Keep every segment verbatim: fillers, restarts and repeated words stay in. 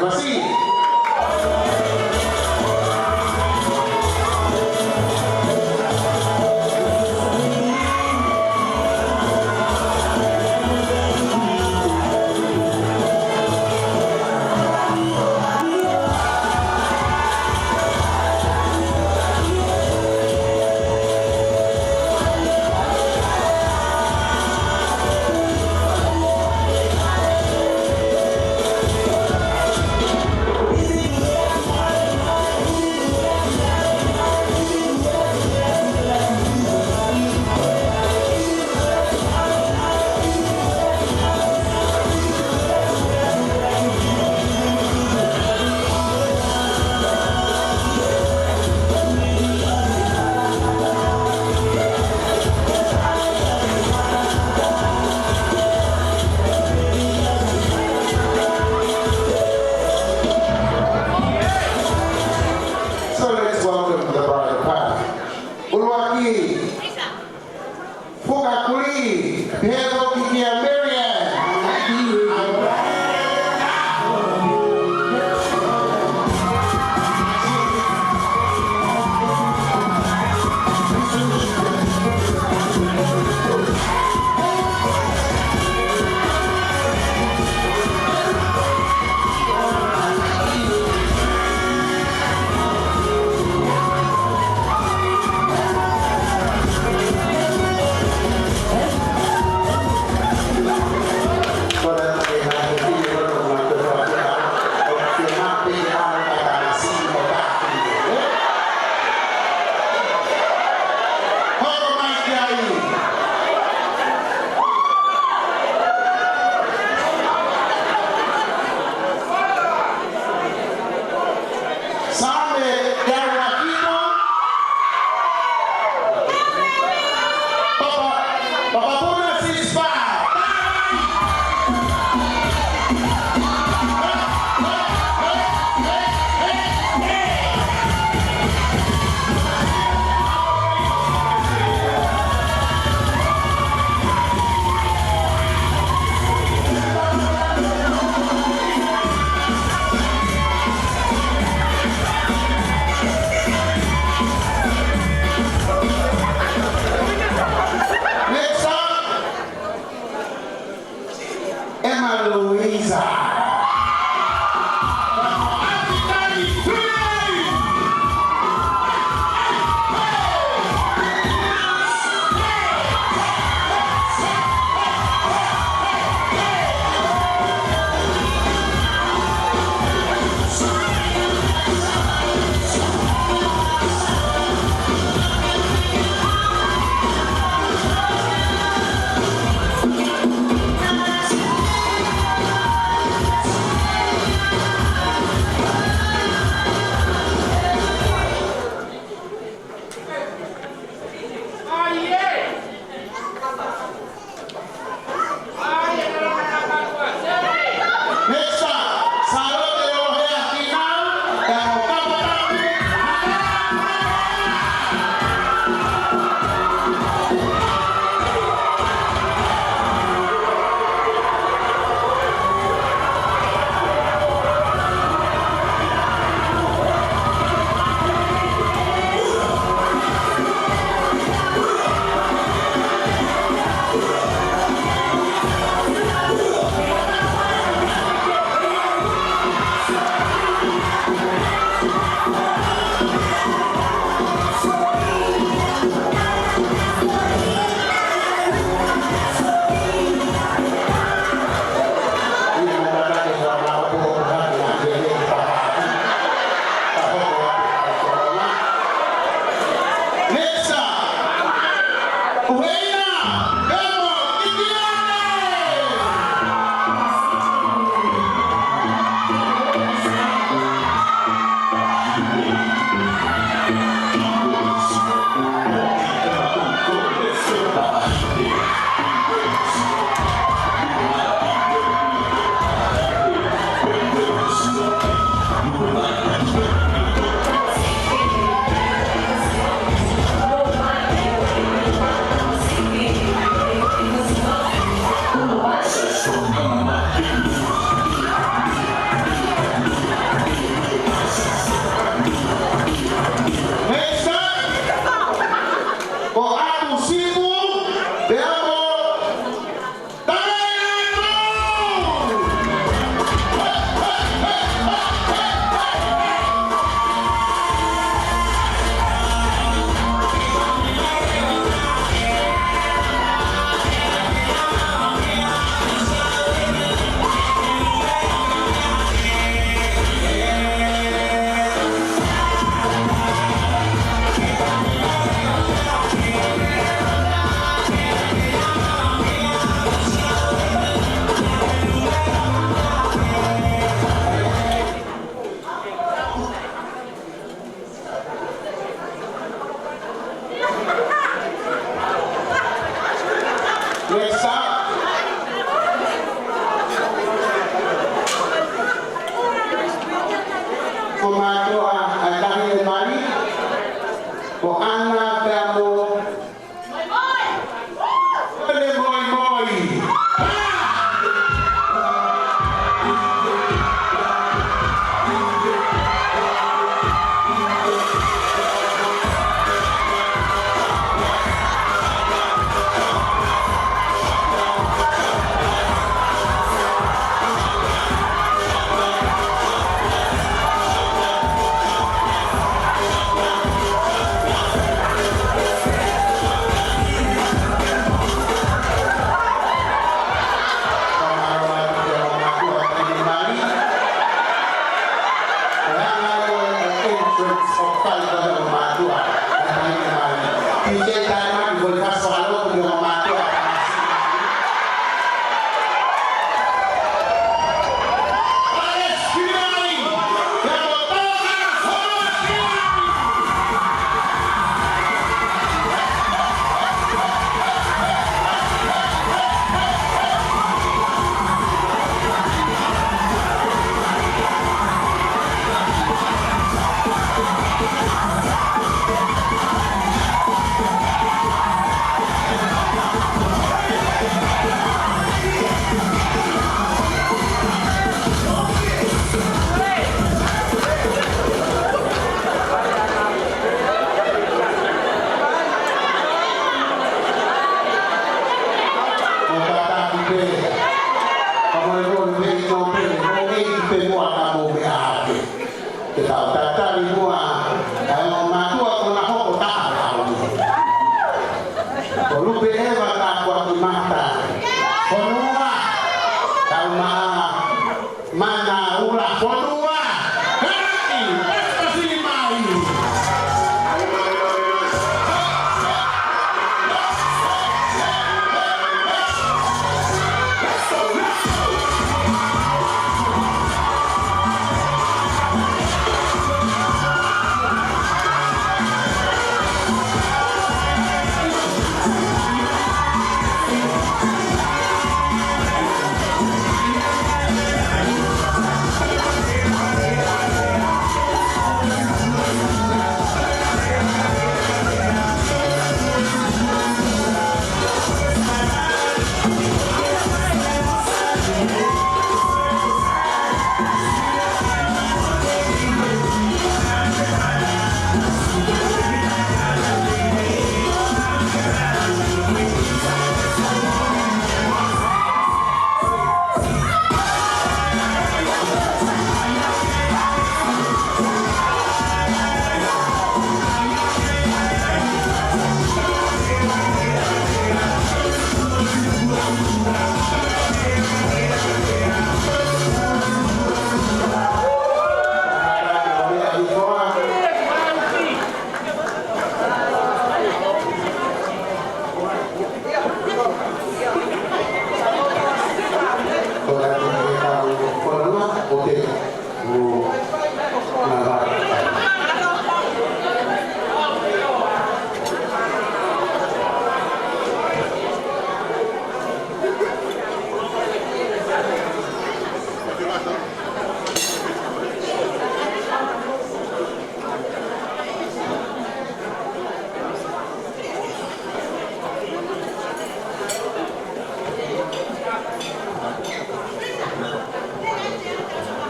Masi. Mātuʻa ʻa e Taʻahine Mali, ko ʻAna pea mo Pele Moimoi. Ke tau tatali muʻa, ʻa e ongo mātuʻa ko ʻena hoko taha ʻa e ʻaho ni. Ko Lupe Eva Tapuakimata, fonua, tau maʻa, Mana Ula, fonua, Kalaki, pasipasi mai.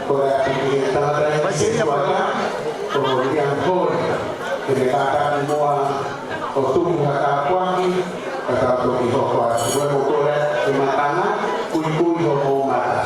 Ko e ʻapi ki he tangata ʻi he kuata, ko Liam Hall, ke ne kātaki muʻa ʻo tuku ha tāpuaki, ka tau toki hoko atu. Ko e mo kole ke matana, kuikui hoʻomou mata.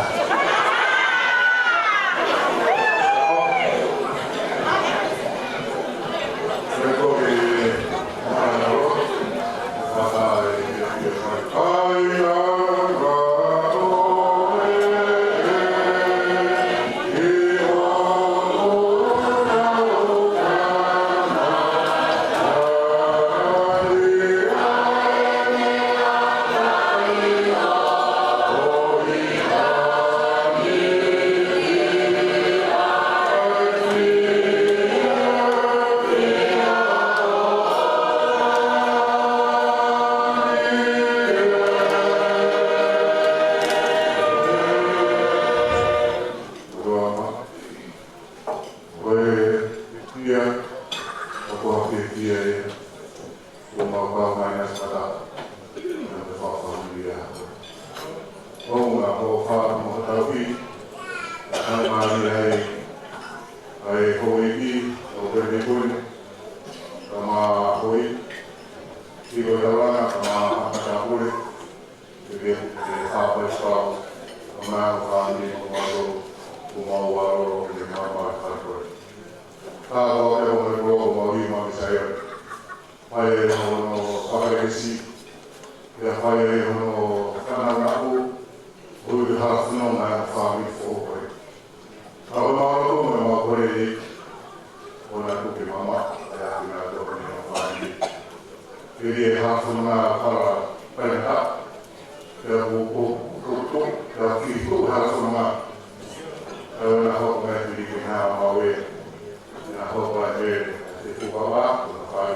ʻA e, ʻa e houʻeiki, ʻo Pēpē Kuni, kae ʻumaʻā e houʻeiki, Tiko Taulana, kae ʻumaʻā e Haʻa Matāpule, ke, ke, ke hapai fau, kae ʻumaʻā e fāmili, ʻo mātou, ʻo mau alo, ke mau mai kātoa. Ka ko e ʻofa ʻa e ʻOtua, ʻoku mau ʻi māmani Saione. Fai ʻe ia hono fakalekesi, pea fai ʻe ia hono fānau naʻu, ʻo ui ke hala fononga ʻa e fāmili foʻou ko ē. Ka ko e mau lotu mo e mau kole ʻEiki, ʻoua naʻa tuku ke mamaʻo ʻa e ʻapi naʻa tō ni ʻo e fāmili. Ke ʻi ai e hala fononga ʻa e hala faingataʻa, pea ko, ko, ko, ko, pea ko e kiʻi tuʻu hala fononga. Pea ʻoua naʻa hoko mai e fili ke hā mau ē, naʻa hoko mai e, e fukawa, ko na fai.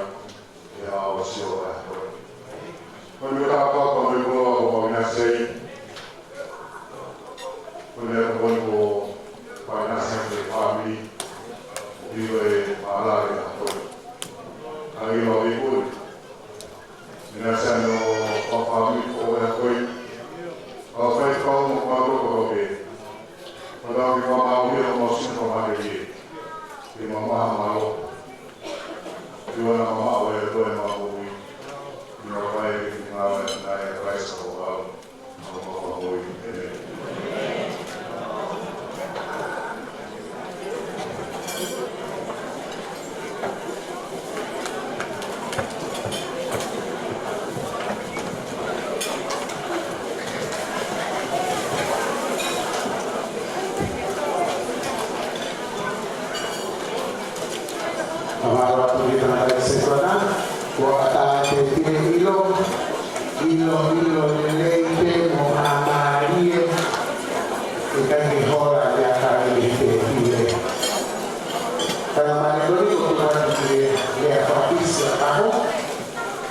Ia, ʻosi ʻo e. Ko e meʻa ko e papa mo e koloa ʻoku mau ʻinasi ai. Ko e meʻa ko eni ʻoku mau ʻinasi ai ko e fāmili. ʻIo e mālō e ako. Ka ʻilo e kuli. ʻInasi ai ʻo e fāmili ko e ako. Ka fai fau mo mālō ko e. Ka ke fakamālō ʻi hoʻomou sino fakamālō ē. Ke mamaʻo mālō. Ke ʻoua naʻa mamaʻo e ʻOtua ʻi heʻemau moʻui. Ke mau fai e finangalo ʻo Kalaisi ko homau ʻAlo. Ko homau moʻui. ʻĒmeni. Ka mālō atu ki he tangataʻeiki sētuata, kuo ʻatā ʻa e tēpile. ʻIlo, ʻilo, ʻilo lelei pē mo māmālie, ʻikai ke hola ʻa e kakai ʻi he tēpile. Ka mālō atu, ko e tuku atu ki he lea fakapisi ʻa e ʻaho,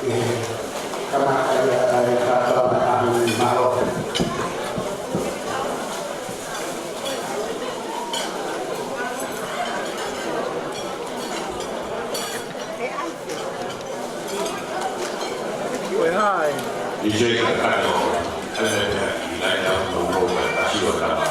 ʻe kamata ia ʻa e kātoa mai ʻa e ʻaho ni. Mālō. Ko e hā e? D J Kakano, ʻa ia pea ki lai au no mo ka kasi o lava.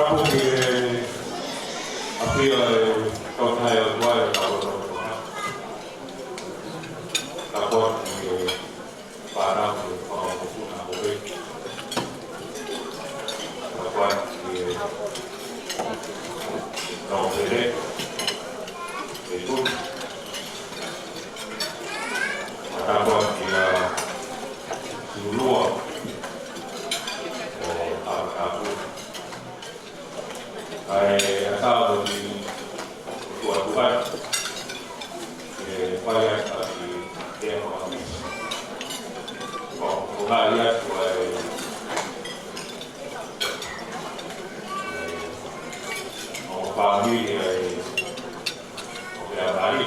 Apu ki he ʻafio ʻa e Toketā ʻOtua ʻi hotau lotolotonga. Tapu atu ki he fānau ʻoku fakamokopuna ʻo e. Tapu atu ki he nōpele, ʻe tunu. Tapu atu ki he Tulua ʻo Haʻatakapuna. ʻA e ʻatā ʻo e tuʻa tuʻa, ʻe fai atu ʻa e te mawakisi. ʻO, ʻo ngaahi atu ʻa e, ʻo fāmili ʻa e, ʻo mea mali.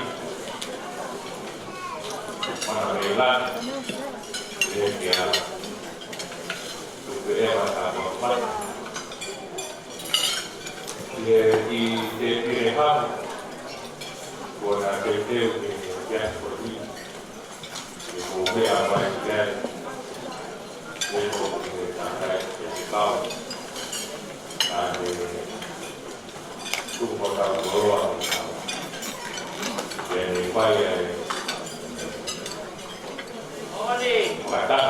Mana mei lana, ʻe kia, tupe e mata mawakisi. ʻI he, ʻi he pire hamu, kuo na teuteu ke ke ʻi ai ko eni. Ke ko mea mai ke ai, ke ko ke takai ke ke kau. Ka ke tuku mo tau koloa mo tau. Ke ne fai ai. Kata,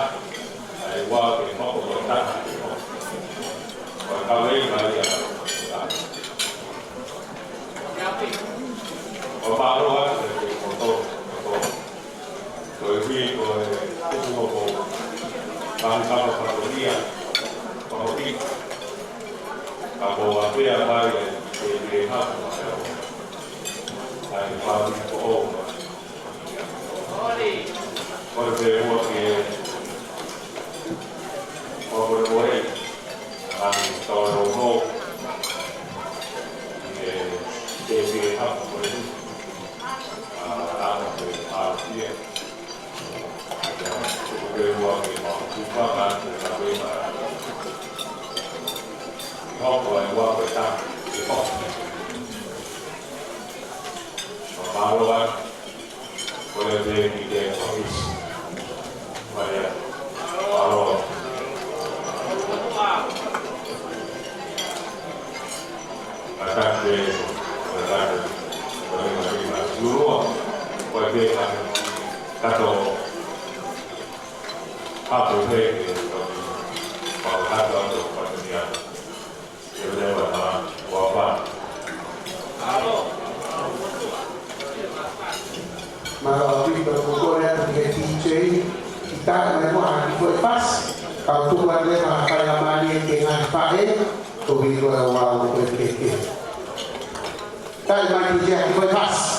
ai ua ke moko ko ta. Ko ka wei mai ia. Ko mālō atu e ke koto, koto. Ko e hui ko e kupu ko ko. Ka hui kapa patoria. Ko hoki. Ka ko a pea mai e ke ke hapo. Ai pāmi ko o. Kole pē ua ke, kole pē ua e, ʻa e tau no, ke, ke, ke hapo ko e, ʻa, ʻa, ke, ʻa, ia. Kole pē ua ke mau, kupa ka, ke, ka, ke, ka. Hoko ai ua ko e ta, ke hoko. Mālō ai. Kole pē ki he ʻōfisi. Mālō. Mālō. Kātaki, kātaki. Kole pē ki he ʻōfisi. Lua. Kole pē ka, kato. Hapo pē ke, kato, kato, kato, kato. Mālō ʻaupito, ko e kole atu ki he D J, ki tā mai mo ha kiʻi foʻi fasi, kau tuku atu e fakafaingamālie ki he ngaahi faʻē, ko viko e wau ko e keke. Tali mai ki he kiʻi foʻi fasi.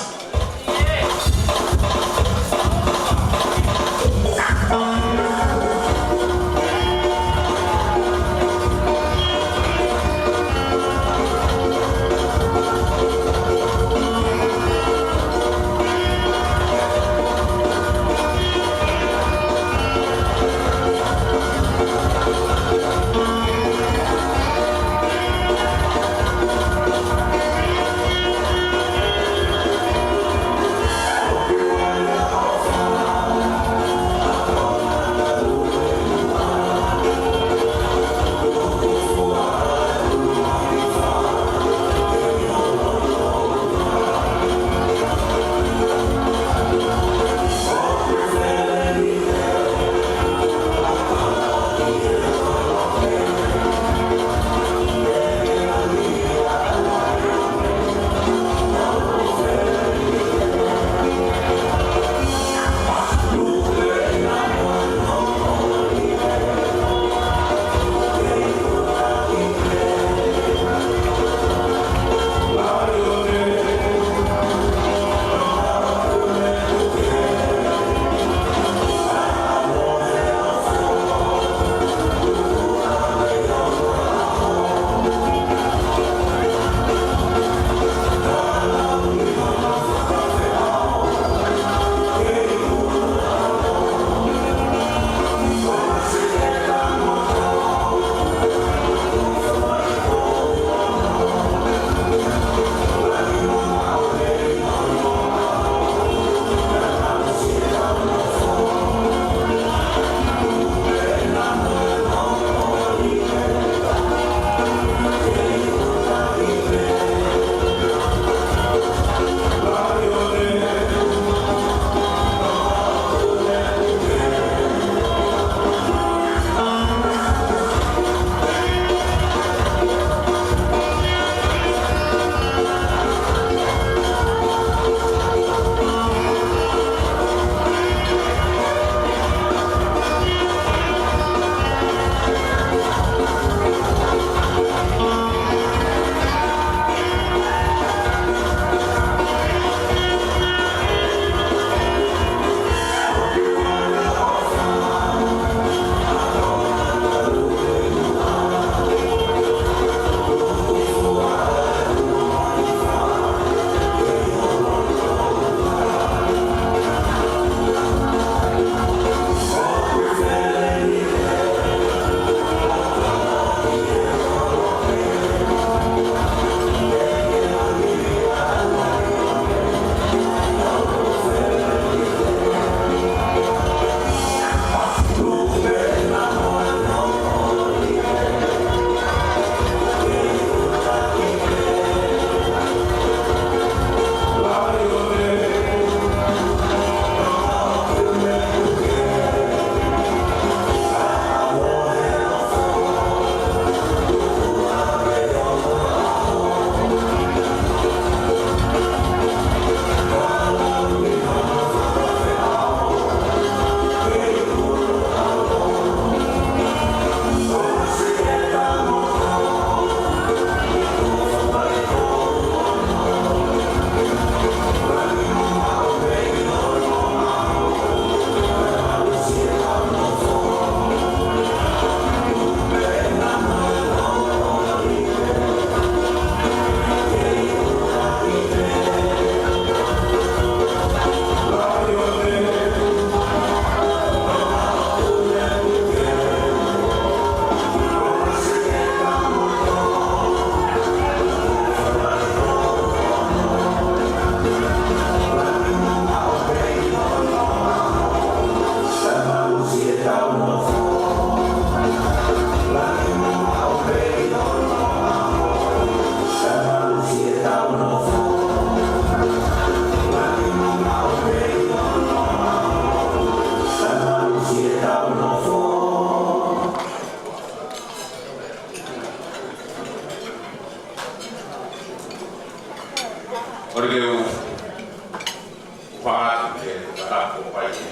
Fakaʻatā ke tau ʻofa ʻi he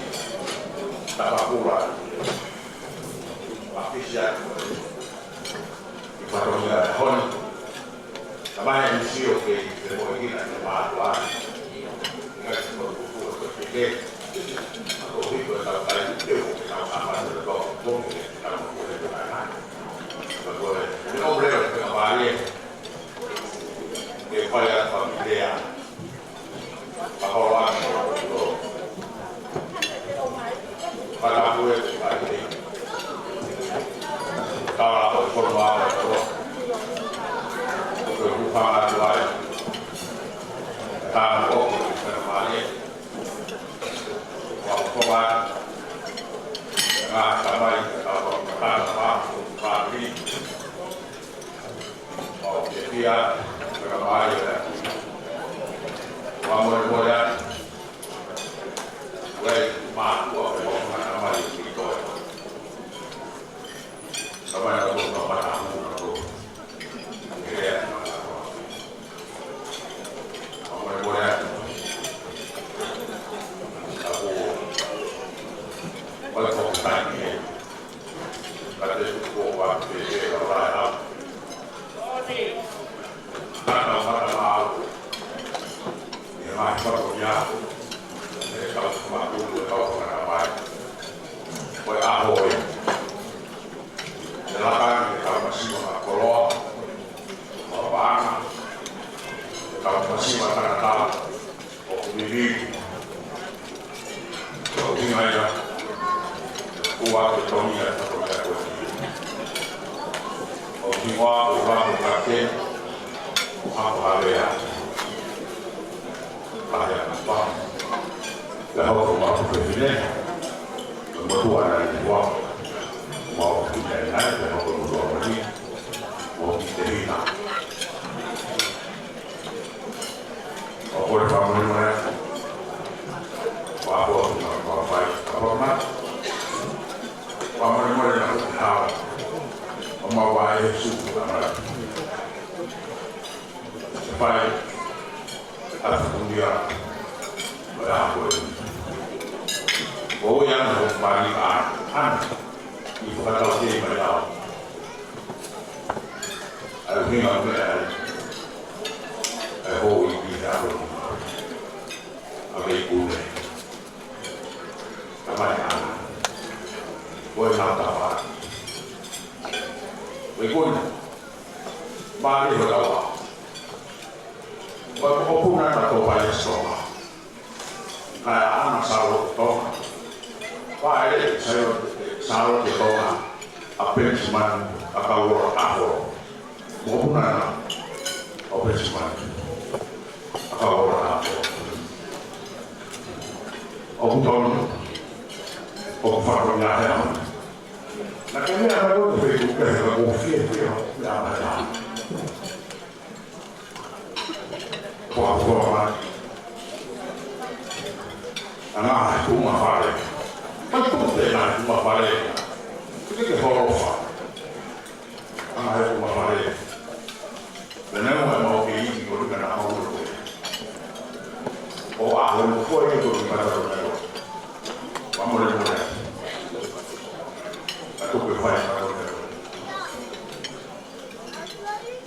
tapa pula. Mafisia. ʻI he fatongia ʻo e ʻaho ni. Ka mai e sio ke te mo ina ke mātuʻa. Ina ke mo tuku o te ke. Ako hiko e tau kai te o ke tau sāpani o tau ke tau mo ke tau kai. Ka ko e, ne o leo ke ka mai e. Ke fai a familia. ʻO ke pia, ka mai, ua mole mole atu. Ua e mātuʻa, ua e ʻofa ka mai ki toi. Ka mai na tō ka pata hū na tō. Ua mole mole atu. Ka ko, ua e ʻofa ka mai. Ka te tuku ʻo ua te te ka ua e au. Tata o mata mau. ʻI he ngaahi fatongia. ʻE kau makulu, ʻe kau fakamai. Ko e ʻaho ē. ʻE laka ʻi he kau masiva ka koloa. Ko paʻanga. ʻE kau masiva ka kau. ʻOku vivili. ʻOku hinga ia. Ua ke toni ia, ka toni ia ko e. ʻOku hingoa, ʻoku hingoa, ʻoku kake. ʻOku hako havea. Pahea pa. Pea hoko ma ku fefine. Mo tua na i ua. Mo ku te na, pea hoko mo tua ma ni. Mo ki te hina. ʻO kole fakamolemole atu. Ua ko atu na, ua fai, ua ko na. Fakamolemole na ko te hao. ʻO ma ua e su, ua na. Fai, atu kunia. Ua ko e. ʻO ia na ko pani a, ana. ʻI fakatau ke mai au. ʻA e ʻuhinga ʻo e meʻa ʻa e, ʻa e houʻeiki ʻa e ʻaho ni. ʻA e ʻEiki Kune. Ka mai ʻana. Ko e nau tapa. ʻEiki Kune. Mālie hoʻo tapa. Ko e mokopuna na tō pai e soma. Kae ʻana Sālote Tonga. Pea ʻe Sālote, Sālote Tonga ʻa Penisimani ʻa Kauola ʻAho. Mokopuna na ʻo Penisimani ʻa Kauola ʻAho. ʻOku tonu, ʻoku fatongia he ʻaho. Naʻa ke meʻa mai ko e Facebook ke he ka ko fie fie, meʻa mai ʻa. Ko a ko a. ʻAna he kuma fale. Mai tuku te na he kuma fale. Tuku ke holofa. ʻAna he kuma fale. Pea ne ʻomai mau ke ʻi ko rika na mau lo. ʻO a holo ko e ko rika na lo. Fakamolemole. Ka tuku e fai fakamolemole.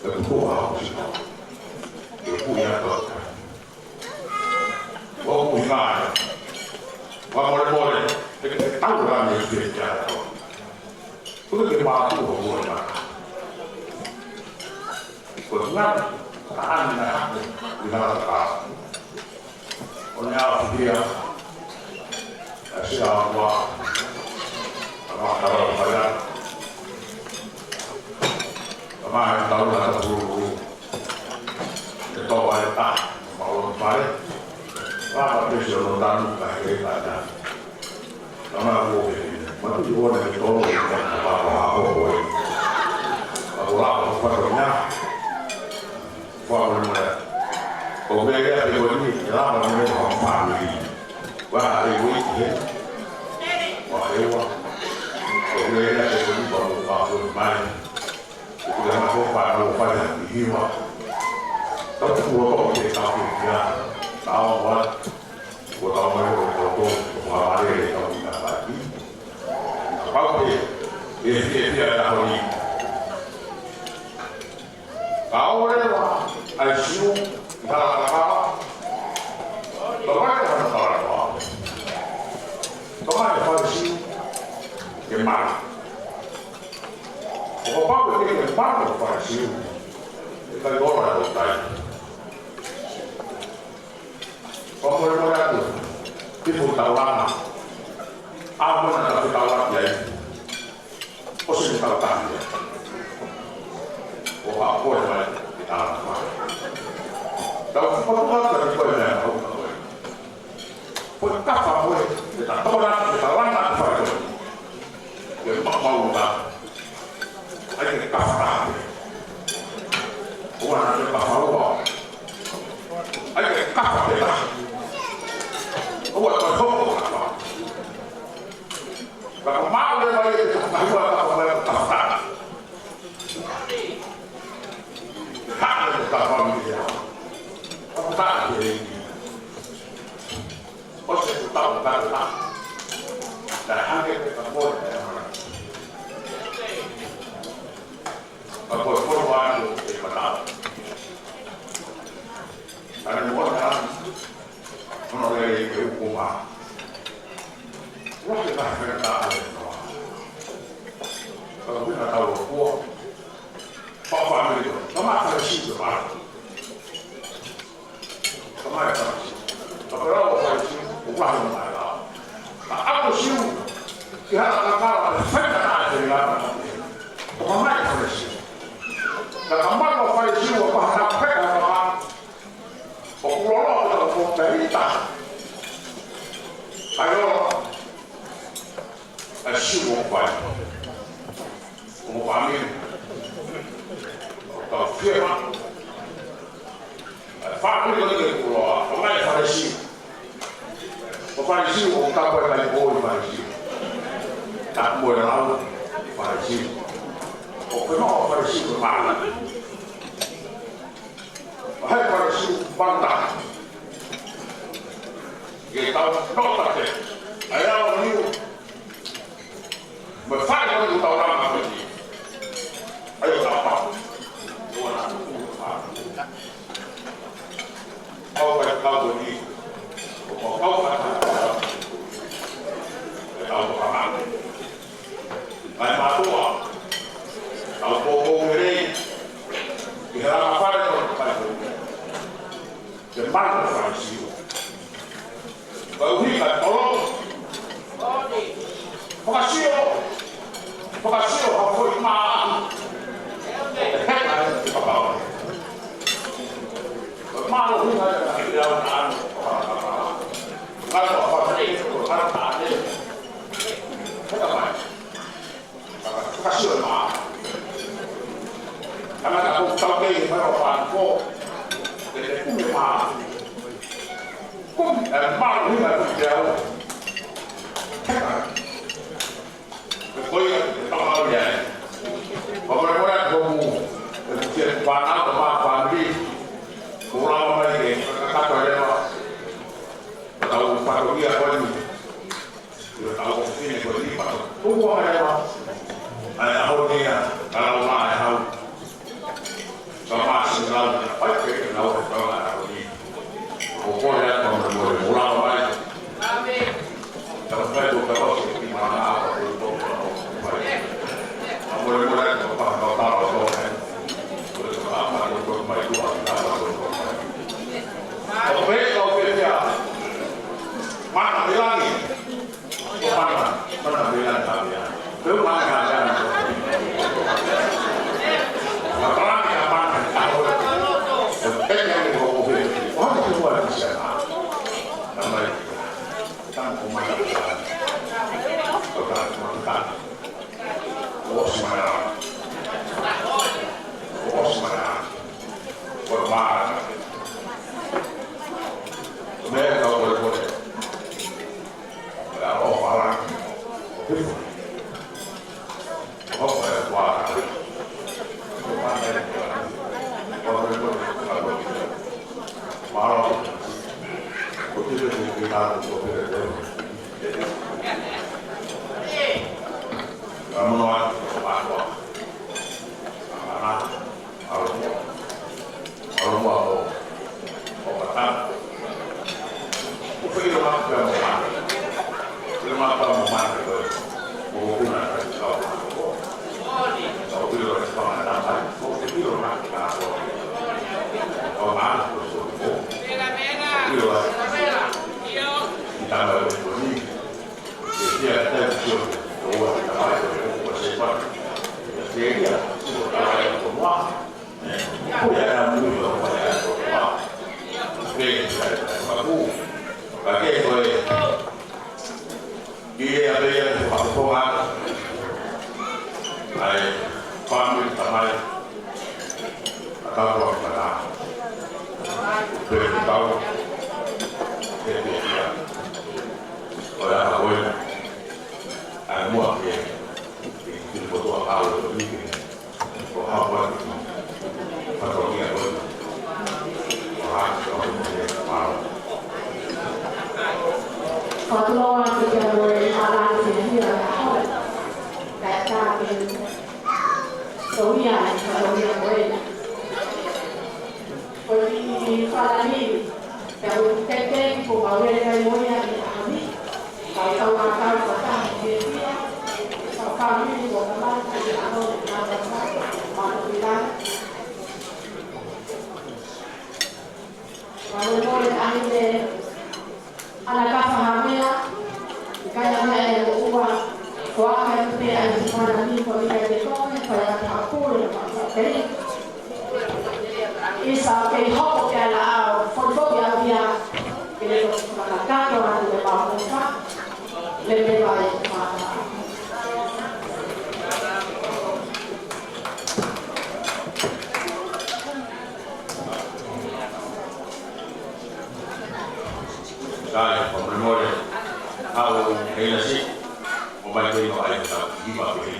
Ka tuku a hau si. Ka tuku ia ka. ʻOku hinga ai. Fakamolemole, ʻe ke tau rā mei fē kia tau. Kuo ke mātuʻa ʻo ua na. Ko e ngana, ka ʻani na haku, ʻi hana ka. ʻO ne ʻalu ki hia, ʻa si a ua, ʻa ma tau fai a. ʻA ma he tau na ka puru. Te tō ai ta, ma o fai. Ka ka pesi o no tanu ka he ka ta. Ka ma ko ke. Ma tu o ne ke tō ai ka ka pa ko ha ko ko e. Ka ko la ko pa ko nya. Fakamolemole. Ko ke ia ke ko ni, la ma mo ko pa ni. Wa e wi ke. Wa e wa. Ko ke ia ke ko ni pa ko pa ko mai. Ko ia na ko pa na ko pa ni hiwa. Tau tu o ko ke ka ke ia. Tau wa. Ko tau mai ko tau ko, ko tau mai e tau ina paki. Kapau pē, ʻe fiefia e ʻaho ni. Ka ʻoua leva ʻa e Siu, ʻi hala kakala. Tau mai ʻi hala kakala. Tau mai e fale Siu, ke malu. ʻO kapau ʻe ʻikai ke malu e fale Siu, ʻe ʻikai ora e tau tai. Ko e molemole atu, hifo taulanga. ʻA mo na ta taulanga ai. ʻOsi taulanga ai. ʻO haʻu ko e mai, ʻe taulanga mai. Tau fakapuka ka ni ko e meʻa, hau ka ko e. Ko e kafa ko e, ʻe ta taulanga, ʻe taulanga atu fale ko e. ʻE maumau ta. ʻAi ke kafa taha. ʻOua naʻa ke kafa ua. ʻAi ke kafa pē taha. ʻOua toe hoko kafa. Ka ko maʻu leva ia ke kafa ua, kafa ua, kafa taha. Haʻu e kafa mi ia. Kafa taha ke hei. ʻOsi e tau ka ta. Ta hangē pē ka moe e hana. Ka ko e fono atu e matau. Ka ne moe ana. Hono lele ke uku ma. Ua ke ta hana ta ale noa. Ka ko na tau kua. Papa mi ko. Tama ta si to ma. Ka mai e fale Siu. Ka pera o fale Siu, ʻo lahi mai la. Ka ako Siu, ki hala kakala, ʻe fai ka ta te la. ʻO ka mai e fale Siu. Ka ka mai o fale Siu, ʻo ka hana peka ka ma. ʻO kulolo ka ko pehita. Ka ʻio, ʻa Siu ʻo fai. ʻO mo fāmili. ʻO tau fie ma. ʻA e fāmili ko eni ke kuloa. ʻO mai fale Siu. ʻO fale Siu ʻo ka ko e kai ko i fale Siu. Ka ko e lau fale Siu. ʻO ke no fale Siu ke mala. ʻO hai fale Siu banta. Ke tau nota ke. ʻAi au niu. Mo e fale ko eni ʻoku tau langa ko eni. ʻAi ʻo tau pau. ʻOua naʻa tuku e fale. Kau kai kau ko eni. ʻO kau kau kai kau. E tau ko hanga. Kai mātua. Tau ko ko ere. Ke langa fale ko eni kai ko eni. Ke malu fale Siu. Ko e ʻuhinga e tolo. Fakasio. Fakasio ha foʻi mā. He ka e te papau. Ko e mā ʻuhinga e ka te au na anu. Ka ko fakasio, ko fakasio. He ka mai. Fakasio e mā. Tangata ko tau kei he mai o fānako. Te te kumi e mā. Kumi e mā ʻuhinga ko te au. He ka. Ko ia, e tau au ia. Ko mole mole ko mu. E mu fie fānau ko mā fāmili. Ko lava mai ke kakato leva. Tau pato ia ko ni. Ko e tau ʻofefine ko e lipa. Tuku ʻa e leva. ʻAi ʻaho ni ia, ka lau mā e hau. Ka mā si lau, ʻai ke ke lau e tau ʻa e ʻaho ni. ʻO kole atu mo mole mole, ʻo lava mai. Tau fai ko ka lau se ki mana ʻa ko ko ko ko. Mole mole ko pa ka pa ko. Ko e ka pa ko ko mai ko ka pa ko ko. ʻO pē ka ʻo pē ia. Mana me langi. Mana, mana me langi. Peu mana ka langi. Na mana ka mana. Peke ni ko ko pē. Mana ko ko pē. Nama. Tama ko mana. Ko ka, ko ka. ʻOsi mai ā. ʻOsi mai ā. Ko e mā. Meʻa ka ko e kole. Meʻa ʻo fala. ʻO ko e kua. Ko e kole. Mālō. Ka ke ko e, ki he ʻa pē ia ʻe fakafofonga atu ʻa e fāmili tamai ʻa Tautuakimanā. Pea tau he pē ia. ʻO ia ka ko ena ʻa e mua ke, ke, ke motuʻa kau e toki ke. Fakatulou atu kia moe ʻa Lani Fiafia, kae ʻatā ke tohia e fatongia ko ena. Ko e kiʻi fakalani, pea ʻoku teʻeki ke u maʻu e kai mo ia ʻi he ʻaho ni. Kau tau ngā kau fakataha ki he fia, kau fāmili mo e tamai, ki he ʻaho ni, ngā tau fai, mālō ʻi ai. Mālō mo e ʻaho ni, ana ka fahamea, ʻikai ha meʻa ʻe moʻua, ko aka e pea ʻi he fānami ko ʻikai te koe, fai atu ha pule, fai atu ha pele. ʻIsa kei hoko ke ala au, folifoki au ia, ke le toki fakakakato atu le mau mofa, le meva e fata. Kai, ko mole mole, au, e na si, o mai ke no ai, ta, hiva ke.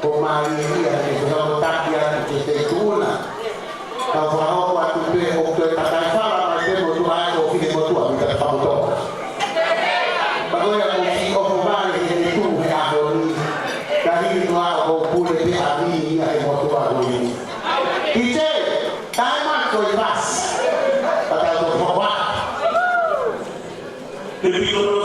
Ko mālie ia he fekauʻaki atu ki he feituʻu na. Ka fakahoko atu pē ʻoku toe takai fala mai pē motuʻa ʻo fine motuʻa mita fakamotuʻa. Ka ko ia ko si ʻoku vale he feituʻu he ʻaho ni. Ka hili noa ʻoku pule pē ʻa mi ia he motuʻa ko eni. Ite, tae ma ko i pasi. Ka tau to fakawa. Ke u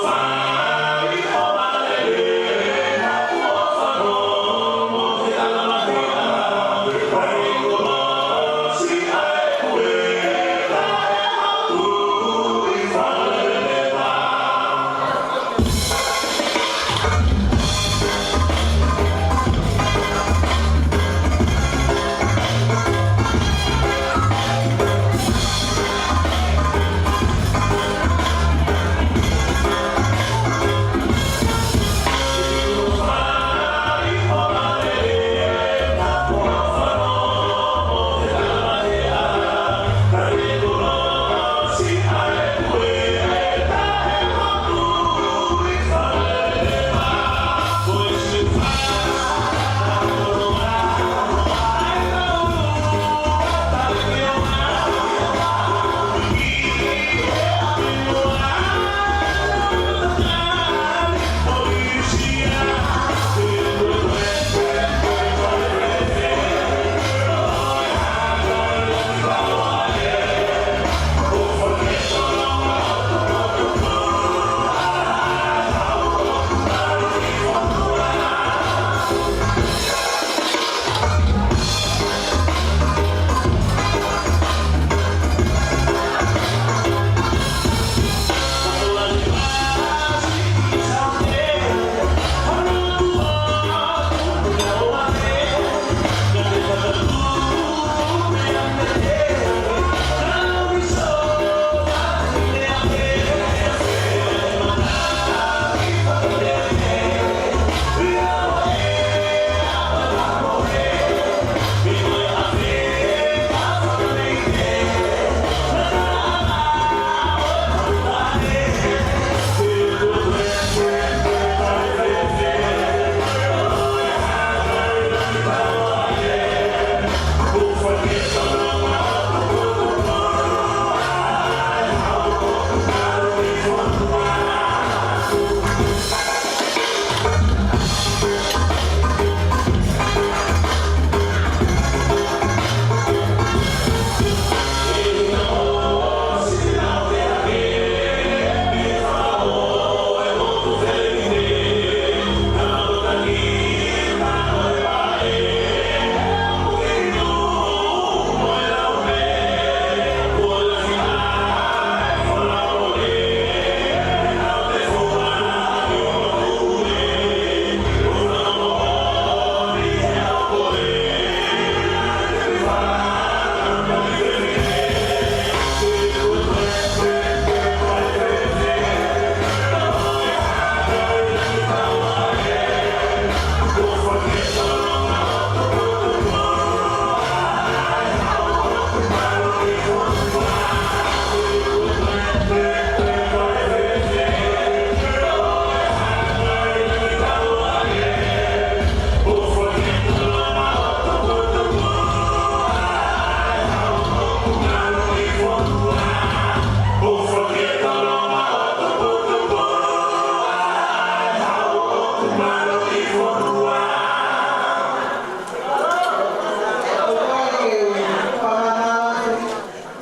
fakamanatu atu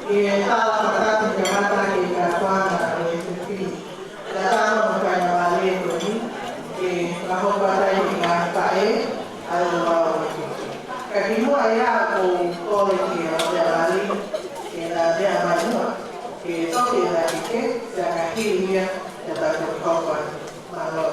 ki he tala fakatapu ki he kātoanga ʻo e F P. Ka tama mo faingamālie ko eni, ke fakahoko atu ai e ngaahi faʻē ʻa e ʻOtua. Ka kimuʻa ia ʻoku ou kole ki he ʻOtua Lali, ke na meʻa mai muʻa, ke toki na keke, pea ka hili ia, te tau toki hoko atu. Mālō.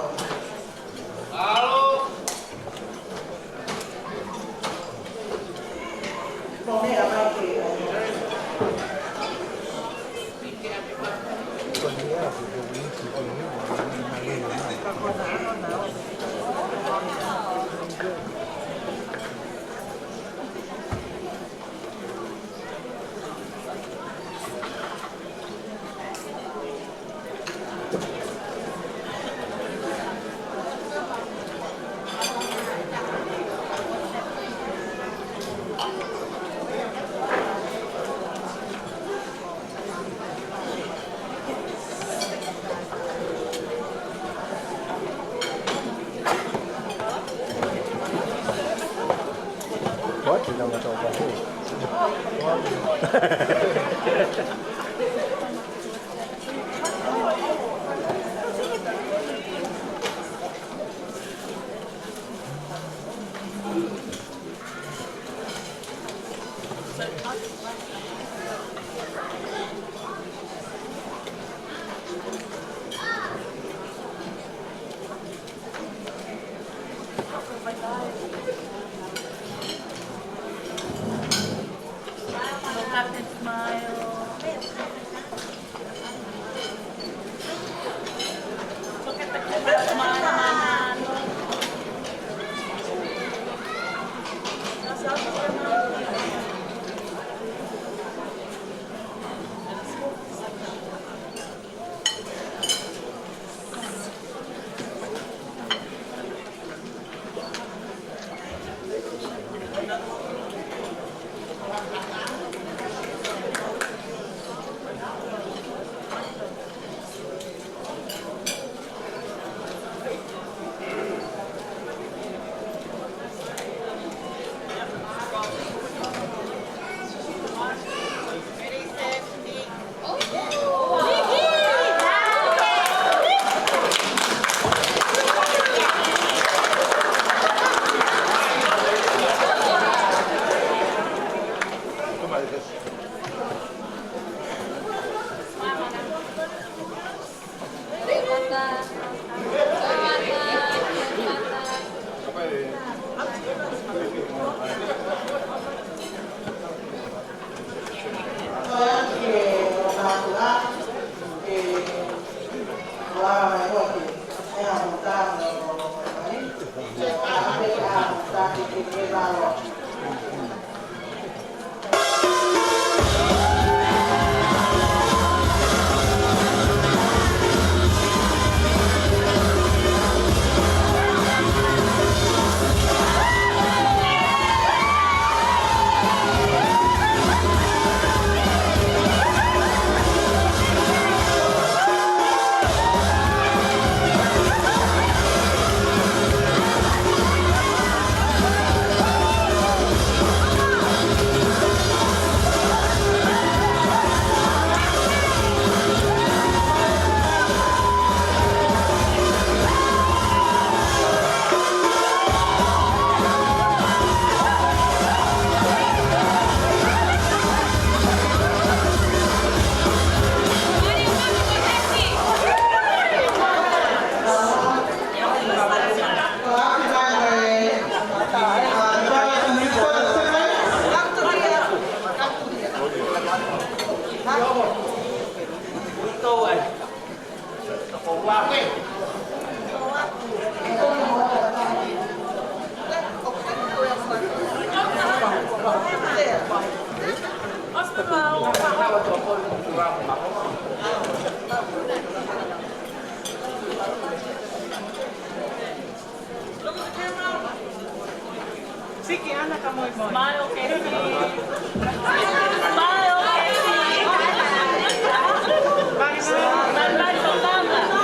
Siki ana ka moi moi. Smile, Casey. Smile, Casey. Bye, bye. Bye, bye, Tokanga.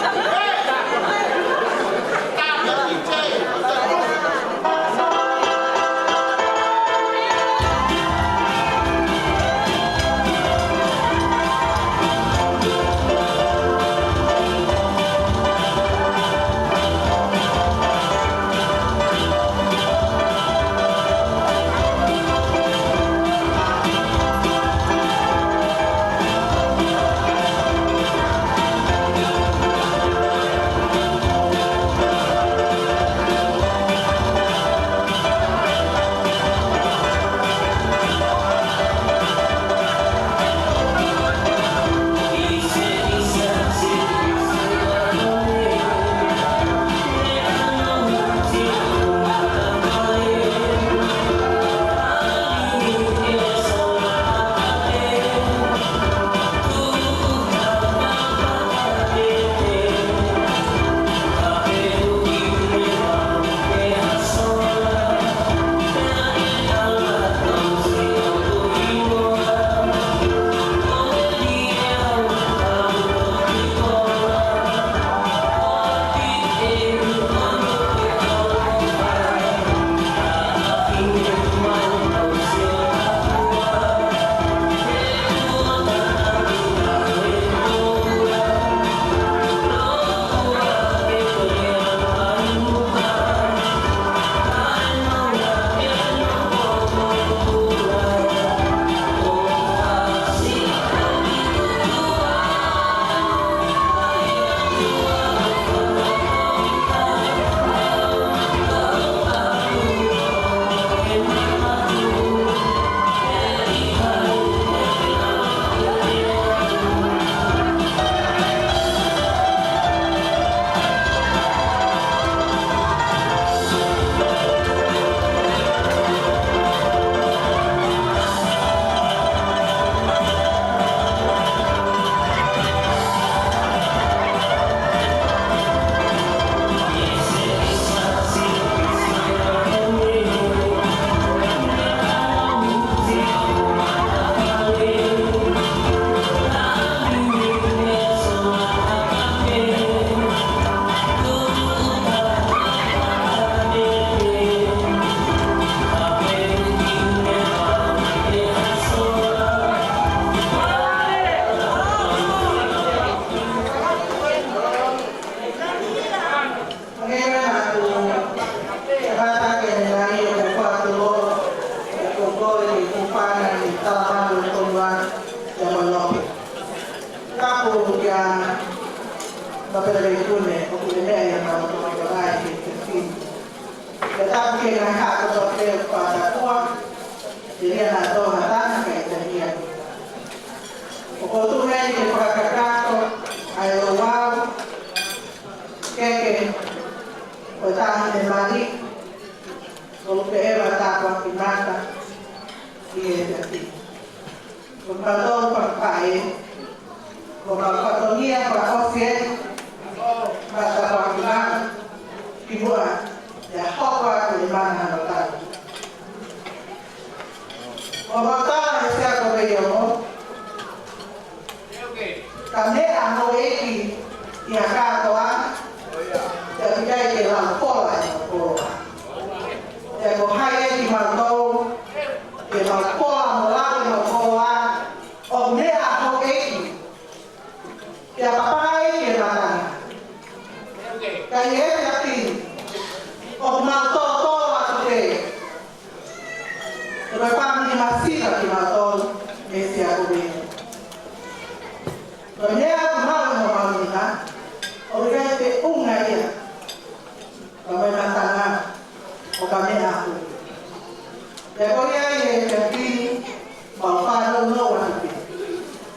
Mata, ʻi he efiafi ni. Ko e mālō ʻa e Tamai, ko e fatongia fakaʻosi eni, mata fakaʻosi eni, ki muʻa, ʻi he hoko atu e mana ʻo e tau. Ko e mata ʻe sia ko e ongo, ka meʻa houʻeiki ʻi ha kātoanga, ʻe ʻikai ke lau pola e koloa. Pea ko hai ʻe kimautolu, ke mau pola mo lau e koloa, ʻo meʻa houʻeiki, pea papai ke matana. Ka ʻi he efiafi ni, ʻoku mau tōtō atu pē. Ko e fāmili māsila kimautolu mei Siakope. Ko e meʻa ʻoku maʻu ʻi homau nima, ʻoku ʻikai ke ʻuhinga ia, ka mai matana, ʻo ka meʻa aku. Pea ko ia ʻi he efiafi ni, mau fanongo atu pē.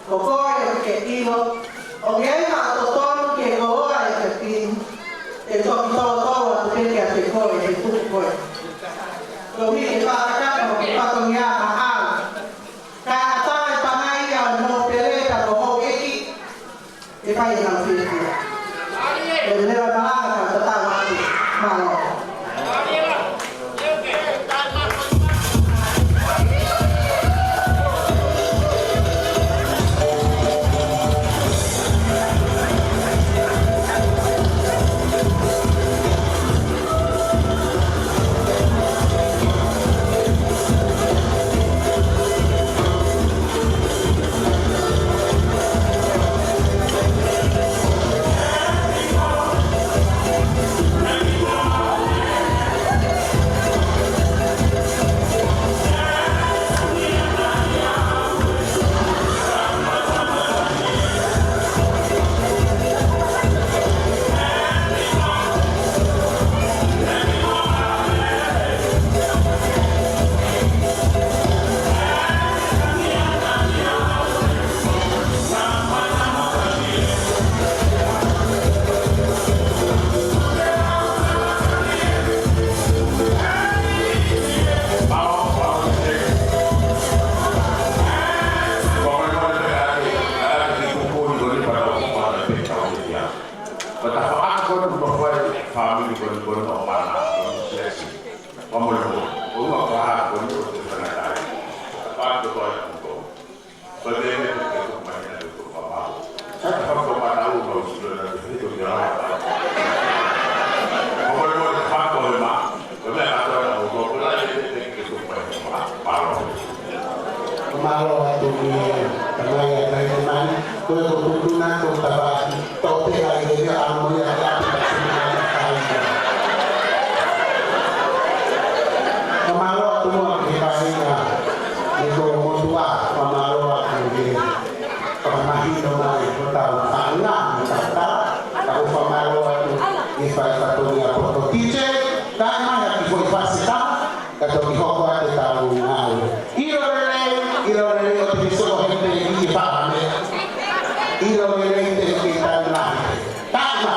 Ko koe ʻoku ke ʻilo, ʻoku ʻi ai haʻo totonu ke koloa e efiafi ni, ʻe toki tōtō atu pē kiate koe, ʻe tuku koe. Koeʻuhi ke fakakakato hoʻo fatongia maʻau. Ka ʻatā e pangai ʻa e nōpele ka ko houʻeiki, ʻe fai ʻenau fiefia. ʻE leva malanga ka tatau atu. Mālō. Mālō atu ki he tamai ʻa Tainamani, ko e ko Tutuna, ko Tavaki, tō pē ai e ia ʻa mo ia ʻa ia ʻa Tainamani. Mālō atu muʻa ki he kāinga, ʻi he ko Motuʻa, mālō atu ki he fakamahino mai hotau faʻunga, hotau tala, ka ʻoku fakamālō atu ʻi he fai fatongia poto. T J, kae mai ha kiʻi foʻi fasi taha, ka toki hoko atu ʻetau ngāue. ʻIlo lelei, ʻilo lelei ʻo te ke sio heni pē ʻi he faʻa meʻa. ʻIlo lelei te ke tau ngāue. Taima.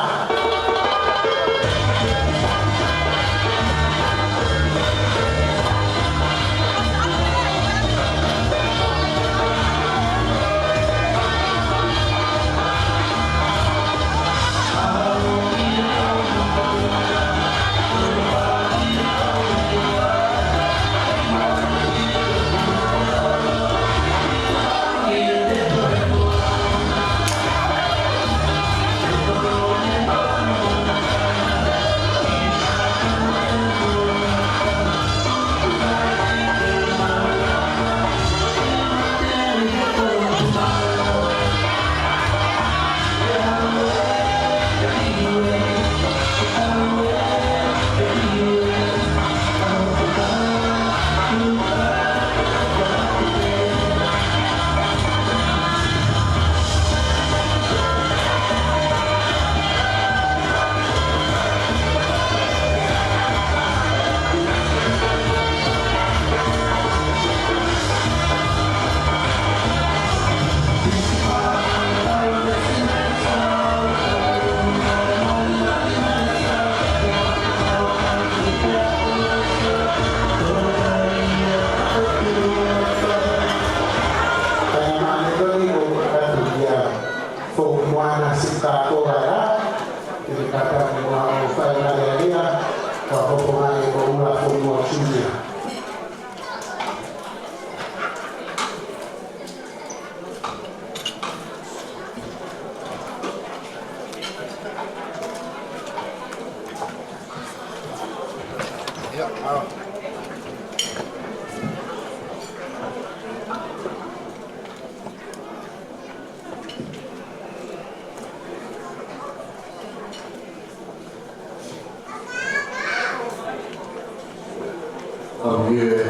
Tau ke, ke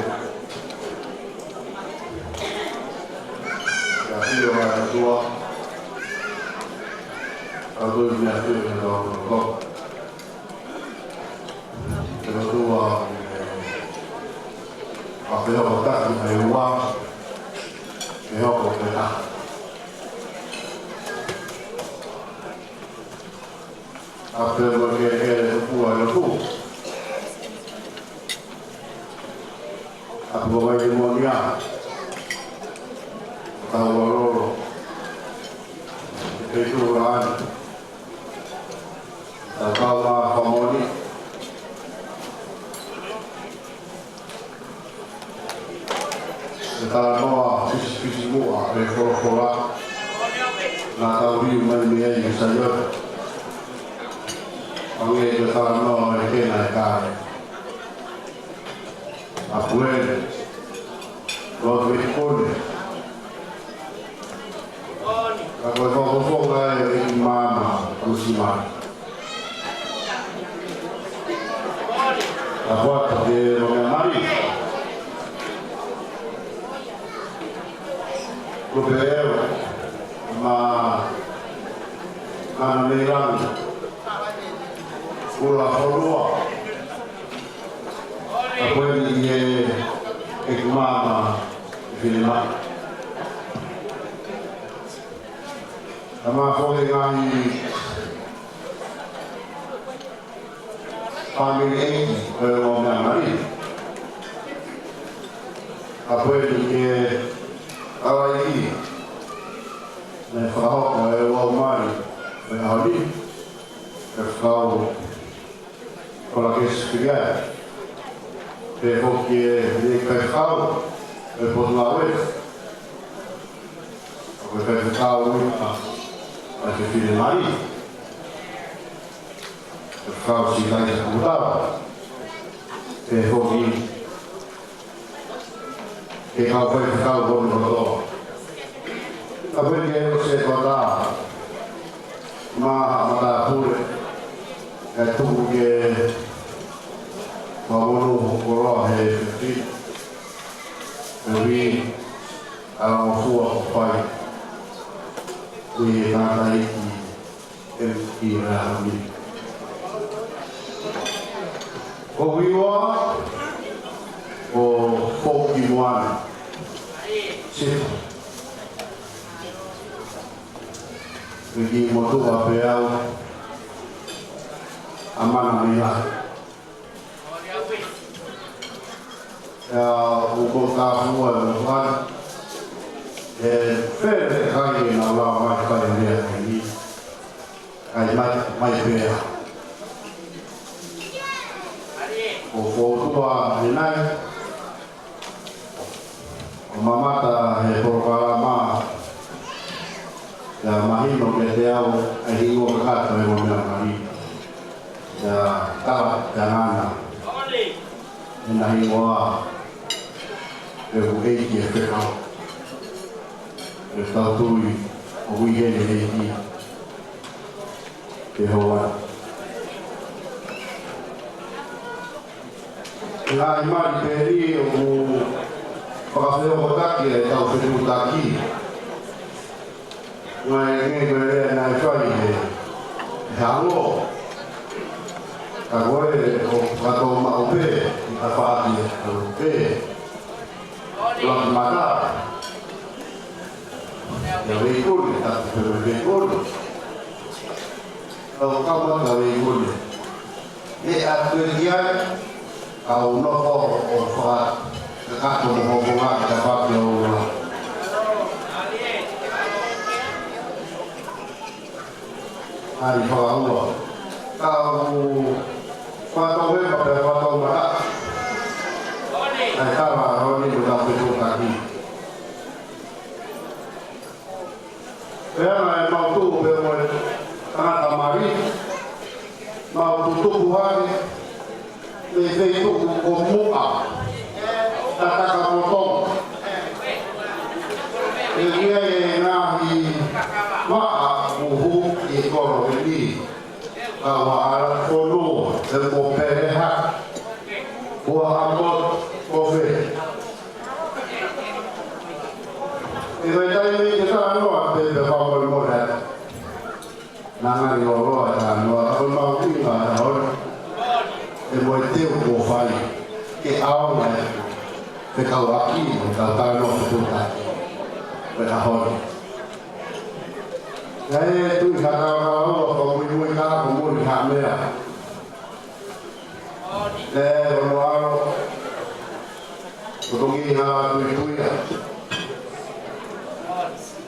ʻafio mai ʻa e ʻOtua. Tau tui ni ʻafio ni tau toko. Ke ʻOtua, ʻa e hoko taki mai ua, ke hoko pē taha. ʻA pē mo ke ke ʻOtua ʻi lotu. ʻA pē mo vai te monia. Tau ua lolo. Ke tū rāni. Tau kau mā famoni. Ke talanoa fisifisi muʻa e folofola naʻa tau liu mai mei ai ʻi Saione. Hangē ko e talanoa mai ke na e kale. ʻA Puele, Lord Vekone. Ka ko e fakafofonga e ʻEiki Maama Kusimani. Ka ko atu ke Loʻimeʻa Mali. Kupe eo, ma, mana mei langi. Kula fonua. Ka ko eni ʻi he ʻEiki Maama ʻi Finemai. Ka ma foki ngaahi fāmili ʻeiki ko e Loʻimeʻa Mali. Ka ko eni ʻi he ʻalaiki naʻe fakahoko e Loʻimeʻa Mali ko e ʻaho ni, e fau Kola Kesi Filiai. Pea foki e, e kakai fekau, e Potungāue. Ko e kakai fekau ni, ʻa, ʻa e Finemai. E fekau Silaʻi Takutapu. Pea foki, ke kau faifekau kotoa. Ka pē ke ʻosi e kota, ma, matāpule, ʻe tuku ke fakamonū hoku koloa he fefine. He ui, ʻa e ngofua ʻoku fai. Ui e tangataʻeiki, ʻe ki Rahoni. Ko Viua, ko Foki Moana. Sipa. Pea ki motuʻa pē au, ʻa mana mei lahi. ʻIa, ʻoku ou kāfua ʻi loto ʻi he fele kai ʻe nau lava mai kai lea kai ni. Kai mai, mai pea. ʻOku ou tuʻu ʻanenai, ʻo mamata he polokalama, ʻia mahino kiate au ʻa e hingoa kakato ʻo e Loʻimeʻa Mali. ʻIa tala ʻe Ngana ʻena hingoa, ʻe ʻoku ʻeiki e fekau. ʻE tau tui ʻoku ʻi heni ʻEiki. Ke hoa. Ngaahi mali pē eni ʻoku fakafehokotaki ʻetau fetuʻutaki. Ngaahi ngaahi ko e lea naʻe fai he, he ʻaho. Ka ko e ʻoku fakatōmaʻu pē, ʻi ka faʻaki ʻalu pē. Laki mata. ʻIa Veikone, tapu pē mo Veikone. Tau kamata Veikone. ʻE ʻatu e kia, kau nofo ʻo fakakakato mo hopo ngā ki ta paki o ua. Hari fakaua. Kau fakatau e kape fakatau mata. ʻa e kava ʻa Honi mo e kau fetuʻutaki. Pea naʻe mau tuʻu pē mo e tangata mali, mau tutuku hake, mei he feituʻu ko Muʻa, Tatakamotonga. ʻE ʻi ai e ngaahi vaʻa ʻuhu ʻi he kolo eni. Kau ʻa ʻAlafonua, ʻe mo Peleha, ʻo ʻAmote, ʻo Fē. ʻI he taimi ni ke talanoa pē pea fakamolemole atu. Naʻa ngali lōloa e talanoa, ka ko e mahuʻinga ʻo e ʻaho ni, ʻe mo e teu kuo fai, ke ʻaonga e fekauʻaki mo e kau talanoa fetuʻutaki ʻo e ʻaho ni. Kae tuʻu ʻi ha kau kau ua, ko muimui ka ko muli ha meʻa. ʻE, ʻo ʻalu, ʻo toki ha tuituia.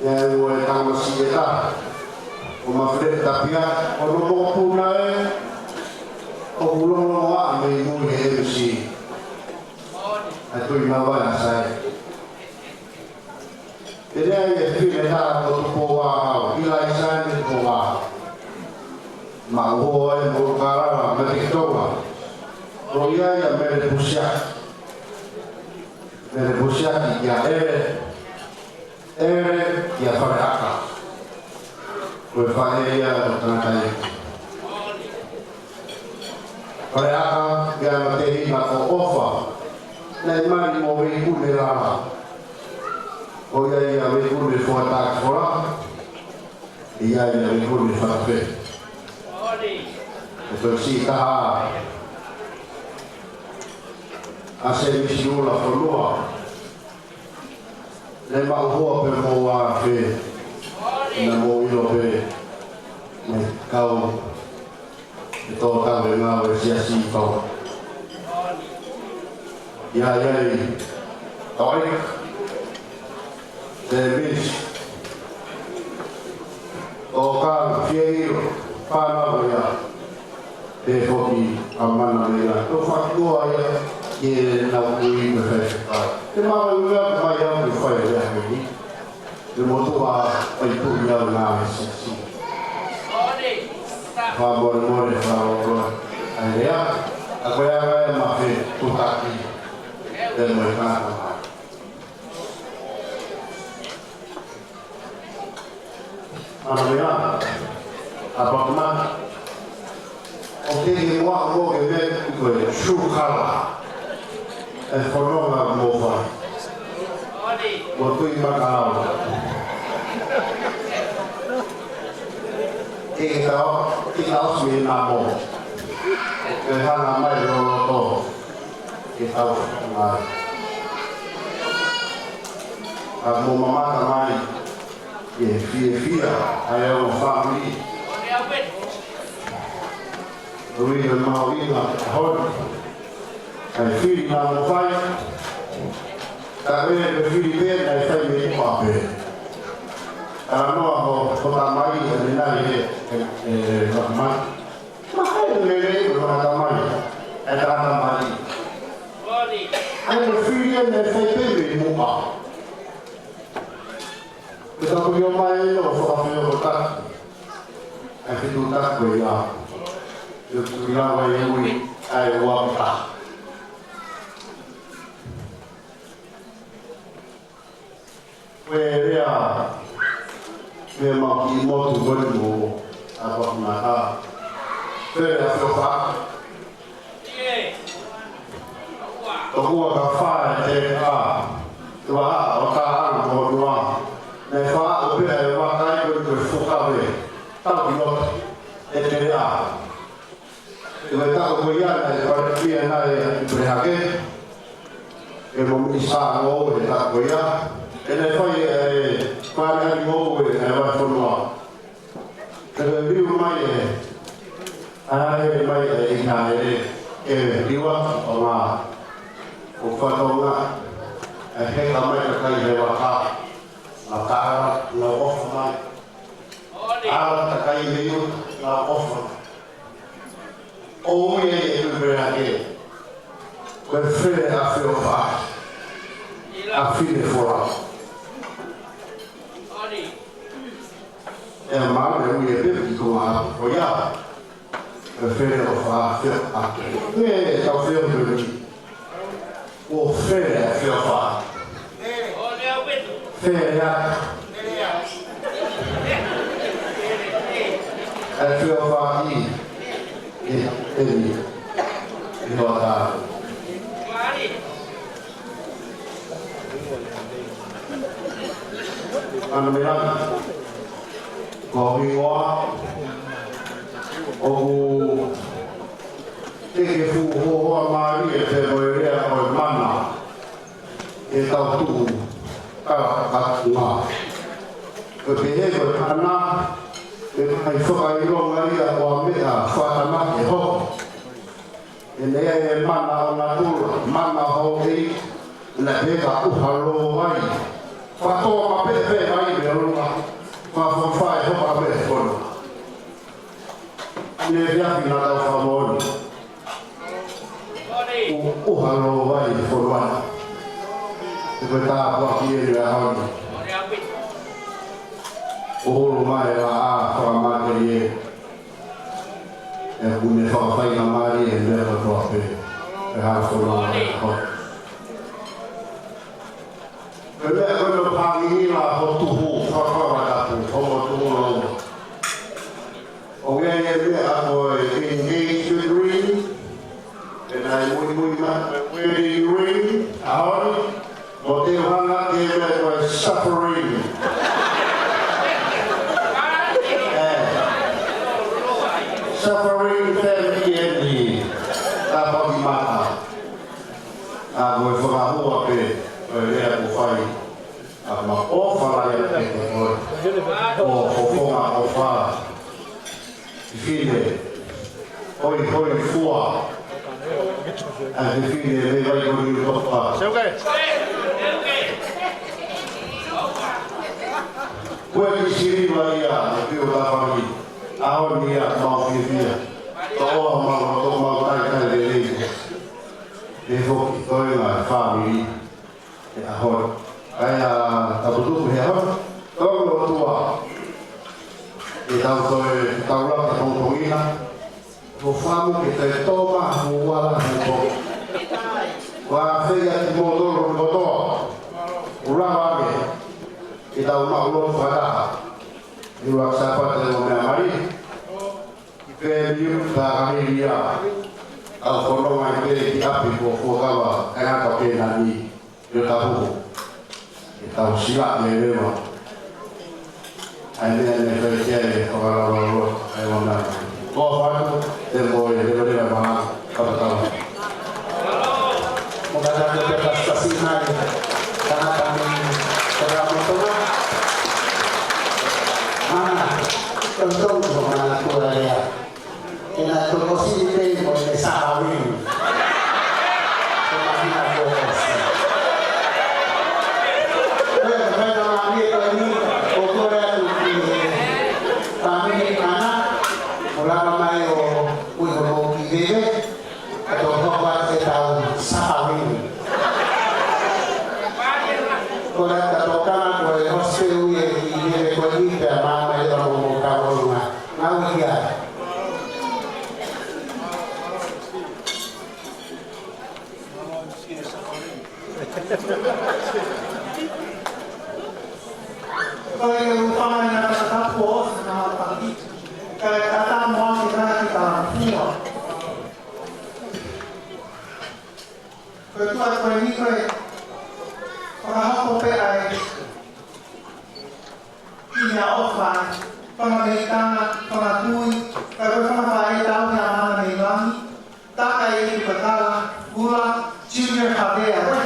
ʻE, ʻo e tamasiʻi ʻe taha, ʻo Mafileti Tapia, ʻo no mokopuna ē, ʻoku longolongo ʻa mei mui he M C. ʻA e Tuʻi Mauvai ʻa Sai. ʻE lea ʻi he fefine ʻe taha ko Tupou Vāhau, ʻIlaisa ʻe Tupou Vāhau. Maʻu hoa ʻe Molukalala Meketoa. Ko ia ia Mele Pusiaki. Mele Pusiaki ia ʻEle, ʻEle ia Faleʻaka. Ko e faʻē ia ʻo e tangataʻeiki. Faleʻaka, ʻi ai ʻa e tehina ko ʻOfa, naʻe mali mo Veikune Lala. Ko ia ia Veikune Fuatākifola, ʻi ai ia Veikune Fatafē. ʻE toe siʻi taha ʻa Sēmisi Ulafonua. Naʻe maʻu hoa pē mo Fē, naʻa mou ʻilo pē, mo e kau ʻe tō tau e ngāue ʻa e siasi ʻi Tonga. ʻI ai ʻa Toʻi, Sēmisi, ʻo ka fie ʻilo, fānau ia. Pea foki ʻa Mana Meila, ʻo fakaʻosi ia ke nau kui me fai fai. Te mau ʻi ai ʻa e meʻa ko mai au ke fai ʻa e meʻa ko eni. Te motuʻa ʻai tuʻu ia ʻo ngāue siasi. Fakamolemole, fakaʻosi ʻa e lea, ʻa ko ia ʻa e mafe kutaki. Te mo e kātama. Mana Meila, ʻa Pakumata. ʻOku ke ke moa mo ke me ko e true color. ʻE fononga mo fai. Mo Tuʻi Makalau. Ke ke tau, ke tau si me nā mo. Ke hanga mai lo lo to. Ke tau mai. Ka mo mamata mai. Ke fiefia ai au fāmili. Ui, ʻe mahuʻinga ʻa Honi. ʻA e fili naʻa mo fai. Ka ʻe, ʻe fili pē, naʻe fai mei Muʻa pē. Talanoa ho, ho tamai, ʻe nai he, he, he, he, he, Mahalo ʻe lelei ʻa e tamai, ʻa e tamai. ʻA e fili ʻe fai pē mei Muʻa. Ko e tapu ʻo mai ʻo fakafeʻiloaki. ʻA e fetuʻutaki ko ia. ʻIo, tuʻi lava e ui, ʻa e ua pita. Ko e lea, meʻa mau ki motu ko eni mo ʻApapū Ngata. Pele ʻa Feofaʻaki. Tokua ka fai te a, tua ʻo ka ana mo tua. Naʻe faʻo pē ʻa e vakai ko eni ko e fukave. Tau ki loto. ʻE te lea. ʻI he taʻu ko ia naʻe fai pē ʻa e Pelehake. ʻE mo Minisitā Ngāue he taʻu ko ia. ʻE naʻe fai e fale ʻa e ngāue ʻa e Vahefonua. ʻE liu mai e, ʻa e mai e ʻIkalaʻele. ʻE liu ʻa Tonga. ʻO fai Tonga. ʻE heka mai kakai he vaka. Ngata ala, ngata ʻofa mai. Ala kakai he iu, ngata ʻofa mai. ʻO ui e ʻEiki Pelehake. Ko e fele ʻa Feofaʻaki. ʻa Finefolau. ʻE ma me ui e pepe ki ko ma ko ia. ʻE Fele ʻo Fafeʻofaʻaki. ʻE tau feo pepe. ʻO Fele ʻo Fafeʻofaʻaki. Fele atu. ʻE Fafeʻofaʻaki. ʻE, ʻe ni. ʻE hoa tā. ʻAna mela. Ko hingoa. ʻOku te ke fuʻu hoa mālie pē mo e lea ʻo e mana. ʻE tau tuʻu ka, ka, ngā. Ko e pehē ko e mana, ʻe mai fakaʻilonga ia ʻo e meʻa fakatamaki ʻe hoko. ʻE meʻa ʻe mana ʻo natula, mana hou ʻei, na pē ka ʻuha lō vai. Fakatoa ma pē pē vai me ʻolunga, fakafai hoko a me kono. Ne fiafi na tau fakamoʻoni. ʻU, ʻuha lō vai fono ana. Te koe tāpuaki e le ahoni. ʻUhulu mai la a fakamate e. ʻE kune fakafai na mari e le kotoa pē. ʻE ha fono ana. Ko e meʻa ko e meʻa pāngihi la ho tuhu, fakafakatapu, ho mo tuhu la ua. ʻO ia ia meʻa ko e engagement ring, ʻe nai muimui ma, wedding ring, ʻaho ni, mo te uhanga ke meʻa ko e suffering. ʻE, suffering family eni, tāpaki mata. ʻA ko e fakahua pē, ko e lea ko fai, ʻa ma ʻofa la ia pē ko koe. ʻO, ʻo fofonga ʻofa. Fifine, hoi, hoi fua. ʻA fifine, me vai ko ni topa. Kue ki siri mai ia, e piu la fami. ʻAho ni ia, mau fiefia. Tō ʻoa mau, tō mau tai tai lelei. ʻE foki, ko e ngā fāmili. ʻE ʻaho ni. ʻAi a taputuku he ʻaho ni. Tau lotua. ʻE tau toe, tau la ke pongipongia. Ko famu ke toe toma, mo uala, mo po. Ua fei a ki mo tolo, mo toa. Ula ake. ʻE tau ma ulo fata. ʻE ua sapa te o mea mari. Ki pē liu ka hili ia. Au fono mai pē ki ʻapi ko fuakava e ngata pē nani. Io tapu. ʻE tau sila me lewa. ʻAi meʻa ne fai kia e fakalawalawa. ʻAi wana. Ko fatu, te mo e lewa lewa maha. Kapatau. Mo ka tau te pasi mai. Tangata mi. Tangata mo tonga. Mana. Tontongo mana tua lea. ʻE na toko sini pē mo e sāwini. Ko mahina ko ʻosi. Ko e, ko e na mami e ko ni, ʻo kole atu ki he fāmili mana, ʻo lava mai ʻo ui ko mo ki veve, ka tō hoko atu e tau sāwini. Ko e na ka tō kama ko e hosipelu e ki veve ko ni pea mama e lava mo mo ka ʻolunga. Ngau ia. Ko e ʻū fanga ina ka tapu o se na paki. Ka e kata mo ake na ki ta fua. Ko e tua ko e ni ko e. Fakahoko pē ai. Ia ʻofa, fanga meitanga, fanga tui, ka ko e fanga faʻē tau ia mana mei langi, taka e iku kakala, gula, junior havea, we,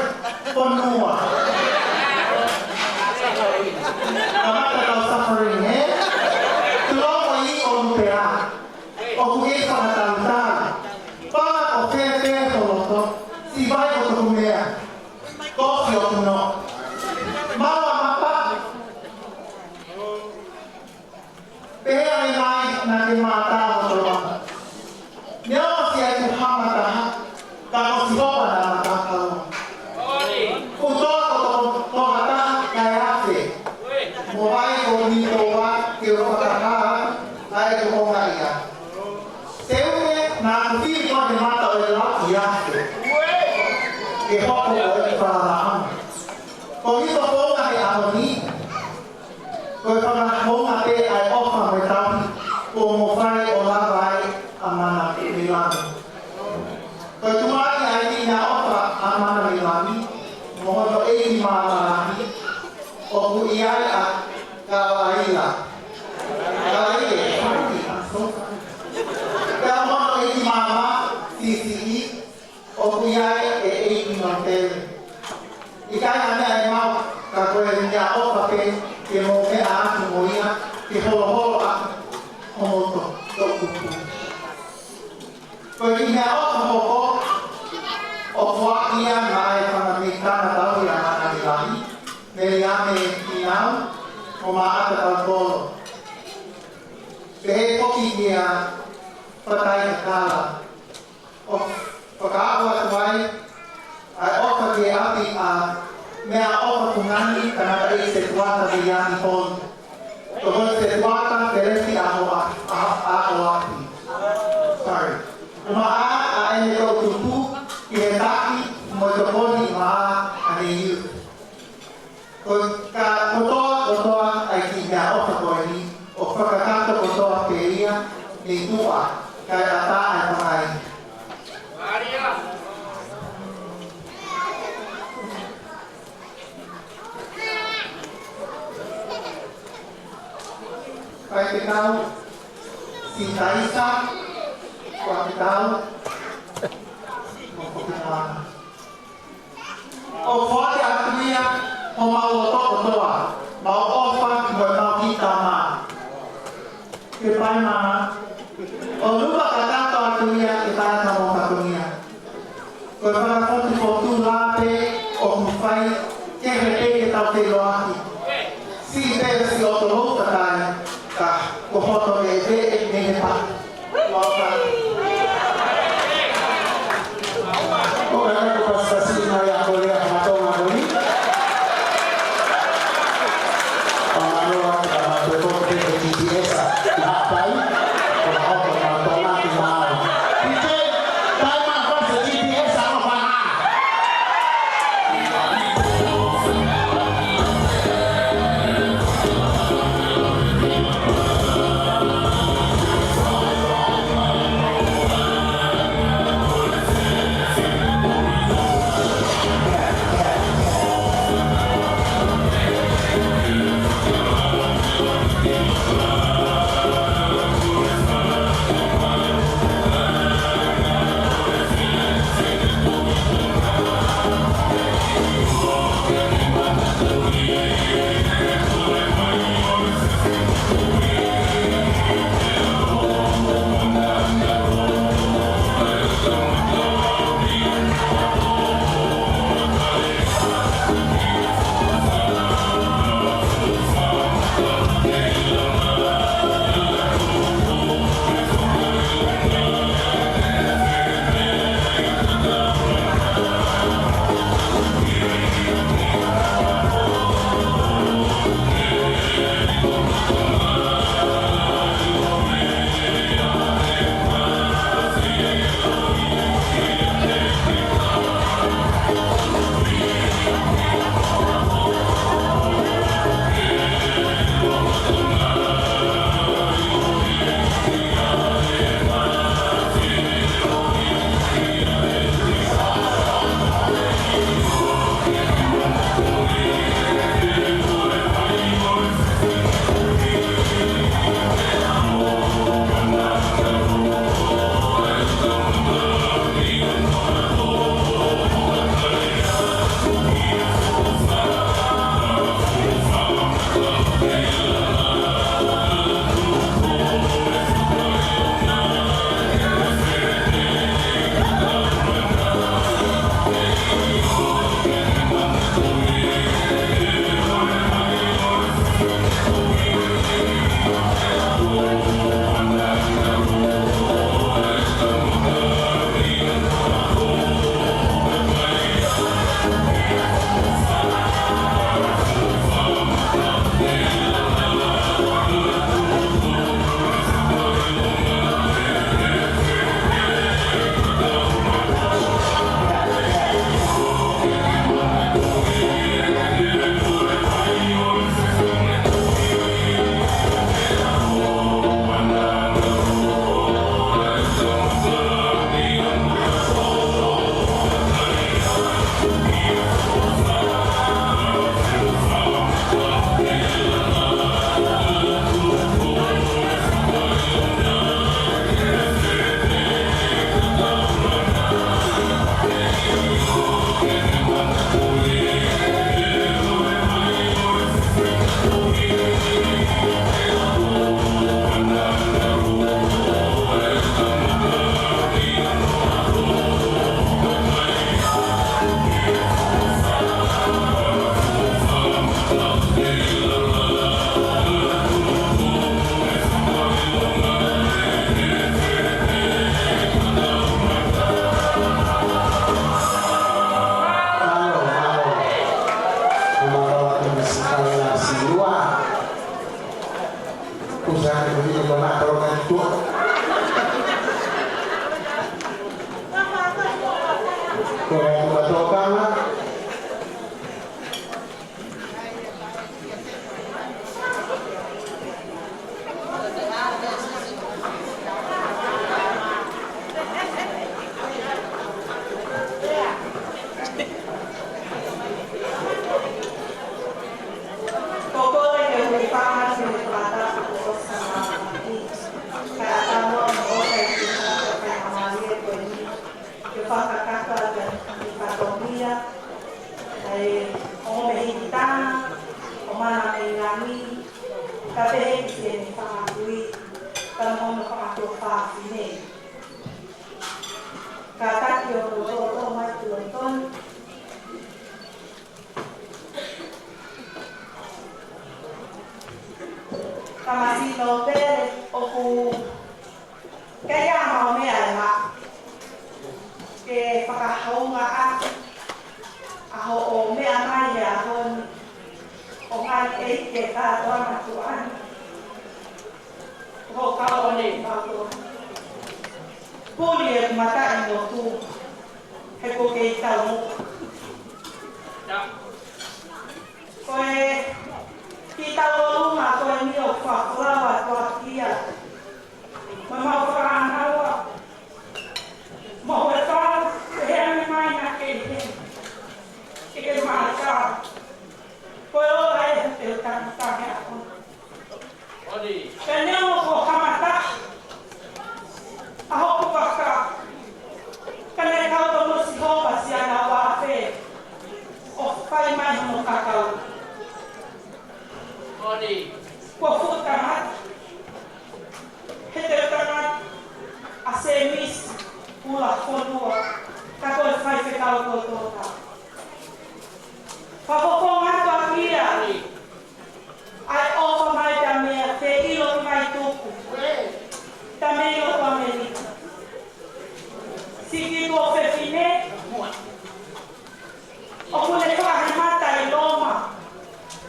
ponua. Kamata tau suffering, ē? Tulomo i o nupea, ʻoku ke fakatautau, pala ko fēfē ho loto, sivai ko toku mea, kofi o kuno. Maua mapa, Pea ʻe mai na ke mata o toa. Nea o si ai tu hama taha, ka ko si hopa na mata kau. Kutoa ko toko Mo hono ʻeiki māmā lahi, ʻoku ʻi ai ʻa Kalaila. Kalaile, sorry, I'm so sorry. Pea mo hono ʻeiki māmā siʻisiʻi, ʻoku ʻi ai ʻa e ʻeiki Nōtele. ʻIkai ha meʻa ʻe maʻu, ka ko e meʻaʻofa pē ke mou meʻa atu mo ia, ke holoholo atu homou to-, toʻutupu. Ko e kiʻi meʻaʻofa hoko, ʻoku foaki ia maʻa e fanga mei Kanatauhi ʻa Māʻoniʻoni, Meliame Kinau, mo Maʻata Tautolo. Pehē foki kia Fatai Kakala. ʻOku fakaaʻu atu ai ʻa e ʻofa ki he ʻapi ʻa Meʻaʻofa Fungani, tangataʻeiki setuata Viliami Hall. Tokoni setuata Feleti Ahoa-, A-, Ahoapi. Sorry. Maʻa ʻa ʻene toʻutupu ki he taki mo e tokoni maʻa ʻa e youth. Ko e ka kotoa, kotoa ʻa e kiʻi meʻaʻofa ko eni, ʻoku fakakakato kotoa pē ia mei tuʻa, kae ʻatā ʻa e pangai. Faifekau Sitaisa, Kuakitau, mo Kokinawana. ʻOku foaki atu ia homau loto kotoa, mau ʻofa mo ʻemau kiʻi tama. Ke pai mā. ʻOku lava kakato atu ia ke tau ʻi homau fatongia. Ko e fakafotufotu lahi pē ʻoku fai, kehe pē ke tau feʻiloaki. Siʻi pē siʻoto lou kakai, ka ko hoto e veʻe mei he pā. Ko e anga ko pasipasi mai a ko lea ko Matonga ko ni. Ko Matonga ko Matonga ko T T S a. Hapai. Ko Matonga ko Matonga. T J, tai ma ko T T S a ko Matonga. Tamasiʻi Nōpele, ʻoku ʻikai ha meʻa ʻe maʻu ke fakahoungaʻaki ʻa hoʻo meʻa mai he ʻaho ni, ʻo ngaahi ʻeiki kātoa ʻa e tuʻa ni. Ko e kau ʻo ne mau tuʻa. Puli e mataʻimotu, he ʻoku kei taumuʻa. Ko e kiʻi tauʻolunga ko eni ʻoku fakafolau atu ʻaki ia. Mo mau fakaʻānaua. Mo e fala, ʻe ane mai na ke he. Ke ke maka. Ko e ola e te u tangata he ako. Ka neongo ko e kamata ʻa hoku vaka, ka ne kau tomuʻa Sihova siana ua afe ʻo fai mai hono kakau. Kuo fuʻu tangata, he te u tangata ʻa Semisi Ulafonua, ka ko e faifekau kotoa. Fakafofonga atu ʻaki ia ʻa e ʻofa mai ta meʻa te ʻilo mai tuku. Ta meʻa ʻo ta meʻa. Siki ko fefine. ʻOku ne fakahemata ʻi Loma.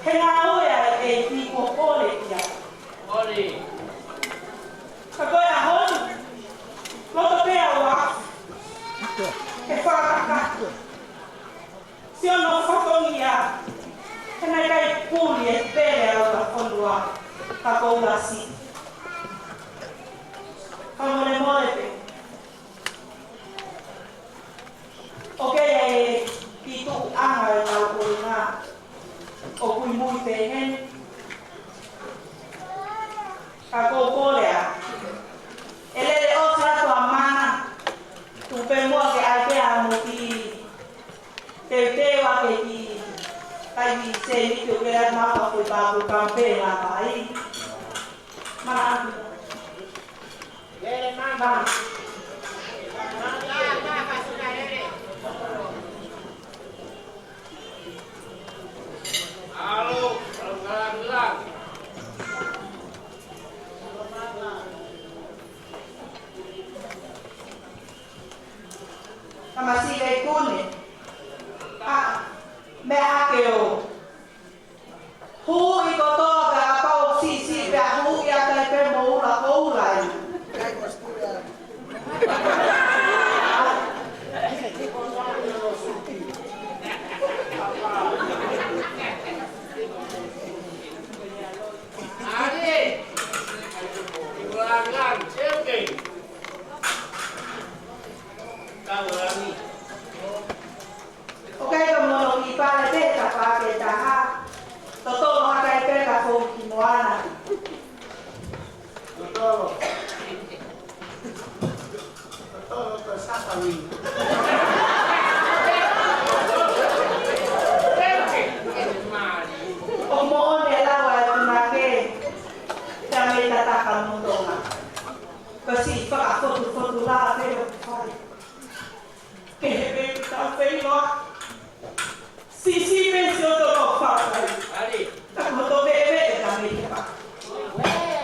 He ngāue ʻa e ʻEiki kuo kole ia. Ka ko e ʻaho ni, loto pē au ʻo fakakakato. Sio no fatongia, he naʻe ʻikai puli e pele ʻa Ulafonua, ka ko Ulasi. Fakamolemole pē. ʻOku ʻi ai e kiʻi tuʻuʻanga ʻi he tauʻolunga ʻoku ʻi mui pē heni. Ka ko e kole ʻa e lele ʻo sa tua mana, tuku pē muʻa ke ʻai pē ʻa mo ki teuteu ake ki, kai ki seni ke u ke la mapa ko i papu kampe la pai. Mana. Lele mama. Alo, alo, alo, alo. Tamasiʻi Leikune. ʻA, meʻa ake ʻo. Huʻi kotoa ka a pau siʻisiʻi pea huʻi ʻa tai pē mo ula ko ula ai. ʻOku ʻikai ko mono ki pale pē ka pake taha. Totolo hakai pē ka fou ki moana. Totolo. Totolo ko safari. ʻO moʻoni e lau ʻa e punake. Ka mei tataka mo Tonga. Ko e siʻi fakafotufotu la pē ʻoku fai. Ke he pē ki tau feiloa. Siʻisiʻi pē sio tolo fakai. Ka ko to pē pē e ka mei te pa.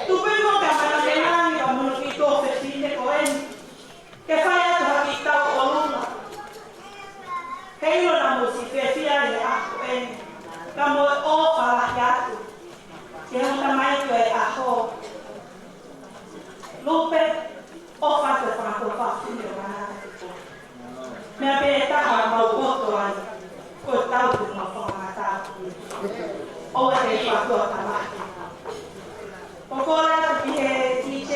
Tupe mo ka mana me nani ka mono ki to fefine ko eni. Ke fai atu ha kiʻi tauʻolunga. He ʻilo na mo siʻi fefia le ako eni. Ka mo e ʻofa lahi atu. Ke hanga mai ko e ako. Lupe, ʻofa ke fakakofa fine o mana. Meʻa pē taha mau koto ai, ko e tau te mau fakamata. ʻOua te fakatua tamaki. Ko koe atu ki he D J,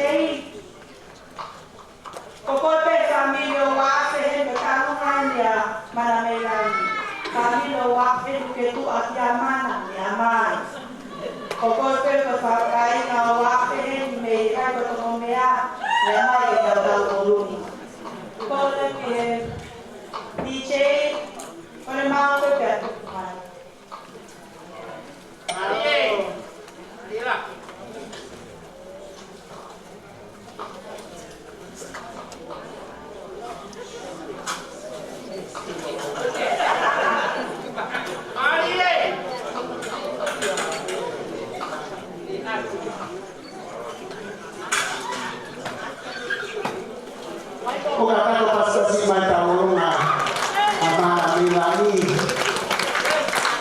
ko koe pē fāmili ʻo Uafe he ko talu mai ni a Mana mei Langi. Fāmili ʻo Uafe ke tuʻa ki a Mana, ki a mai. Ko koe pē ko fakakainga ʻo Uafe he ni mei ai ko toko mea, mea mai e tau tau o luni. Ko le ke D J, ko le mau ko te atu mai.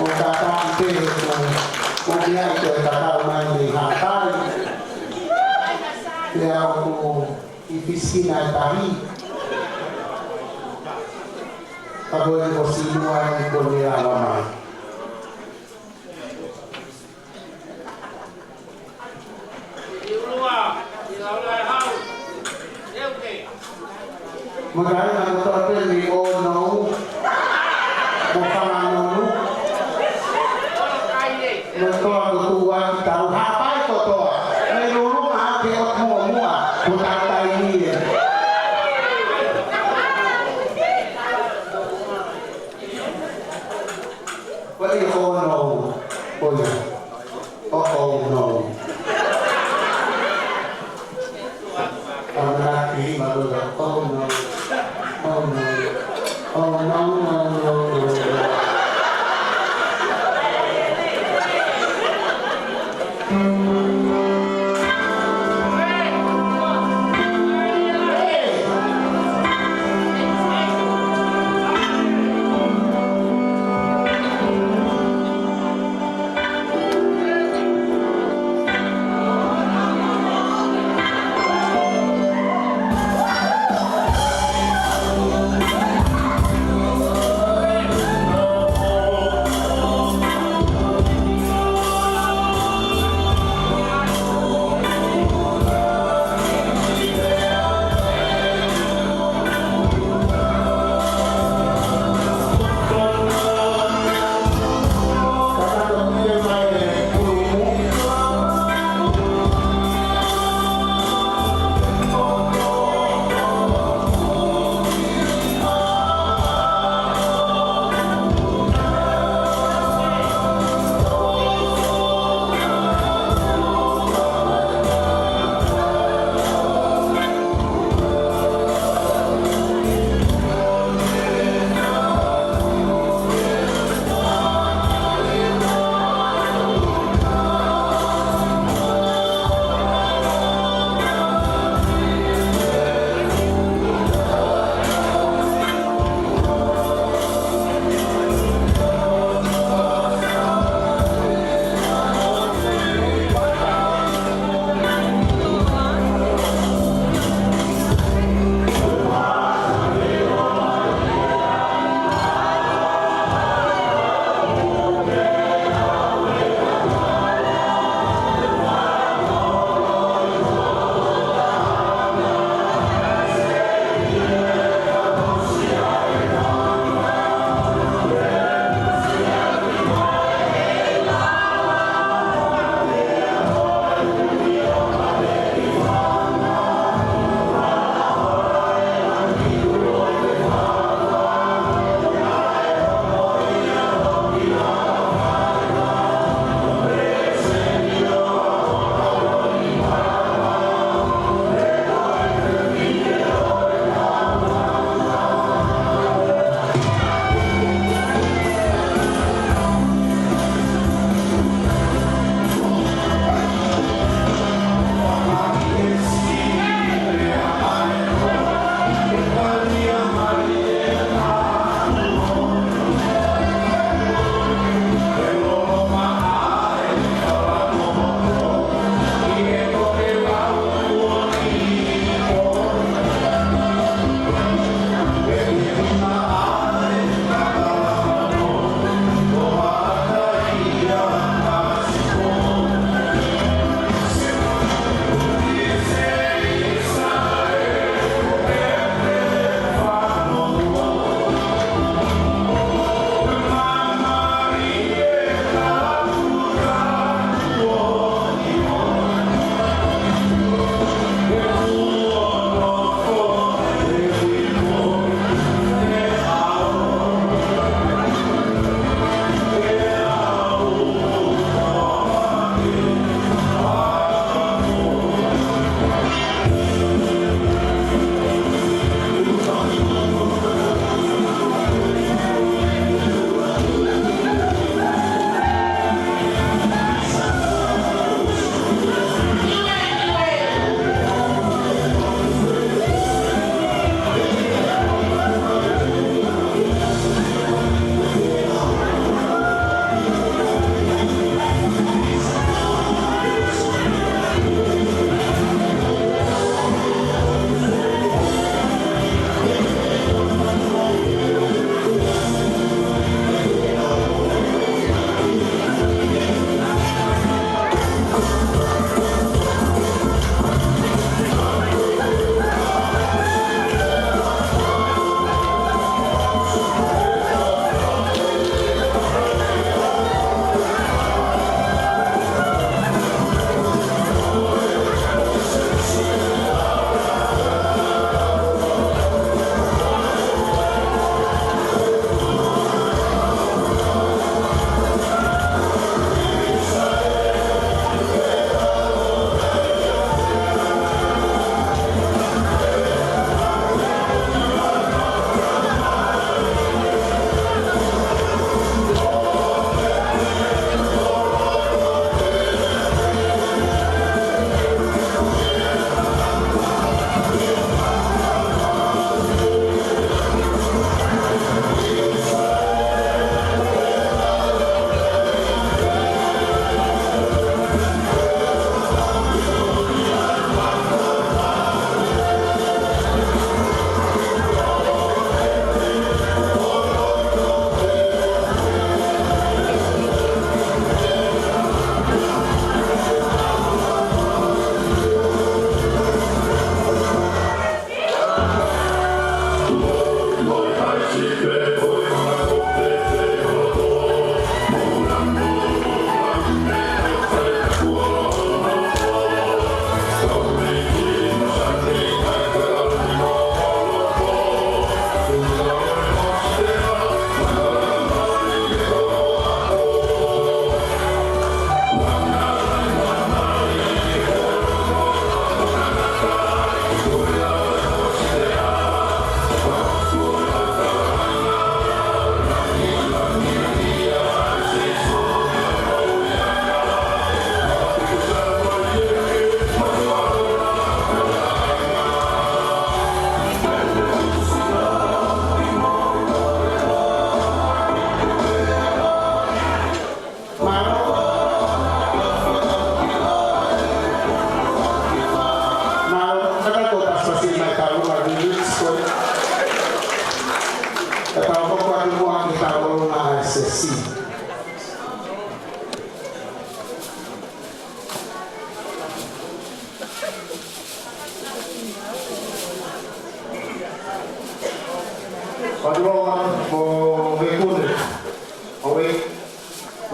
Ko e kātaki pē he ko, ko e meʻa ʻi he kakau mai mei Haʻapai. Pea ʻoku ʻi Fisina e tahi. Ka ko e ko Sinua eni kuo ne lava mai. Mo e kāinga kotoa pē mei ʻOnou, mo Fanganonu, mo e toa ko Tuʻuakitau, Haʻapai kotoa. Mei Lulunga ʻo aʻu ki ʻOtu Muʻomuʻa, ko e taimi ē. Ko e ʻOnou, ko ia. ʻO ʻOnou. ʻAmanaki, mālō, ʻOnou. ʻOnou. ʻOnou, ʻOnou, ʻOnou.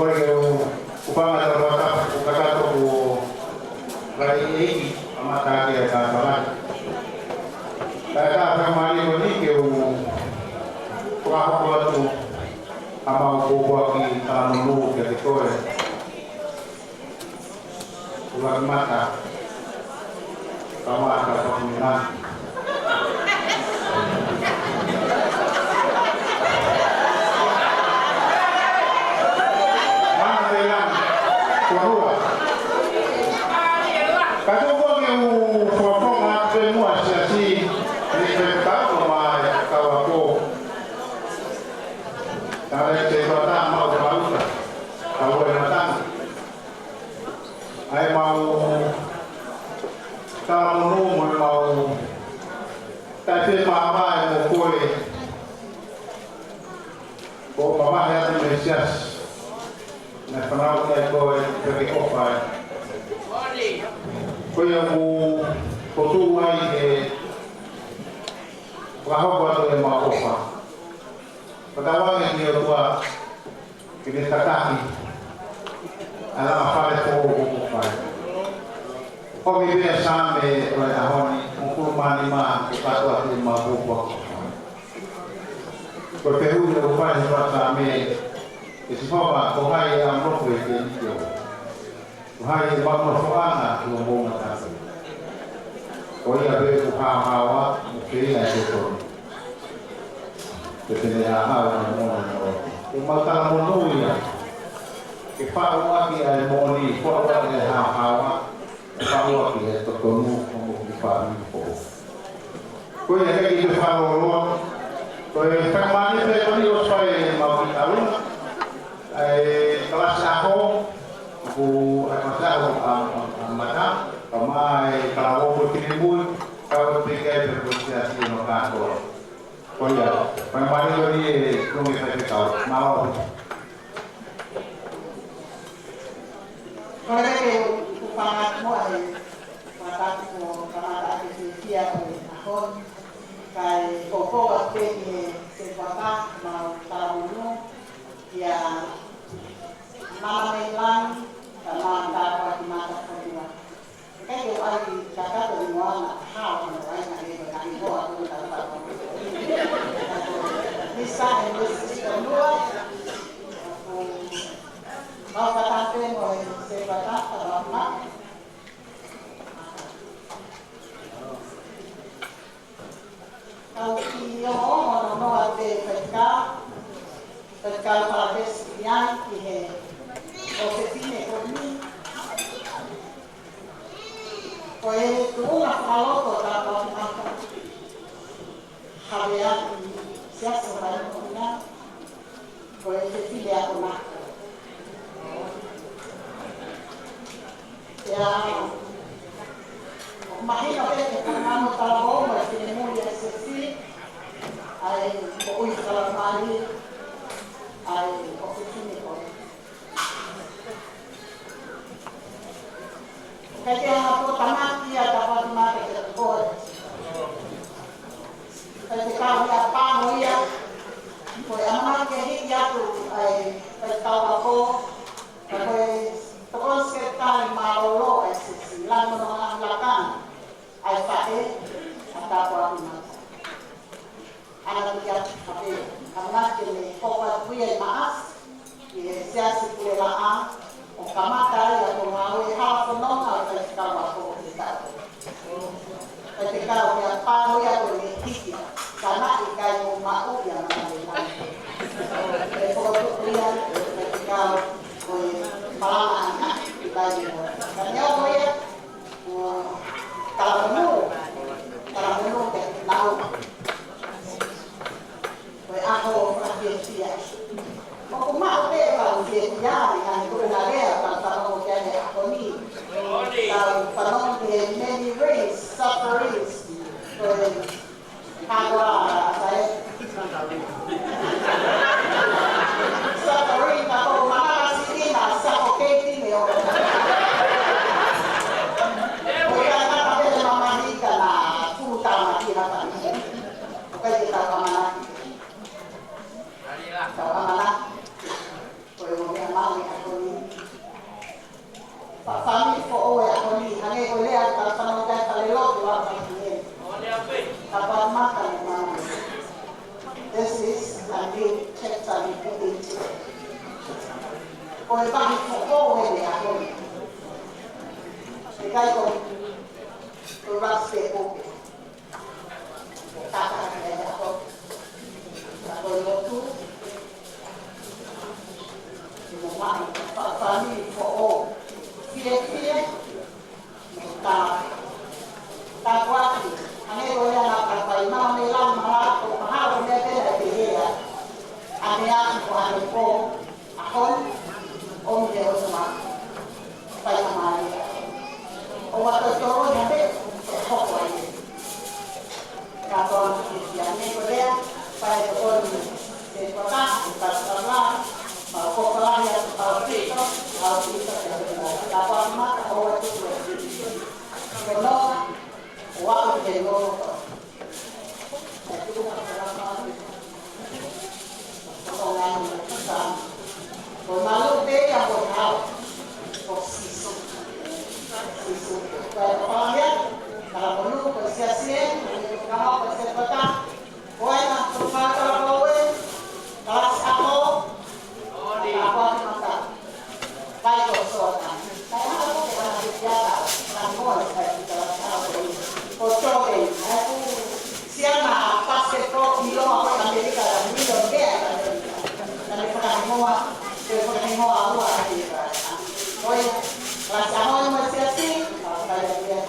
Ko e ke u, u panga tau pata, u kakato ko rai eiki, a mata ke a tāpanga. Ka e ka pea mali ko ni ke u, u ka hoko atu, a mau ko ko ki ka monu ke te koe. Ua mata. Kamata pakumina. Mana te ilang. Korua. Ka tō kua ke u fofonga pe mua siasi. Ni pe kau ko mai kau ako. Tare te kua ta mau kauta. Kau e matanga. ʻA e mau talamonu mo e mau taʻefeʻamavae mo koe. Ko mavahe atu mei siasi. Naʻe fanau ki ai koe pea ke ʻofa ai. Ko ia ʻoku, ʻoku tuʻu ai e fakahoko atu e mau ʻofa. Fakatauange ki he ʻOtua, ke ne tataki ʻa e langa fale foʻou ʻoku fai. ʻOmi pē Saame ʻo e ʻaho ni, hongofulu mā nima ke katoa ki he mau kua. Ko e fehuʻi ʻoku fai he Saame, ʻe Sihova, ko hai ʻe ʻamanaki kiate au? Ko hai ʻe maʻu nofoʻanga ki hoʻomou mata? Ko ia pē ʻoku haohaoa, mo feila ʻi he totonu. Pea te ne haohaoa ʻa e moʻoni ʻo e moʻui. ʻOku mau talamonu ia. Ke faʻu ʻaki ʻa e moʻoni, faʻu ʻaki ʻa e haohaoa, ke faʻu ʻaki ʻa e totonu ʻo hoʻomou kiʻi fāmili foʻou. Ko ia ke ke fakalōloa. Ko e fakamālō pē ko eni ʻoku fai ʻe he mau kiʻi ʻalunga. ʻA e kalasi ʻaho, ko e kalasi ʻaho ʻa, ʻa, ʻa mata, ka mai kalasi ʻaho ko e kiʻi mui, ka ko e peke ai pē ko e siasi ʻo e kātoa. Ko ia, fakamālō ko eni ʻe Tuʻunga Faifekau. Mālō. Ko e ke u, u fanga mua he Matatu ko kamata ake fiefia ʻo e ʻaho ni. Kae fofo atu pē ki he setuata mau talamonu ia Mama Mei Langi, ka mau tāpuaki mata fonua. ʻIkai ke u ʻai kakato ni moana hao no ai na e ko na i hoa ko na talamonu. Mister and Missus Fonua. Mau kata pē mo e setuata, ka mau ma. Kau ki o o no no a te faika, faika Palavesi ki ai ki he ʻofefine ko eni. Ko e tuʻunga fakaloto ka ko ʻi ʻaho. Havea ki siasi mai mo ina. Ko e fefine ako na. Ia, ʻoku mahino pē ke fanongo talavou mo e finemui ʻa e sesi, ʻa e ko ui falamali, ʻa e ko fefine ko. Kae ke anga ko tamaki ia ka watu mata ke ko. Kae ke kau ia pango ia. Ko e ʻamanaki ke hiki atu ai, kae kau ako. Ka ko e tokoni sekeletali mālōlō ʻa e sesi. Langi mo hono lakanga. ʻA e faʻē, ʻa Tāpuaki Mata. ʻAna kia Faʻē, ʻamanaki ke ne hoko atu ia ʻi Maʻasi, ʻi he Siasi Pulelaʻā, ʻo kamata ai ʻa e ngāue hala fononga ʻo e faifekau ako ʻi he taʻu. Faifekau ia pāno ia ko e hiki, ka naʻe ʻikai ke maʻu ia mata le mai. ʻE fokotuʻu ia, faifekau ko e malanga ana, ʻikai ke mo. Ka neongo ia, Talamonu, talamonu ke nau. Ko e ʻaho fakafiefia. ʻOku maʻu pē ʻa e fakafiefia, ʻi he tuʻunga lea, ka fanongo ki ai he ʻaho ni. Ka fanongo ki he many ways, sufferings. Ko e Hākoa, sai. Sufferings, ka ko e manava siki na suffocating ē ʻo. Ko e ka ka pele mamahi ka na fuʻu tāmaki na pani. ʻOku ʻikai ke tau ʻamanaki. Tau ʻamanaki. Ko e ongo meʻa maʻu ʻi Fa-, fāmili foʻou ʻo e ʻaho ni, hangē ko e lea ʻa e tangata ʻi he falelotu ʻa Pākiheni. Ka pā mata ni mama. This is a new chapter in Pōʻuli. Ko e vahe foʻou ʻo e ʻaho ni. ʻIkai ko, ko e vahe foʻou. Tata ki he ʻaho. Ka ko e lotu. Mo e fa-, fāmili foʻou. Fiefia. Mo tā. Tāpuaki. Hangē ko e lea naʻa ku fai, maʻu mei langi malanga, ko mahalo ko e meʻa pē naʻe pehē ai. ʻA e meʻa ko ʻa e pō. ʻAho ni, ʻomi ʻe he ʻOtua. Faingamālie. ʻOua toe tō ʻi ha meʻa, ʻe hoko ai. Ka tō ʻa e kiʻi ʻa e meʻa ko ē, fai ʻe he ʻOtua ni, ʻe kota, ʻe kota la, ma ko kala ia, ʻaupito, ʻaupito, ʻe kota. Ka ko e mata, ʻoua te tō. Ko no, ʻoua te tō. Ko e malu pē ia ko e hao. Ko Sīsū. Sīsū. Ko e paʻanga ia, ka la ko nu, ko e siasi ē, ko e kama, ko e sepata. Ko e na, ko e fakatala ko e, kalasi ako, Ka ko e mata. Kai ko soa. Kai ko soa. Kai ko soa. Ko Joe, ē, ʻoku siana passport ʻi loa ko ē ʻAmelika, ʻa e milionea ʻi ʻAmelika. Ka ne fakahingoa, ne fakahingoa ua ʻAmelika. Ko ia, kalasi ako mo e siasi, ka kai ko ia.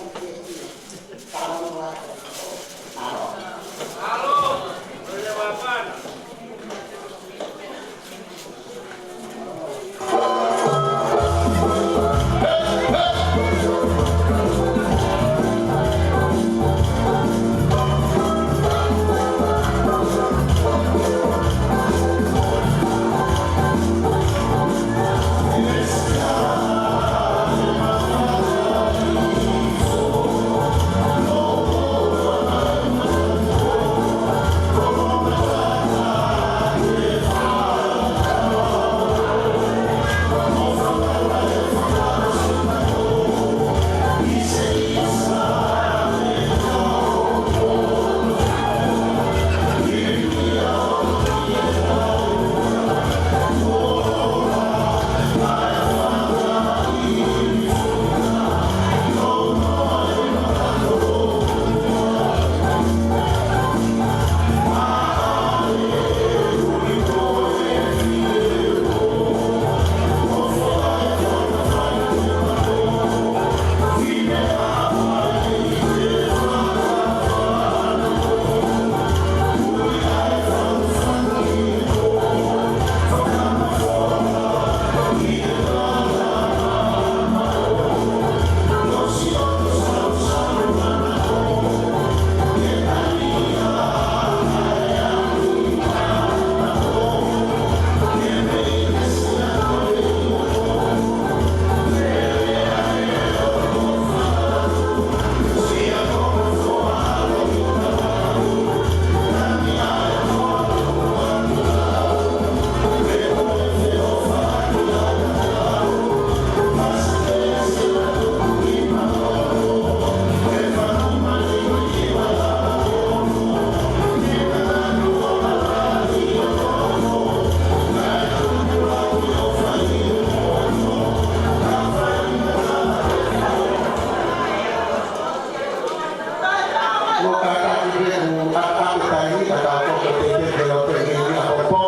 Mo kātaki pē ʻoku ʻaʻaku taimi ka tau toka pē pē pē ʻo pē pē pē ʻa popo.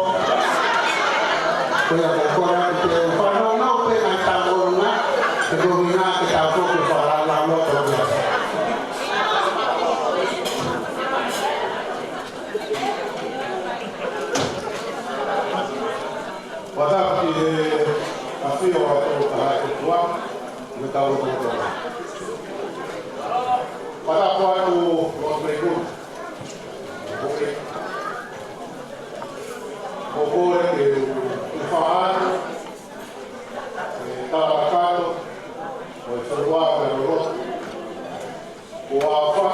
Ko ia ko kona pē pē ʻo fanongo pē ʻa e tau ʻolunga, ʻe ko mina ke tau toka fakalala mo toka. Fakatapu ki he ʻafio ʻa e Tolu Tahaʻi ʻOtua, mo e tau ʻOtua. Fakatapu atu ʻo Tuʻi Kuni. ʻOku kole ke u faʻa ʻe tala kakato ʻo e fonua mo e loloto. Ko e ʻaho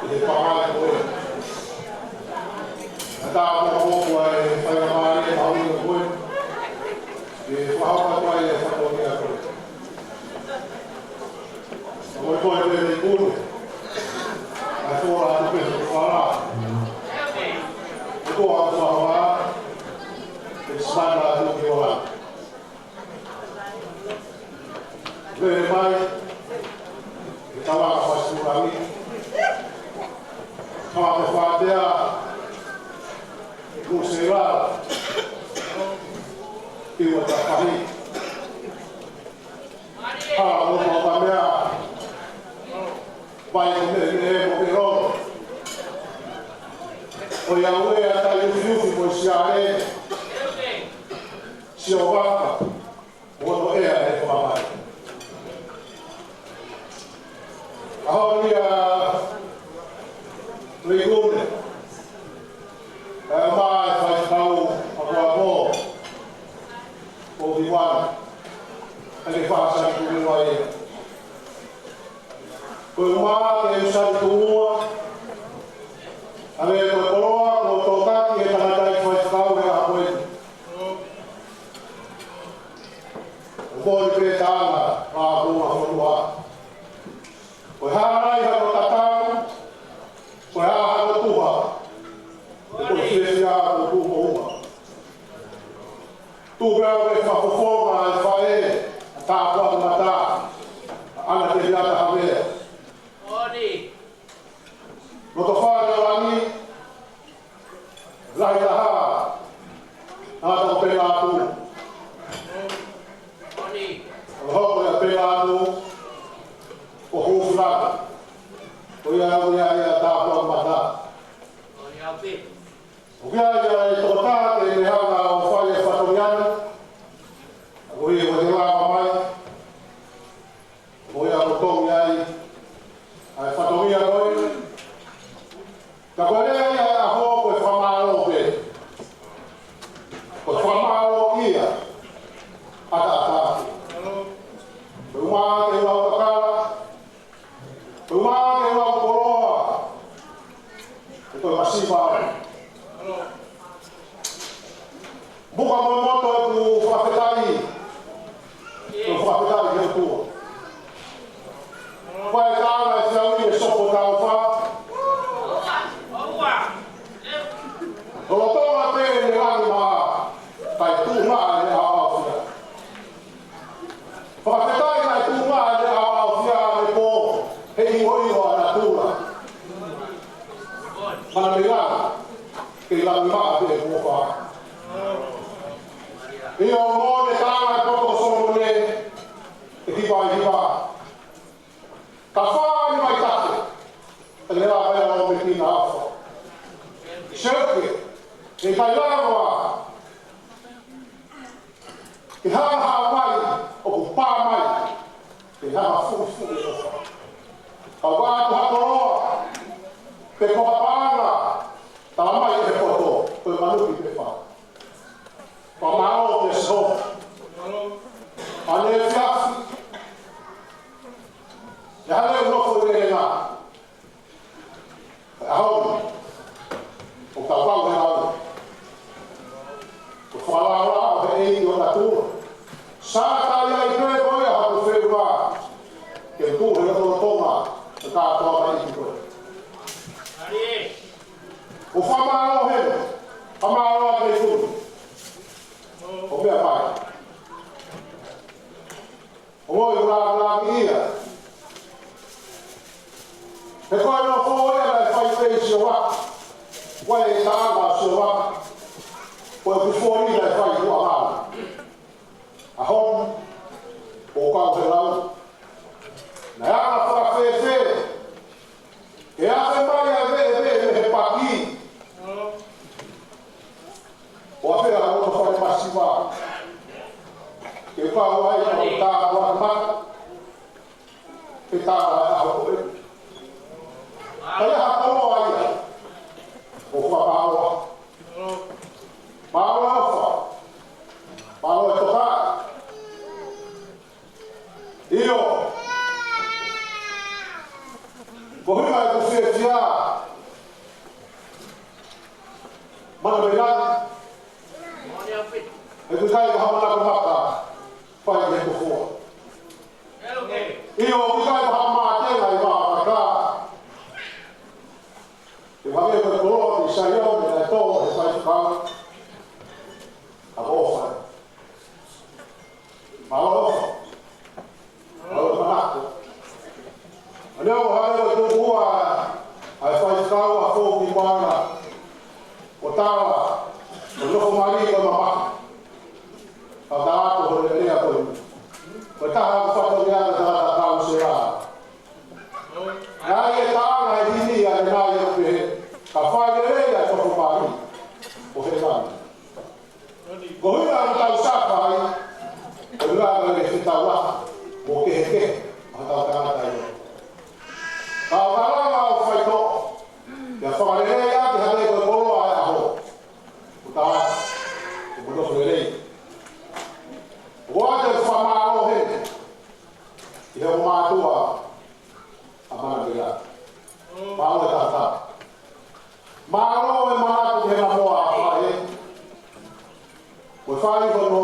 ni ʻe pāhale ko ē. Ka tau moʻoku ʻa e faingamālie mahuʻinga ko ē ke fakahoko atu ai e fatongia ko ē. Ko e ko e pele i kune. Ai fō atu pē ko fala. Ko a fala. E smart atu ki ora. Vele mai. E tala ka fasi ura ni. Ka ko fatea. Ko se la. Iwa ta fahi. Hala o ka mea. Vai ko me me mo ke ro. ʻOiauē ʻa Taiufiufi mo Siale. Sio vaka. Mo no ea e ko mai. ʻAho ni ʻa Leikune. ʻE mai faifekau ʻa ko a ko. ʻO ki wana. ʻE ke fāsani ku mua ia. Ko e uma ke usani ku mua. ʻA me ko e koloa, ko e tokaki e tangata ʻi faifekau he ʻaho ko eni. Ko e pē tāna, ʻa ko a fonua. Ko e hā nai ha ko tatau, ko e hā ha ko tuha. Ko e fiefia ko tu ko uma. Tuku au ke fakafofonga e faʻē, ʻa Tāpuakimatā, ʻa ʻAna Teliata Havea. Loto fale ʻo langi, lahi laha, ʻa ta ko pela atu. ʻO hoko ia pela atu, ʻo hūfula. Ko ia, ko ia, ia Tāpuakimatā. ʻO ia ia e tokotā ke ne hanga ʻo fai e fatongia ni. Ko ia ko te lava mai. Ko ia ko tongi ai. ʻA e fatongia ko ē. Ka ko e lea ia ʻa e ʻaho ko e fakamālō pē. Ko e fakamālō ia. ʻAta ʻata. Ko e uma ke lau kakala. Ko e uma ke lau koloa. Ko e masiva. Muka mo moto ʻeku fakafetaʻi. ʻEku fakafetaʻi ki he ʻOtua. Ko e tāna e fiaui e sopo tau fa. Lolotonga pē ne langi mā. Kai tū mā ne ʻaoʻaofia. Fakafetaʻi naʻe tuʻunga ʻa e ʻaoʻaofia ʻa e pō, he ʻiloʻilo ʻa natula. Mana mila, ke langi maʻa pē kuo fa. ʻIo mo ne tāna e poto ko Solomone, ʻe hiva ʻe hiva. Ka fā ni mai take, ʻe lea mai ʻa o me kina afa. Seuke, ʻe kai lava, ke hanga ha mai, ʻoku pā mai, ke hanga fuʻifuʻi ʻofa. Ka ua atu ha koloa, pe ko ha paʻanga, tala mai ʻe he poto, ko e manuki pe fa. Fakamālō ki he Sihova. ʻAne fiafi. ʻE hale ʻo nofo ʻi he ngā. ʻAho ni, ʻo ka pau he lau. Ko e fakalaulauʻi ʻe he ʻEiki ʻo natula. Sa kai ai pē ko ia ha ko feu vā. Ke tuʻu he lotolotonga, ʻe kātoa mai ʻi ko. ʻO fakamālō he, fakamālō ake i kuru. ʻO meʻa mai. ʻO ʻi ula ula ia. He ko e nofo ia naʻe fai pē ʻi Siova. Ko e tānga Siova. Ko e kufori naʻe fai ʻi Uamau. ʻAho ni, ʻo kau he lau. Naʻe anga fakafēfē. Ke afe mai ʻa e veʻeveʻe mei he paki. ʻO afe ʻa e loto fale masiva. Ke pau ai ʻa e Tāpuakimatā. Ke tā ʻa e ʻaho ko ē. Ka ia ha koloa ia. ʻO fakamālō. Mālō ʻofa. Mālō e toka. ʻIo. Ko hima e ko fiefia. Mana mena. He kuo kai ha mana ko maka. Fai he ko fua. ʻIo, kuo kai ha mana. Mālō. Mālō e manako. ʻA ia ʻoku hangē ko e tuku ua ʻa e faifekau ʻa Fou ki Moana. ʻO tala, ʻo nofo mali ko e mamahi. Ka tala atu hono lea ko eni. Ko e taha ʻoku fatongia ka tala atu kaunselā. Naʻe ʻi ai e taʻanga he himi ʻanenai ʻo pehē, ka fai lelei ʻa e nofo mali ʻo Hēvani. Ko e ʻuhinga ʻoku tau sākaʻi, ko e ʻuhinga ʻoku ʻi ai e fetaulaki mo e kehekehe ʻa hotau tangata ʻi loto. Ka ʻoku lava ʻo faitoʻo, pea fakaleleiʻaki hangē ko e koloa ʻo e ʻaho. Ko e taha, ko e nofo lelei. ʻOatu e fakamālō heni ki he ongo mātuʻa ʻa Mana Meilani. Mālō e tangata. Mālō e manatu ki he namoa ʻa e faʻē. Ko e fai hono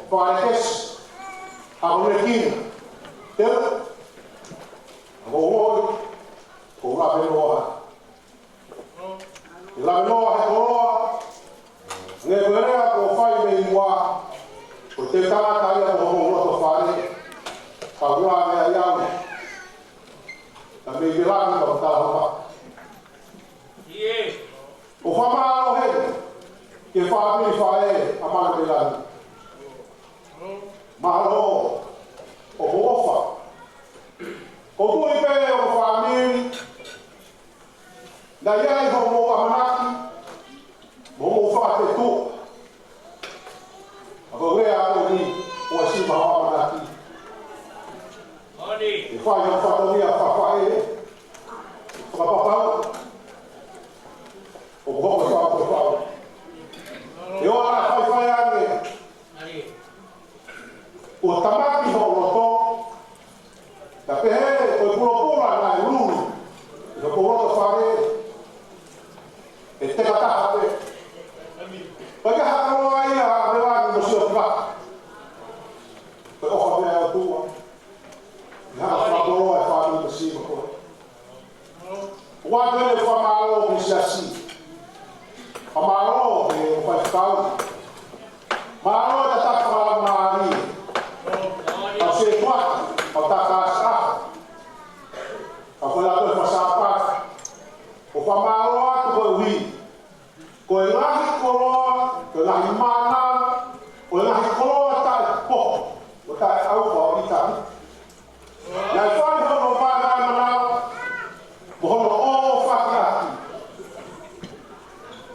fakalekesi ʻa hono kina. Teu, ʻa ko ngoi, ko lave noa. Lave noa he koloa, ne ko e lea ko e fai mei muʻa, ko e tangata ia ko hono loto fale, ka ua mei ai au. Ka mei Meilani ka tala hama. ʻIo. ʻOku fakamālō heni ki he fāmili faʻē ʻa Mana Meilani. Mālō ʻoku ʻofa. ʻOku tui pē ʻoku fāmili. Naʻe ʻi ai hoʻomou ʻamanaki, mo hoʻomou fakatetuʻa. ʻA ko e lea ko eni, ʻosi maʻu ʻamanaki. ʻE fai ha fatongia fakafaʻē, fakapapau, ʻoku hoko e fakafaʻē. ʻE ʻoua naʻa faifai ange ʻo tamaki hoʻo loto, ka pehē ko e pulopula naʻe lulu ʻi hoʻo loto fale, ʻe teka taha pē. Pea ʻi ai ha koloa ia ʻa Meilani mo Siofila. Ko e ʻofa mei he ʻOtua. ʻI ai ha fakakoloa e fāmili mo Siofila ko ē. ʻOatu e fakamālō ki he siasi. Fakamālō ki he faifekau. Mālō e tataki fakalaumālie. Kau setuata, kau takasaʻa. Kau fakalāngilangi fakasāpate. ʻOku fakamālō atu koeʻuhi ko e ngaahi koloa, ko e ngaahi mana, ko e ngaahi koloa taʻepoho, ko e taʻeʻauha ʻo ʻItali. Naʻe fai hono mana e mana, mo hono ʻofaʻaki ʻa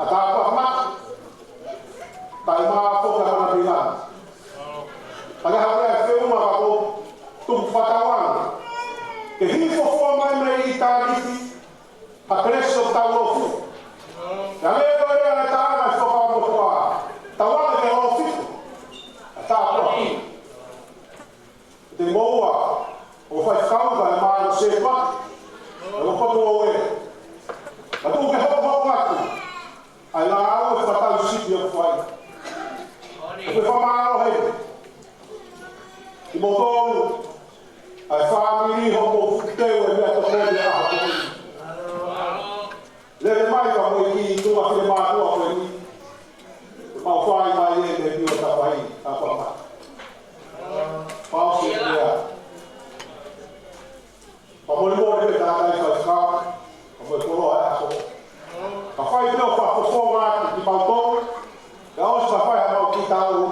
e tāpuaki mate, taʻemafoki ʻa Mana Meilani. Pea ʻi ai ha feʻunga ka ko e tuku fakatauange ke hifo fua mai mei ʻitāniti ha kelesi ʻo tau lofu. Ka lea ko e lea ʻa e taʻanga ʻi Fuakava Motuʻa, tauange ke lofi ʻa e tāpuaki. Te moua ʻo faifekau ka e maʻu sepa, ʻo lokoto ʻo e. Ka tuku ke hokohoko atu ʻa e ngāue fakatau sipi ʻoku fai. ʻOku fakamālō heni kimoutolu, ʻa e fāmili, hoʻomou fuʻu teu e meʻatokoni ʻa e ʻaho ko eni. Lele mai ka mo e kiʻi tuʻa finemātuʻa ko eni. Mau fai mai e me pio ka fai, ka fai mai. Pau si ia. Pea molemole pē tātai faifekau, ka mo e koloa e ʻaho. Ka fai pē ʻo fakafofonga atu kimautolu, ka ʻosi ka fai ha mau kiʻi tau.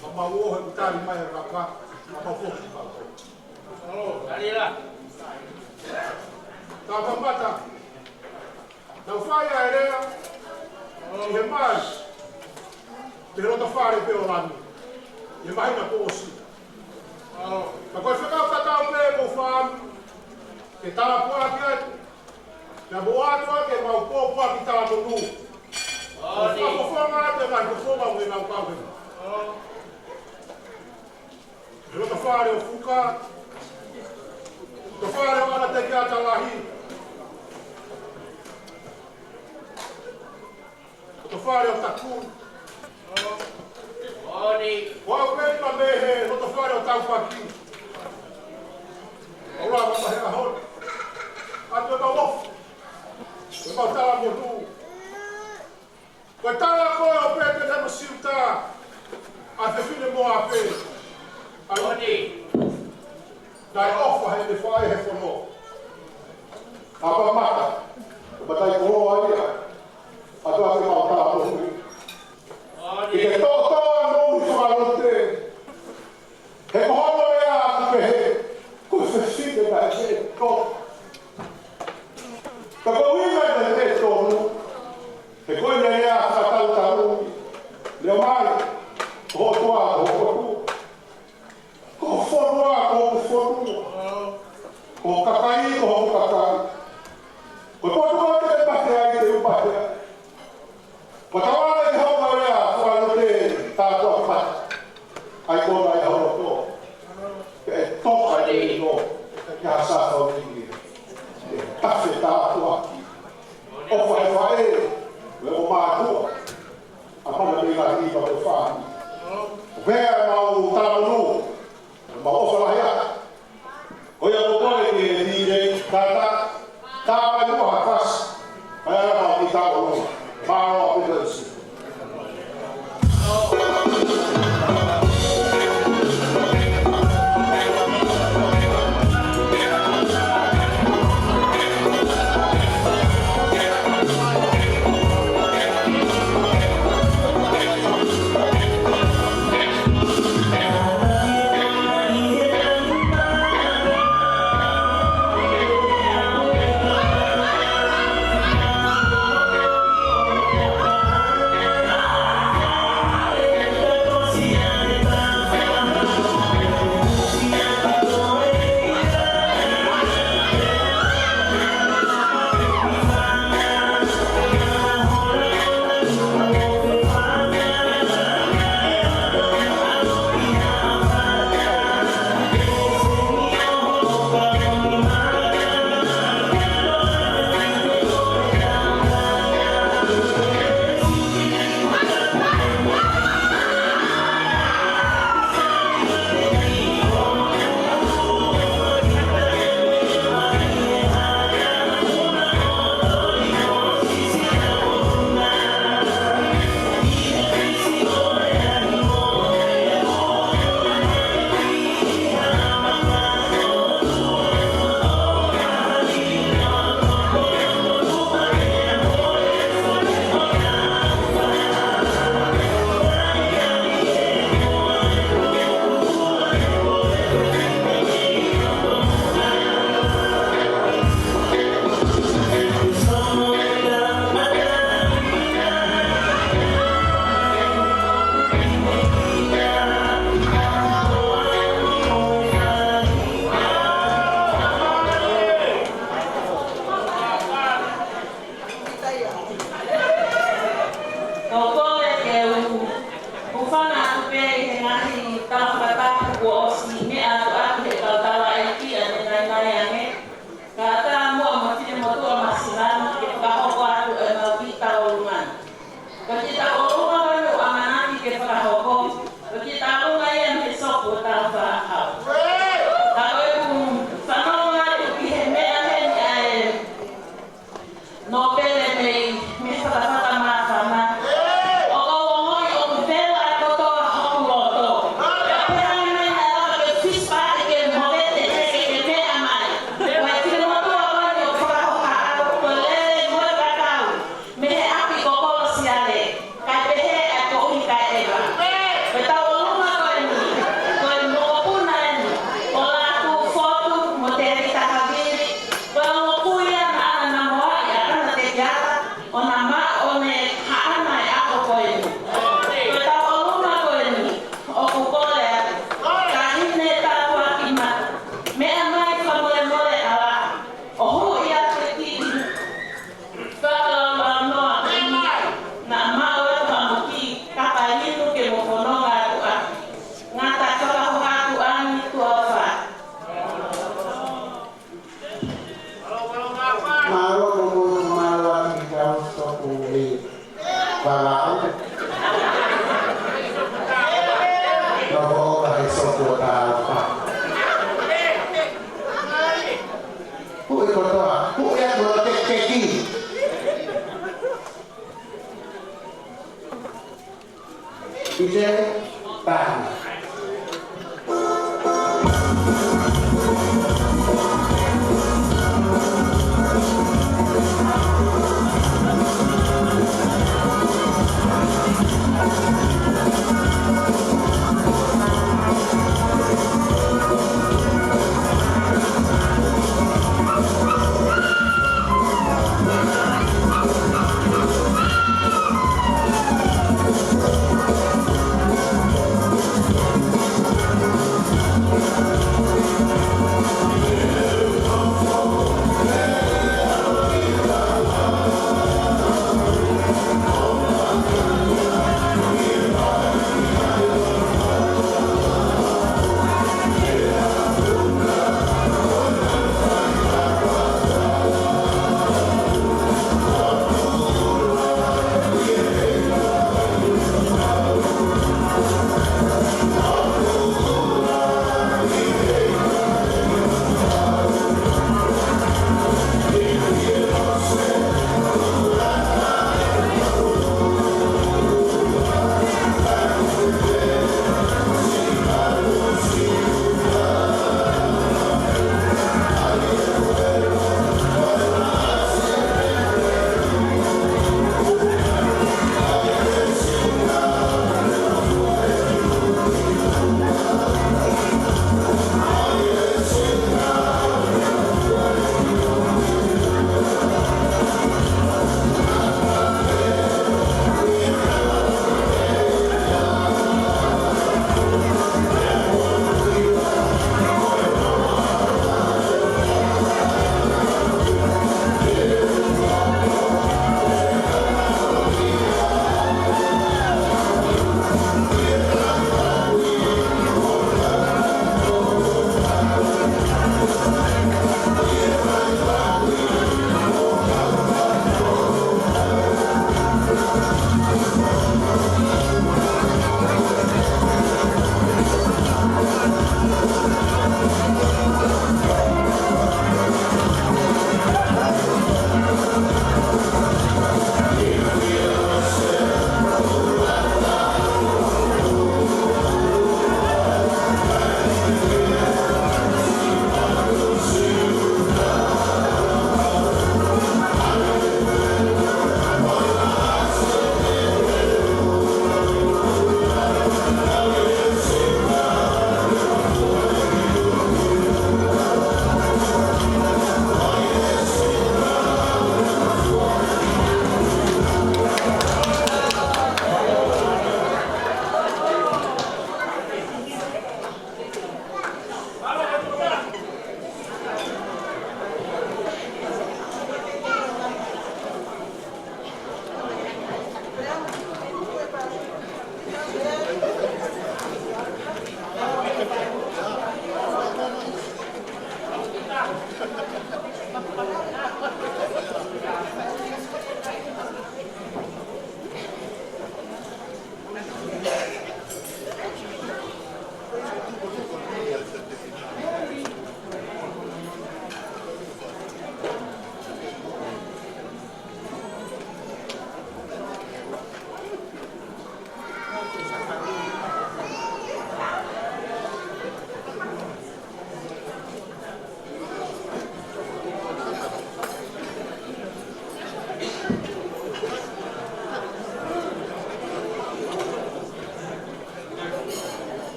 Ka mau ō he kutali mai e kaka, ka mau foki kimautolu. Ka kamata, Tau fai ʻa e lea ʻi he mai, mei he loto fale pē ʻo Langi, ʻi he māhina kuo ʻosi. Ka ko e fekau tatau pē ʻoku ou fai, ke tāpuaki atu, pea mo ʻoatu ʻa e mau pōpoaki talamonū. Ko e fakafofonga atu e ngaahi fofonga ʻoku mau kau he He loto fale ʻo Fuka. Loto fale ʻo ʻAna Tekiata Lahi. Loto fale ʻo Taku. Ko au pē ia mei he loto fale ʻo Taupaki. ʻOku lava mai he ʻaho ni. ʻA e mau ʻofa. ʻA e mau talamonū. Ko e tala ko ē ʻo Petelihema Siuta, ʻa e fefine mo ʻApe. ʻAloni, taʻeʻofa he te fai he fono. ʻApa mata, ʻo matai koloa ia, ʻa toa ke mau tā mohu. ʻI ke tōtō ʻa mohu i Fakalote, he ko hono lea ʻoku pehē, ko e fefine naʻe tō. Ka ko e ʻuhinga naʻe tō, he ko e lea fakatalutalu, lea mai, ko ho ʻOtua, ko ho ʻOtua. Ko ho fonua, ko hoku fonua. Ko ho kakai, ko hoku kakai. Ko e potu ko ē te mate ai, te u mate ai. Ko e tauana ʻi hoku lea, Fakalote, tā ko e mate. ʻAi ko ē ʻi hono tō. Ke toka e tō. Ke hasa tō ni. Ke tafe tā ko aki. ʻOfa he faʻē, mo e mātuʻa. ʻA mana mei ngaahi ipa ko e fāmili. Pea mau talamonū, mau ʻofa lahi atu. Ko ia ko kole ke D J, tata, tā mai muʻa ha fasi. Pea mau ki tā ʻolunga. Mālō ʻaupito ʻEiki.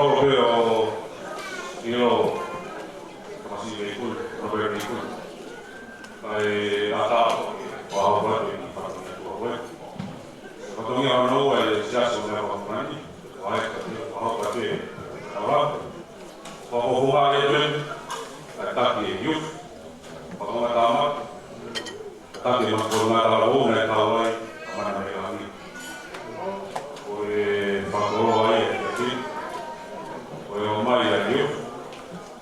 Ko pē ʻo ʻilo, Tamasiʻi Veikuli, Robert Veikuli. Kae ʻatā, ʻo aʻu atu ki he fatongia tuʻa ko ē. Fatongia hono ua ʻo e Siasi ʻo e Meʻa Fakamoʻuiʻanga, ʻo aʻu atu, ʻo aʻu atu, ʻo aʻu atu. Fakafofonga ʻa e ʻEiki, kae taki e youth, fakafofonga tama, Taki ma ko na la o na ka wai, mana me la ni. Ko e fakakoloa ia ʻa e ʻEiki. Ko e ʻomai ʻa e youth.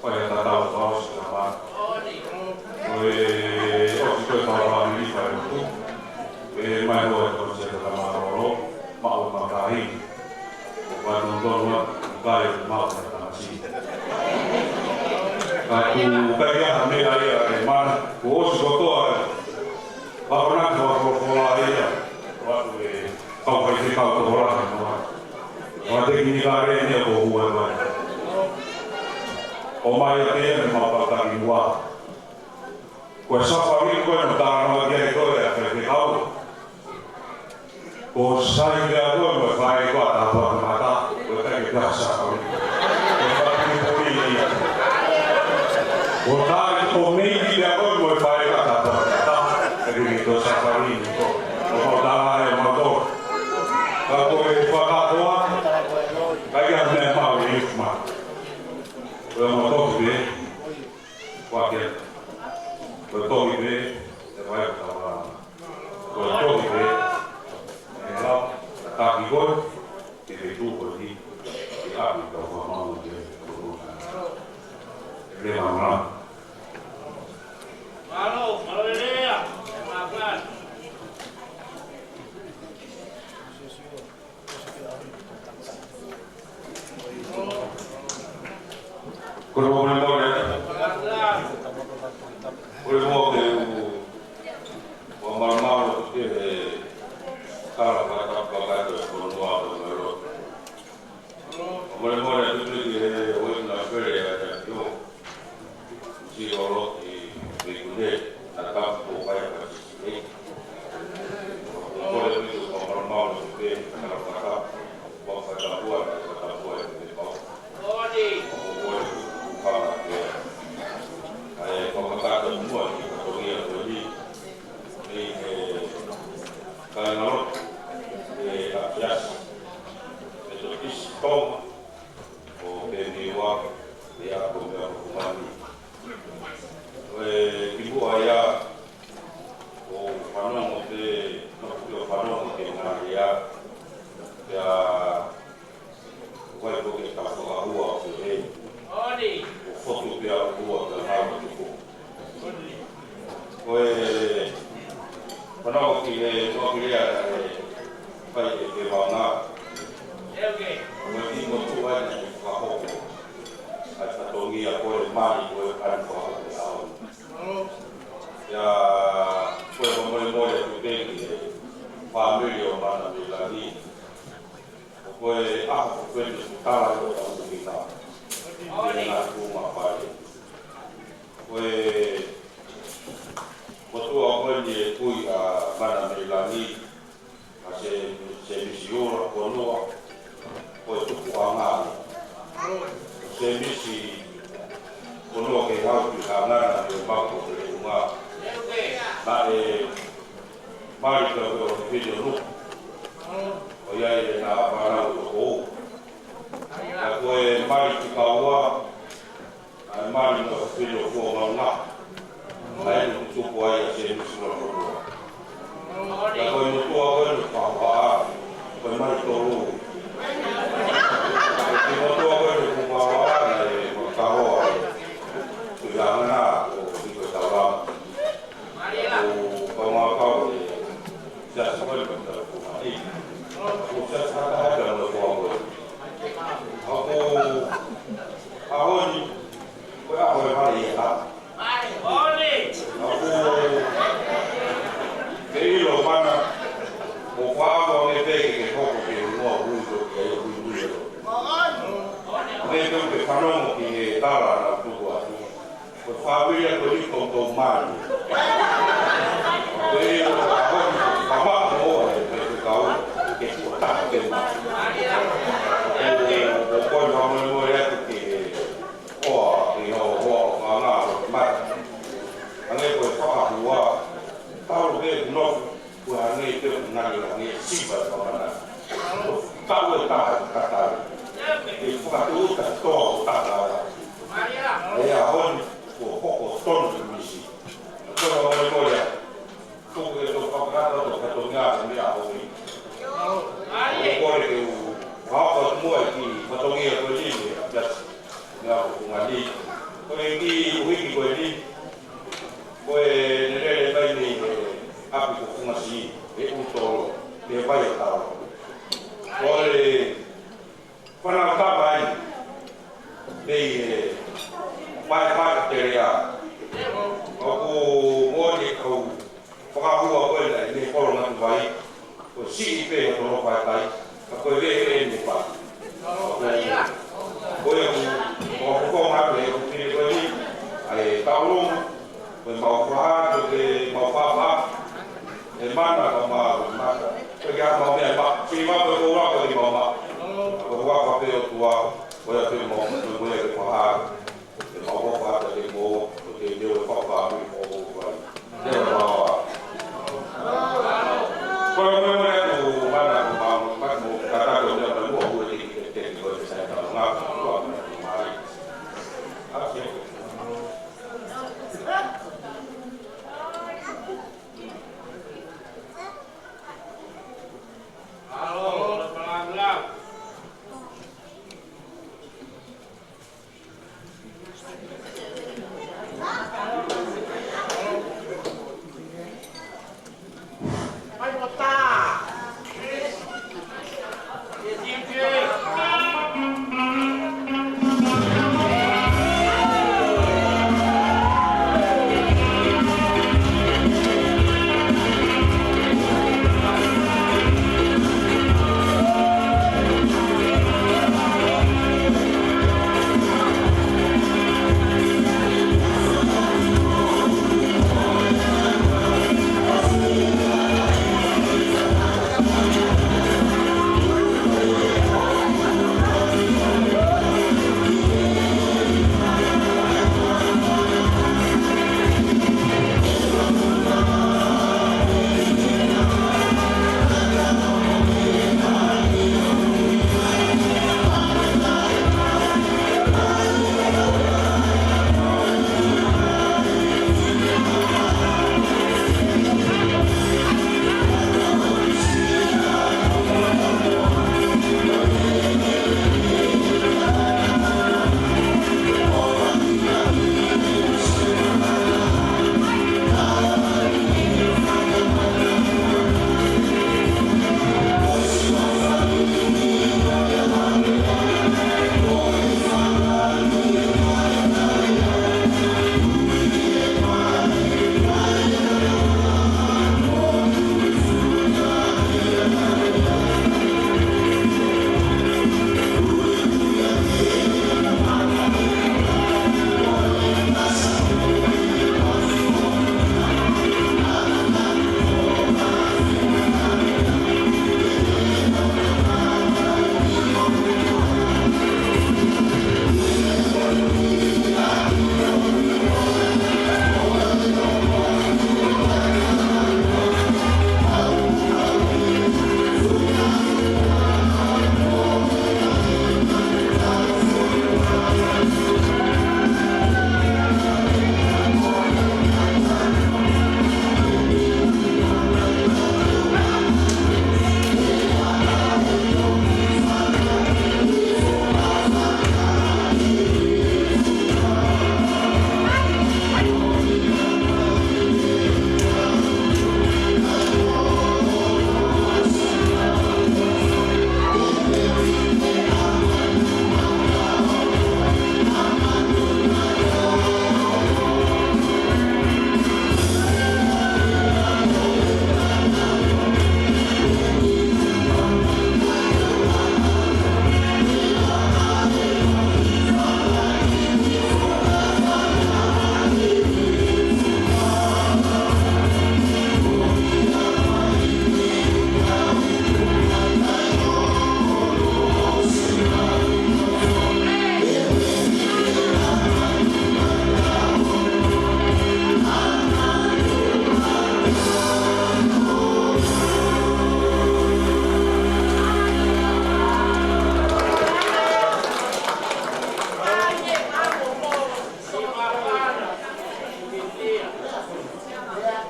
Ko e tatau fakaʻosi ka ma. Ko e ʻosi ko e fakaʻosi fai ʻo tu. Ko e mai ʻo e konsepti ka ma olo. Maʻu e makahi. ʻO ka tonu tonu atu, ʻikai ʻo maʻu e tamasiʻi. Ka ʻoku ʻikai ha meʻa ia ʻe mana, kuo ʻosi kotoa ē. Pea ko na ko folofola ia, ʻoatu e kau faifekau tokolahi noa. ʻO tekinikale ni ʻoku hua mai. ʻOmai ʻa e meʻa mo e kau taki muʻa. Ko e safari ko ē naʻe talanoa ki ai ko ē ʻa e faifekau. Ko sai pea ko e mo e fai ko ē ʻa Tāpuaki Mata, ko e kai ke pea safari. Ko e fai puli ia. Ko tai ko mei pea ko e mo e fai ko ē ʻa Tāpuaki Mata. Ke ke to safari ni ko. Ko mau tala e mau to. Ka ko e fakatoa. Kai ke meʻa mau i ma. Ko e mau to pē. Ko ake. Ko e tohi pē, ʻe vai o tau lama. Ko e tohi pē, ʻe lau, ka taki koe, ke ke tuʻu ko ni, ke ʻapi tau whamau ke, ko e lama. Malo, malo lea, e makan. Ko e molemole. Ko e molemole ke u, ʻo malamala ki he kala fakatapu kakato e fonua ʻo e lotu. ʻO molemole atu pē ki he ʻOtua ʻi Fale ʻa e ʻAfio. Sio ʻo loki pe kune, na tapu ko kai ka sisi e. Ko kole pito ka malamala ki he kala fakatapu. Ko fakatapua, fakatapua e pau. Ko kole ku kala ke. ʻAi, ko kakato mua ki he fatongia ko eni. Mei he kāingalotu, ʻe ʻapiasi. Metotisi Tonga, ʻo pē Niua, ʻe ako mea ko kumani. ʻE kimuʻa ia, ʻo fanongo pē, no, ʻo fanongo ke ngā ia. Pea Vai ko ke ka whakaua o ke hei. ʻO fotu pea ua pea ngāue tuku. Ko e, whanau ki he, ko ki lea e, whai e ke wanga. Ko e ki mo tu ai ne whakahoko. Ai fatongia ko e mani ko e kai whakahoko e ao. Ia, ko e whamoemoe atu pē ki he, whamiri ʻo Mana Mei Langi. Ko e ʻaho ko eni ʻoku tala ʻe he ʻOtua ʻoku ʻikai. ʻI he ngaahi kuonga fale. Ko e motuʻa ko eni ʻe kui ʻa Mana Mei Langi, ʻa Se, Semisi Ula Fonua, ko e tupuʻanga. Semisi Fonua ke hau ki Hangana ke mako ke unga. Naʻe mali ka ko e fefine ʻo Nuku. ʻOku ʻi ai ʻena fānau ʻi Nuku. Ka ko e mali ki Kaua, ʻa e mali mo e fefine ʻo Fuamaunga. ʻA ē ʻoku tupu ai ʻa Semisi Ula Fonua. Ka ko e motuʻa ko eni ʻoku faʻa, ko e mali tolu. Ko e motuʻa ko eni ʻoku faʻa, ʻa e makahoa. Ko e Hangana, ʻo Hiko Taulama. ʻO kau ngā kau e siasi ko eni ka tau ko mani. ʻO siasi hata hata mo e kua ko eni. ʻA ko ʻaho ni, ko e ʻaho e mali ia. ʻA ko ke ʻilo Mana, ʻo kua ʻaho ange pē ke ke hoko ke ʻi muʻa hui ko ki ai ʻo hui hui ʻo. Ange pē ke fanongo ki he tala naʻa tuku atu. Ko e fāmili ko eni ko e tau mali. Ko e ʻilo ka honi, ka mako ʻo e, ke kau, ke kua taha ke mali. Ko e, ko e, ko e, Ko e mau fā, ko e mau fā fā. E mana ka mau mata. Ko e ke mau mea ma. Ki mau ko e koula ko e mau ma. Ko e ua ka pe o tua. Ko e ke mau, ko e ke fā. E mau fā fā ke mau. Ko e ke mau fā fā. Ko e mau fā. Ko e mau mea ko mana ko mau. Ko e mau kata ko e mau ko e ke ke ko e sai ka nga. Ko e mau mai. Ake.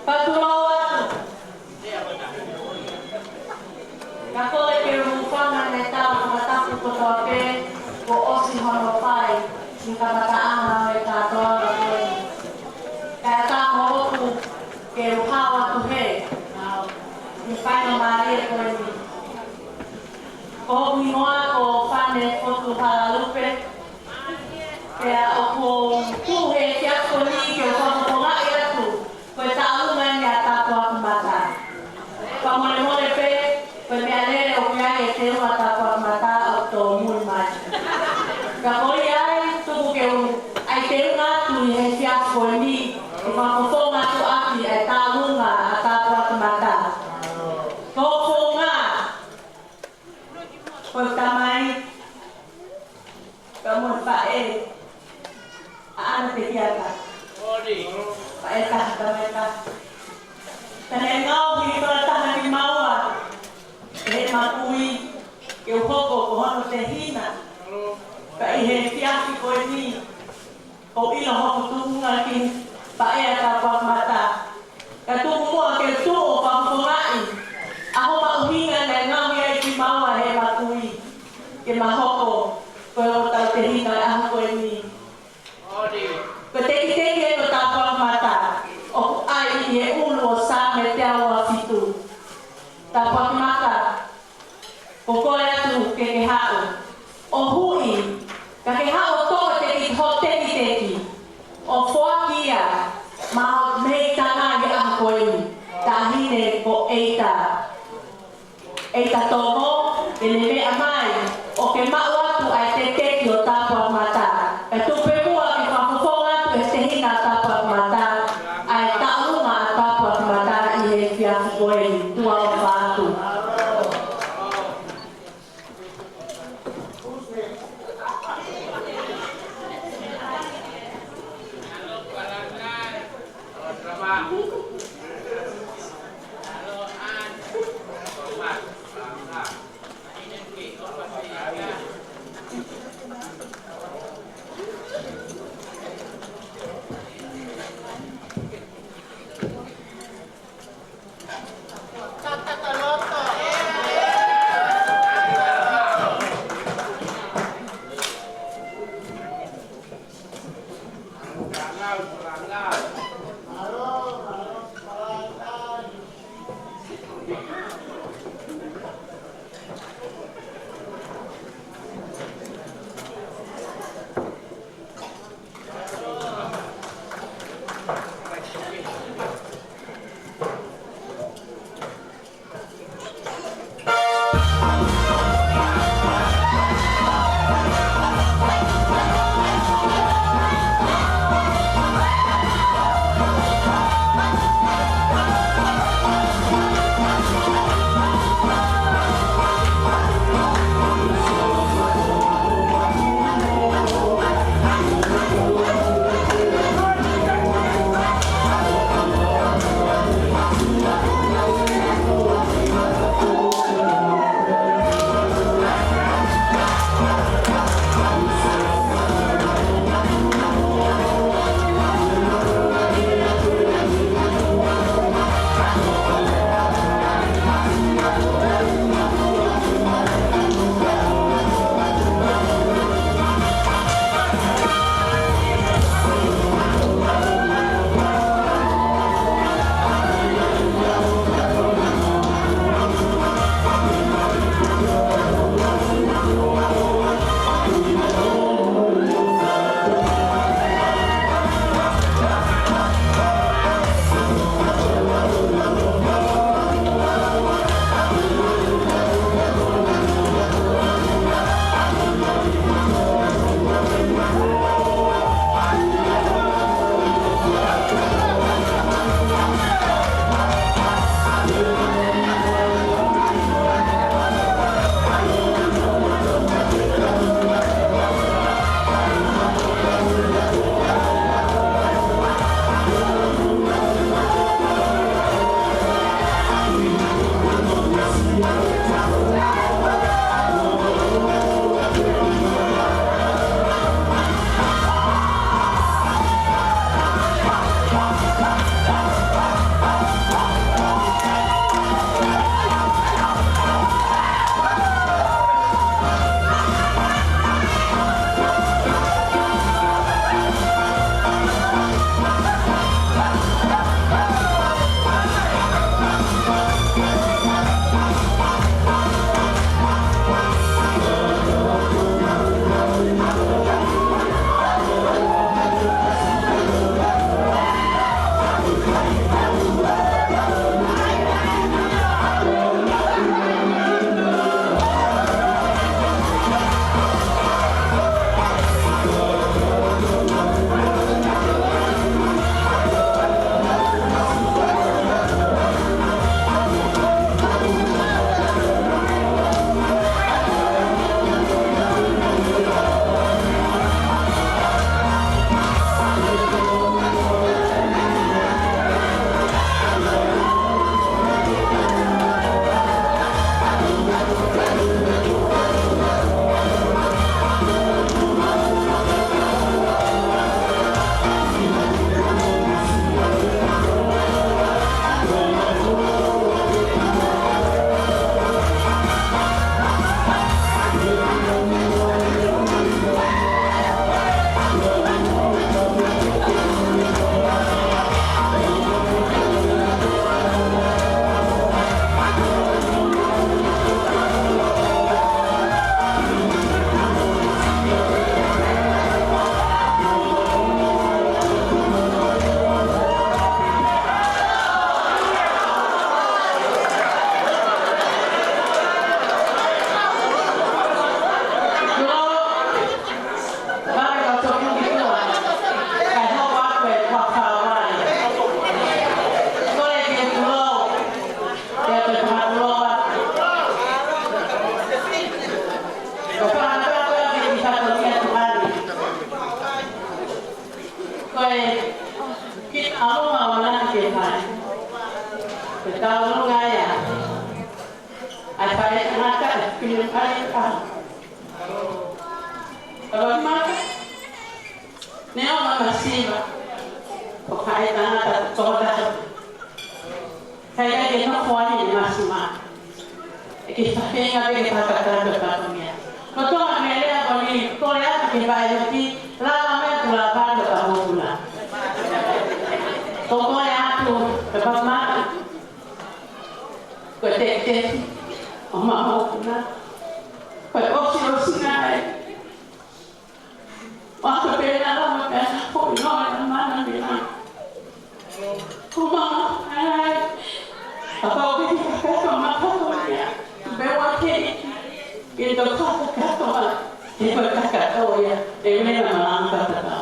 Patulou atu. Ka kole ke u hūfanga he tau fakatapu kotoa pē kuo ʻosi hono fai ʻi he kamataʻanga ʻo e kātoanga ko eni. Kae ʻatā mo hoku ke u hao atu he ʻi he faingamālie ko eni. Ko hoku hingoa ko Fane Fotu Halalupe. Pea ʻoku ou tuʻu he efiafi ko eni ke u fakafofongaʻi atu ko e taʻu mai ʻa Tāpuaki Mata. Fakamolemole pē, ko e meʻalele ʻoku ʻi ai e teunga Tāpuaki Mata ʻoku tōmui mai. Ka ko ia ai, tuku ke u ʻai teunga atu ʻi he efiafi ko eni, ke u fakafofongaʻi Faʻē taha, tamai taha. Ka naʻe ngaohi fakataha kimaua ʻe heʻema kui ke u hoko ko hono tehina. Ka ʻi he efiafi ko eni, ʻoku ou ʻilo hoku tuʻunga ki he faʻē ʻa Tāpuakimata. Ka tuku muʻa ke u tuʻu ʻo fakafofongaʻi ʻa hono maʻuhinga naʻe ngaohi ai kimaua ʻe heʻema kui ke ma hoko ko hotau tehina ʻi he ʻaho ko eni. Ko e tekiteki ʻo Tāpuakimata ʻoku ʻi he ʻulu ʻo Saame teau ua fitu. Tāpuakimata, ko koe atu ke ke haʻu ʻo huʻi, ka ke haʻu ʻo toʻo e teki-, ho tekiteki ʻo foaki ia maʻa e meʻitanga ʻi he ʻaho ko eni, Taʻahine ko ʻEita. ʻEita Tomo, ke ne meʻa mai ʻo ke maʻu atu ʻa e tekiteki ʻo Tāpuakimata. Kae tuku pē muʻa ke fakafofonga atu e tehina ʻo Tāpuakimata ʻa e taʻunga ʻa Tāpuakimata ʻi he efiafi ko eni. Tuʻa ʻofa atu. ʻAlu ma wana ke fai. Ke tau ʻalu ngai a. ʻAi fai e tangata e kini fai e tau. Kava mata. Ne o ma masiva. Ko fai e tangata ko taha. Kai kai ke nofo ai e masiva. ʻE ke fafenga pe ke fakakata pe fakamea. Ko Tonga mele a ko ni, ko le atu ke fai e pi, lava me tu la pa lo ka mokuna. Ko ko le atu, ke pa ma. Ko te te, o ma mokuna. Ko osi osi ngai. Wa ka pena la ma ka sa ko no na ma na me na. Ko ma, ai. Apa o ke ka ka ma ka ko ya. Be wa ke. Ke to ka ka ka ma. Ke ko ka ka ko ya. E me na ma ka ka ka.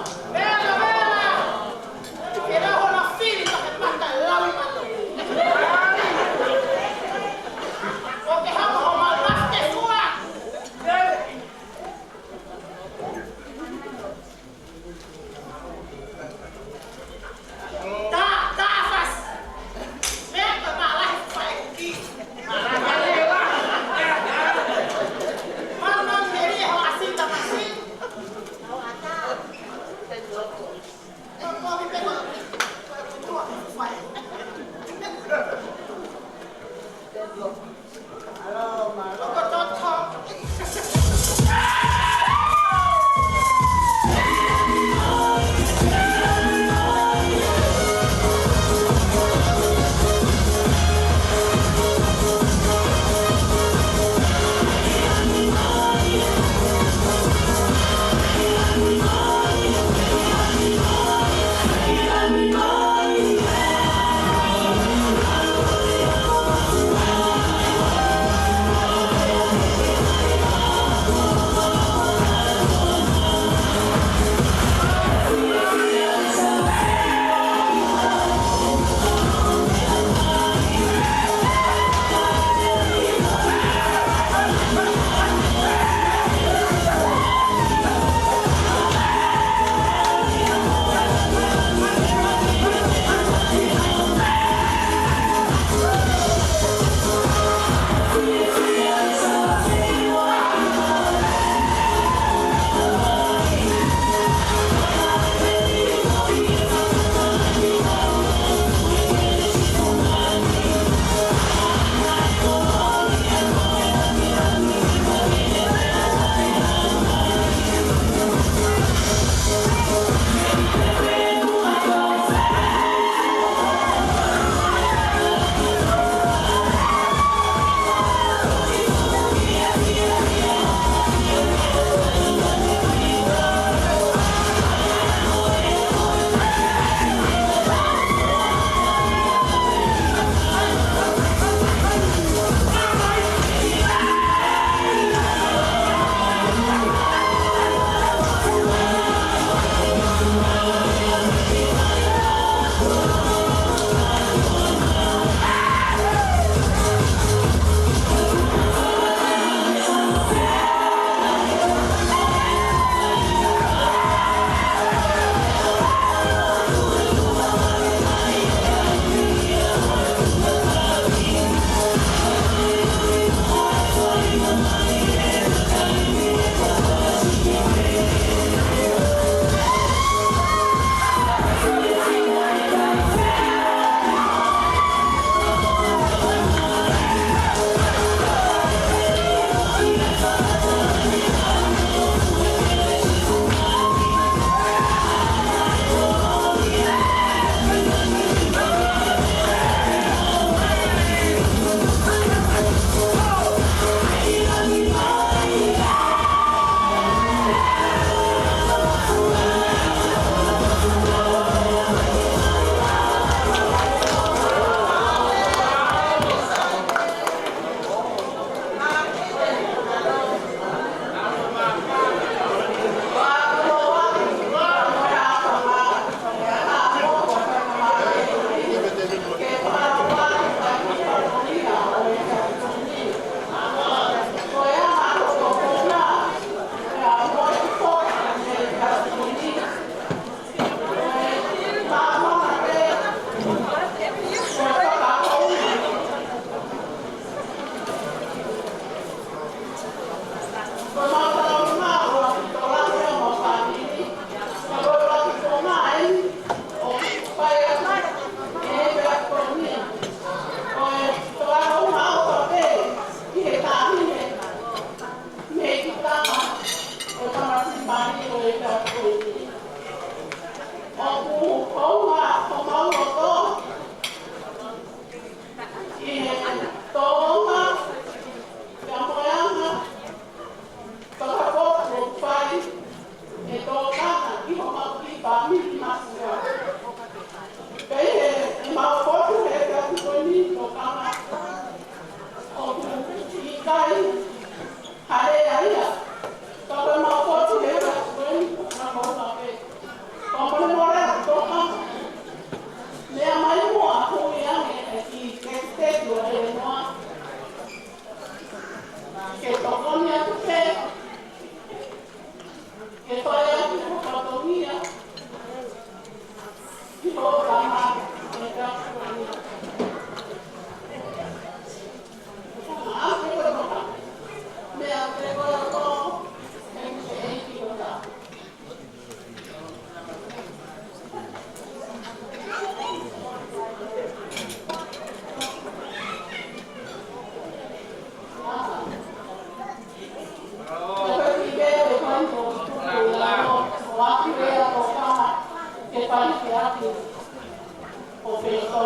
ʻo pehē ko,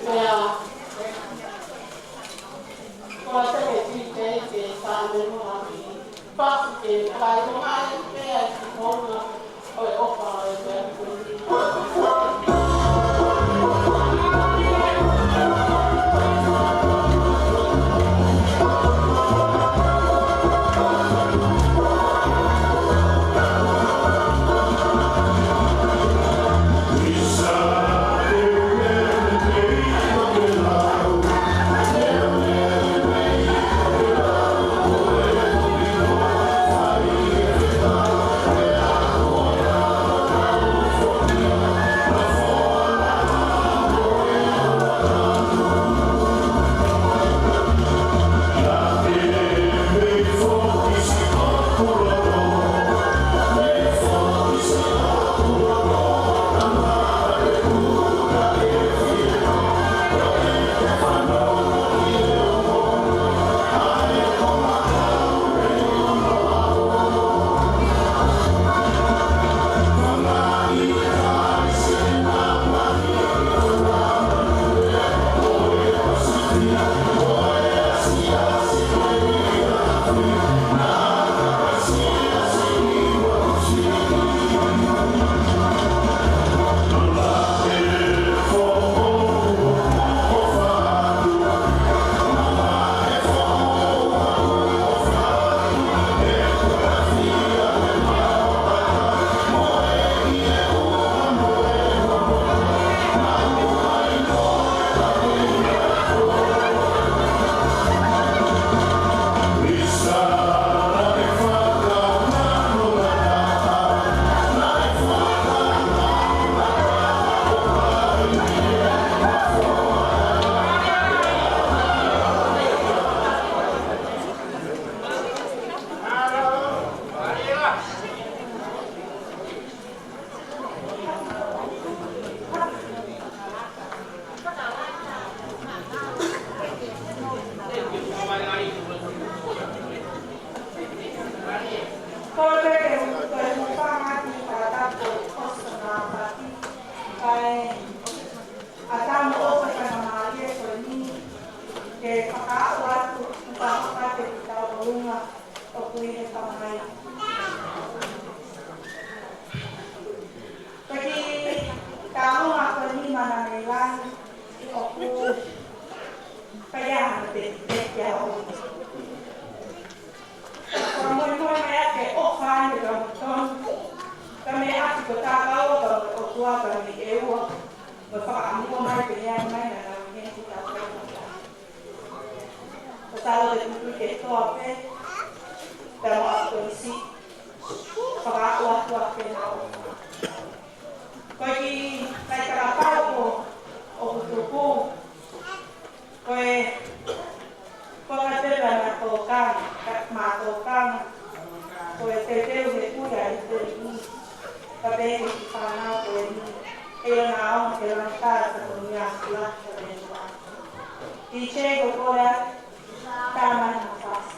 pea, ko e teke tite ke sa me mo hapi. Pasi ke fakaʻilonga ai pea ki he konga ʻo e ʻofa ʻo e pea. Ko e peke, ko e mufanga ki he fakatapu ʻo Sona Pati, kae ʻatā mo ʻofa ʻa e faingamālie ko eni ke fakaaʻu atu, ʻo fakapate ki tau ʻolunga ʻoku ʻi he fakamai. Ko e kiʻi taʻanga ko eni Mana mei langi ʻoku fai ʻa e pepeke au. Fakamolemole mai ʻa e ʻofa ʻa e kau tonu. Ka mei ʻapi ko Takaua ka ʻOtua ka mei ʻEua. Mo fakaʻamu mai pē ia mai na na mei he kuta. Ko Salo te tutu ke toa pē, pea mo ʻAkonisi, fakaʻuatua pē na o. Ko e kiʻi fai kalapau ko ʻoku tuku, ko e, ko e ngaahi pepa na tokanga, ka ma tokanga, ko e teuteu he kuia i te ni, ka pehē ki he fānau ko eni, ʻe ʻi ai ʻaonga ke langa tā sa ko nia kula ka pehē. D J ko Korea, tā mai na fasi.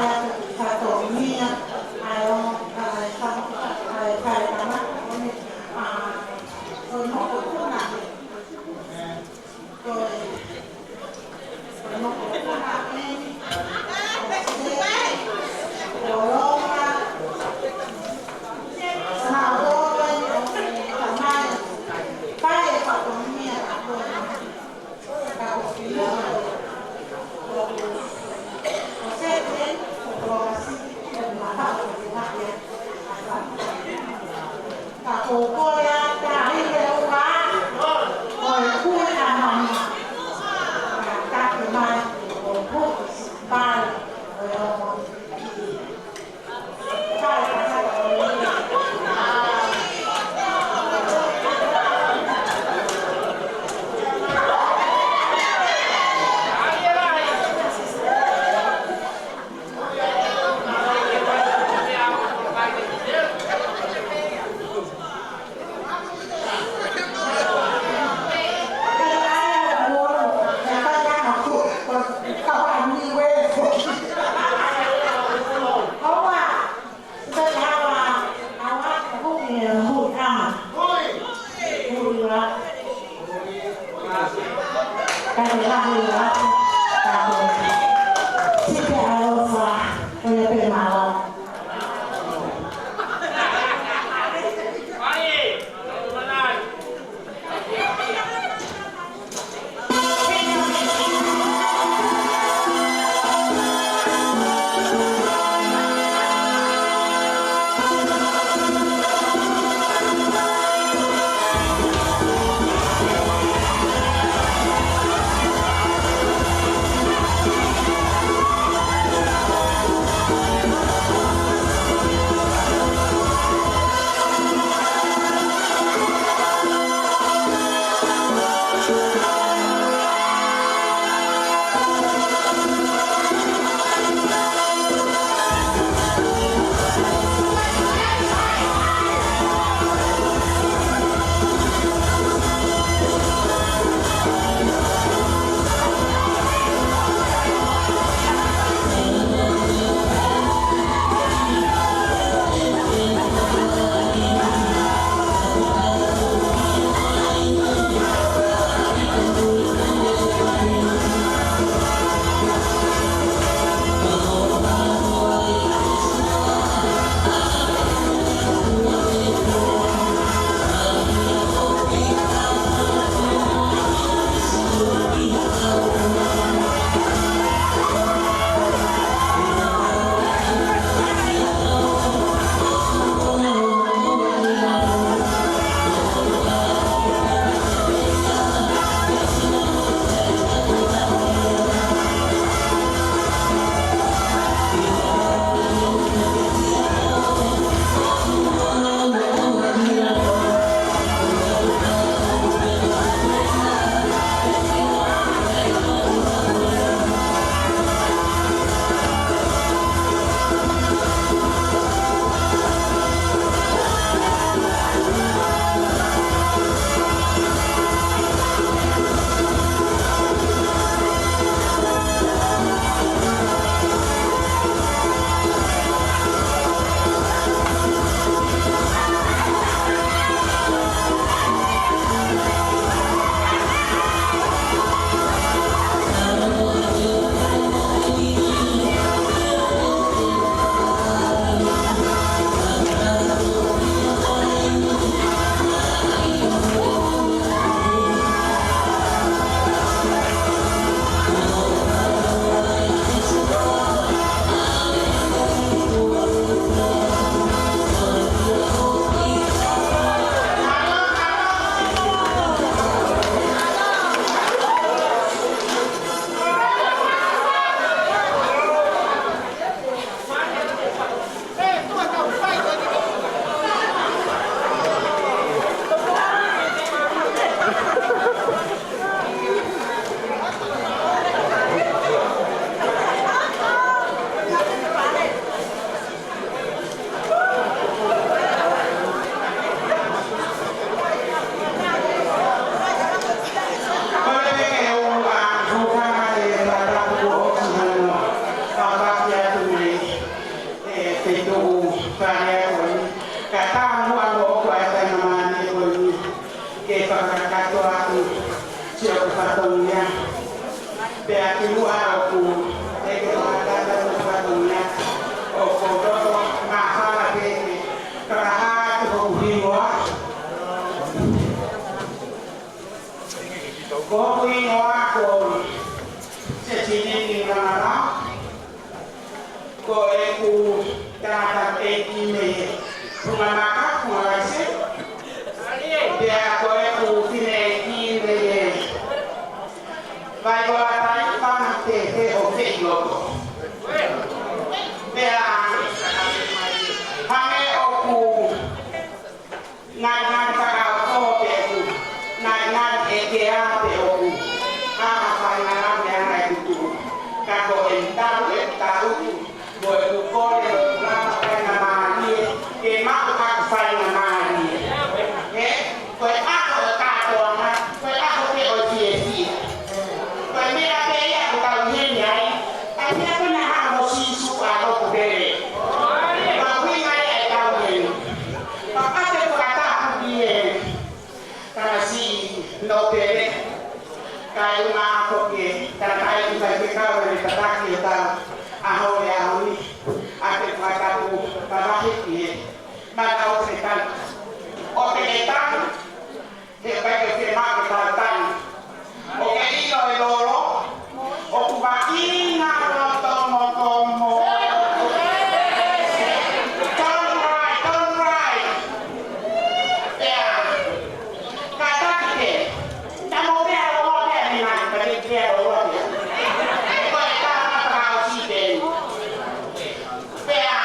Fatongia, ʻa e ongo, ʻa e fa-, ʻa e fale tangata ko eni, ʻa, ko e mokopuna. Ko e, ko e mokopuna eni, ko Seti, ko Loma, ko Naomi, ko e tamai, fai e fatongia ʻa ko eni. Ka ko Filipa, ko, ko Seti, ko Loma, Tangataʻeiki mei he Funga Maka, Funga Laise. Pea ko ʻeku fineʻeiki mei he Vaiola Taifanga, Feʻiloto. Pea hangē ʻoku ngangan fakaoto pe ʻoku ngangan ʻekea pe ʻoku ʻa e faingamālie ʻa e kutu. Ka ko e tau e tau mo e kole ʻo e lava faingamālie ke maʻu ʻa e faingamālie. He ko e ʻaho ʻo e kātoanga, ko e ʻaho pē ʻo e fiefia. Ko e meʻa pē ia ʻoku tau ʻi heni ai, ʻa ia ko e ʻaho ʻo Sīsū ʻa e lotu pele. Ko e ʻuhinga ia ʻetau ʻi heni. Pea ʻoku ou fakatapu ki he tamasiʻi nōpele, kae ʻumaʻā foki e tangataʻeiki faifekau naʻa ne tataki hotau ʻaho he ʻaho ni, ʻa e fakatapu mavahe ki he Mana ʻo Fetana. ʻO te ke tanu, he ʻikai ke fiemaʻu ke tau tanu. ʻOku ke ʻilo e lolo, ʻoku vaʻinga loto motomo. Don't cry, don't cry. Pea, kātaki pē. Naʻa mo pea lolo pea ni mai, ka te pea lolo pea. Ko e tā mata ka o si pē. Pea,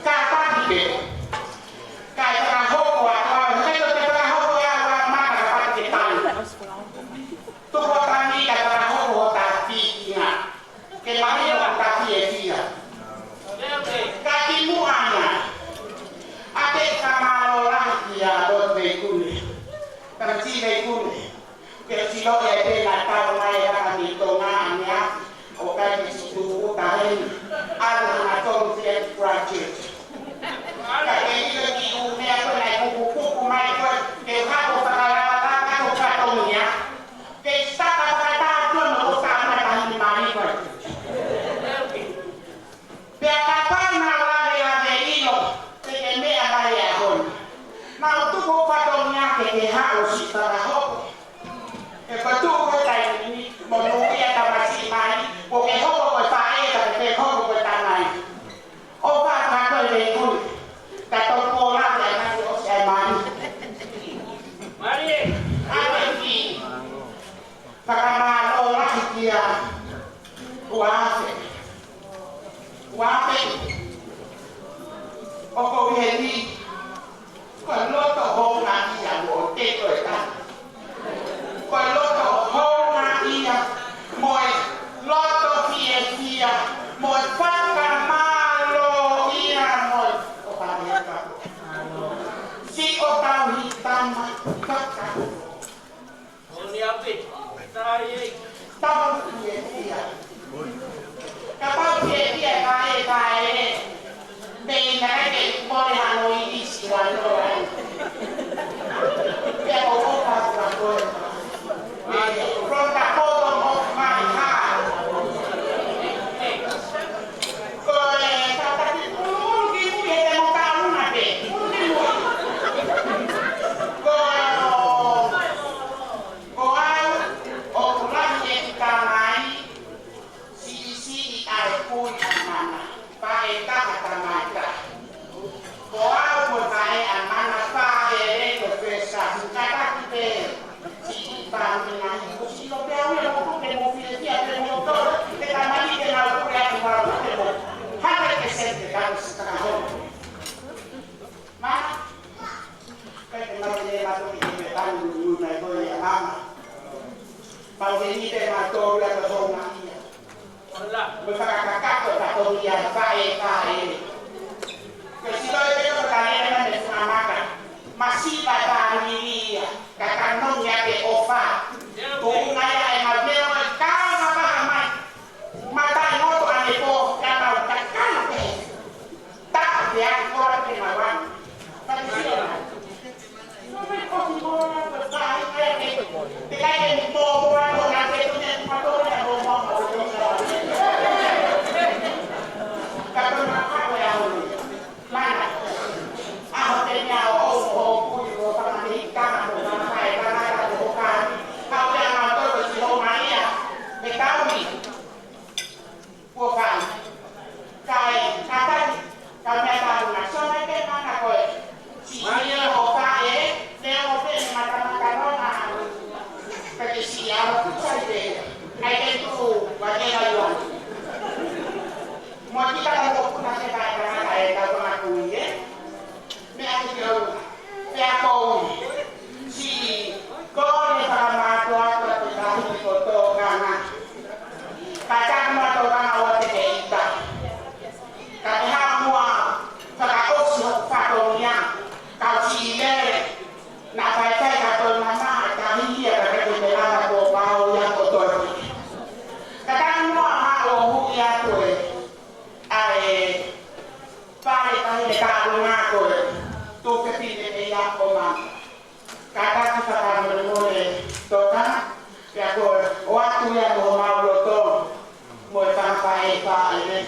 kātaki pē. Kae fakahoko atu, ʻa, he ko e fakahoko ʻa e mata ka pati ke tanu. Tuku ʻo tangi kae fakahoko ʻo tafi ina. Ke mahino ʻoku tafi e fia. Ka kimuʻa ia, ʻa e fakamālō lahi kia Lord Veikune. Tamasiʻi Veikune. Ke silo e pena tau mai e laka ni Tonga ʻa e meʻa, ʻo kai ke situ uta heni, ʻalu hanga tonu fia ki Christchurch. Ka ke ʻilo ki ʻū meʻa ko ena ʻe kukukuku mai ko e, ke hako fakalakalaka ko fatongia. Ke saka fakataha ko no o ka ana tahi ni mali ko e. Pea kapau naʻa lave lave ʻilo, te ke meʻa mai e ʻaho ni. Naʻa ku tuku fatongia ke ke haʻu ʻo siʻi fakahoko. He ko e tuʻu he taimi ni, monūʻia tamasiʻi mai, ko ke hoko ko e faʻē, ka ke hoko ko e tamai. ʻO fakahoko e Veikune, ka tau pō lave ʻa e ngaahi ʻosi ʻa e mali. Mali. ʻA e ki. Fakamālō lahi kia Uafe. Uafe. ʻOku ou ʻi heni. Ko e loto houngaʻia mo te ko e ka. Ko e loto houngaʻia mo e loto fiefia mo e fakamālōʻia mo e ʻofa ʻa e ka. Siʻotau hiki tama fakahoko. Tau fiefia. Kapau fiefia ka e ka e. Pea ʻi he ʻikai ke mole hano i isi wa no ai. Pea ko ko ka ka ko e. From the bottom of my heart. Ko e tataki pulu ki mui he te mo ka una pe. Pulu ki mui. Ko Ko au, ʻoku lahi e tamai, siʻisiʻi ʻa e kui ʻa Mana, faʻē taha tamai taha. Ko au ko e faʻē ʻa Mana, faʻē lele ko e fesa, kātaki pē, siʻi pāmina, ko siʻi lo pē au ia mo ko ke mo fiefia pē mo tolo, ke tamai ke nau kule atu mau ke mo, hundred percent ke kau si ka hou. Mana, kai ke mau ke ne matu ki he tanu nunu mai ko ia mama. Mau ke ni pe matu ia ke hou ma ia. Mo fakakakato ka tō ia faʻē faʻē. Ke silo e peko ka lele mai me Funga Maka. Masiva ka mili ia. Ka kanongi ake ʻofa. Ko unga ia e mau leo e kau ma paha mai. Mata e moto ane po ka mau ka kau pe. Kuo fai. Kae, kātaki. Kāinga ko e tuofefine ʻe ia ʻo Manu. Kātaki fakamolemole Toka, pea ko e ʻoatu ia mo homau loto, mo e fanga faʻē fāʻele.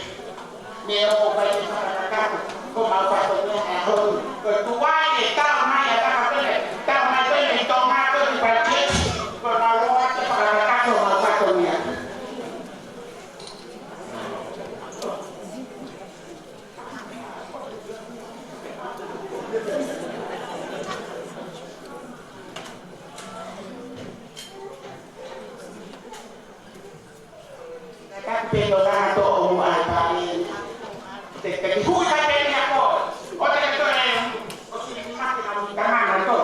Mei he ʻoku fai e fakakakato, ko homau fatongia ʻaho ni. Ko e tuai e tau mai ʻa e fakamolemole, tau mai ko eni ʻi Tonga ko e tuai ke, ko homau ʻoatu e fakakakato homau fatongia. Ka te pehē ʻo lana tō ʻo muʻa e pāʻele. Te, te ki hui ka te ni ako. ʻO te ke toe, ʻo sili ki mate ka ui ka mana tō.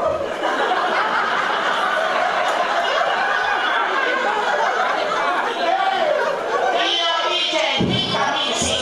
Ia, ʻi te hika misi.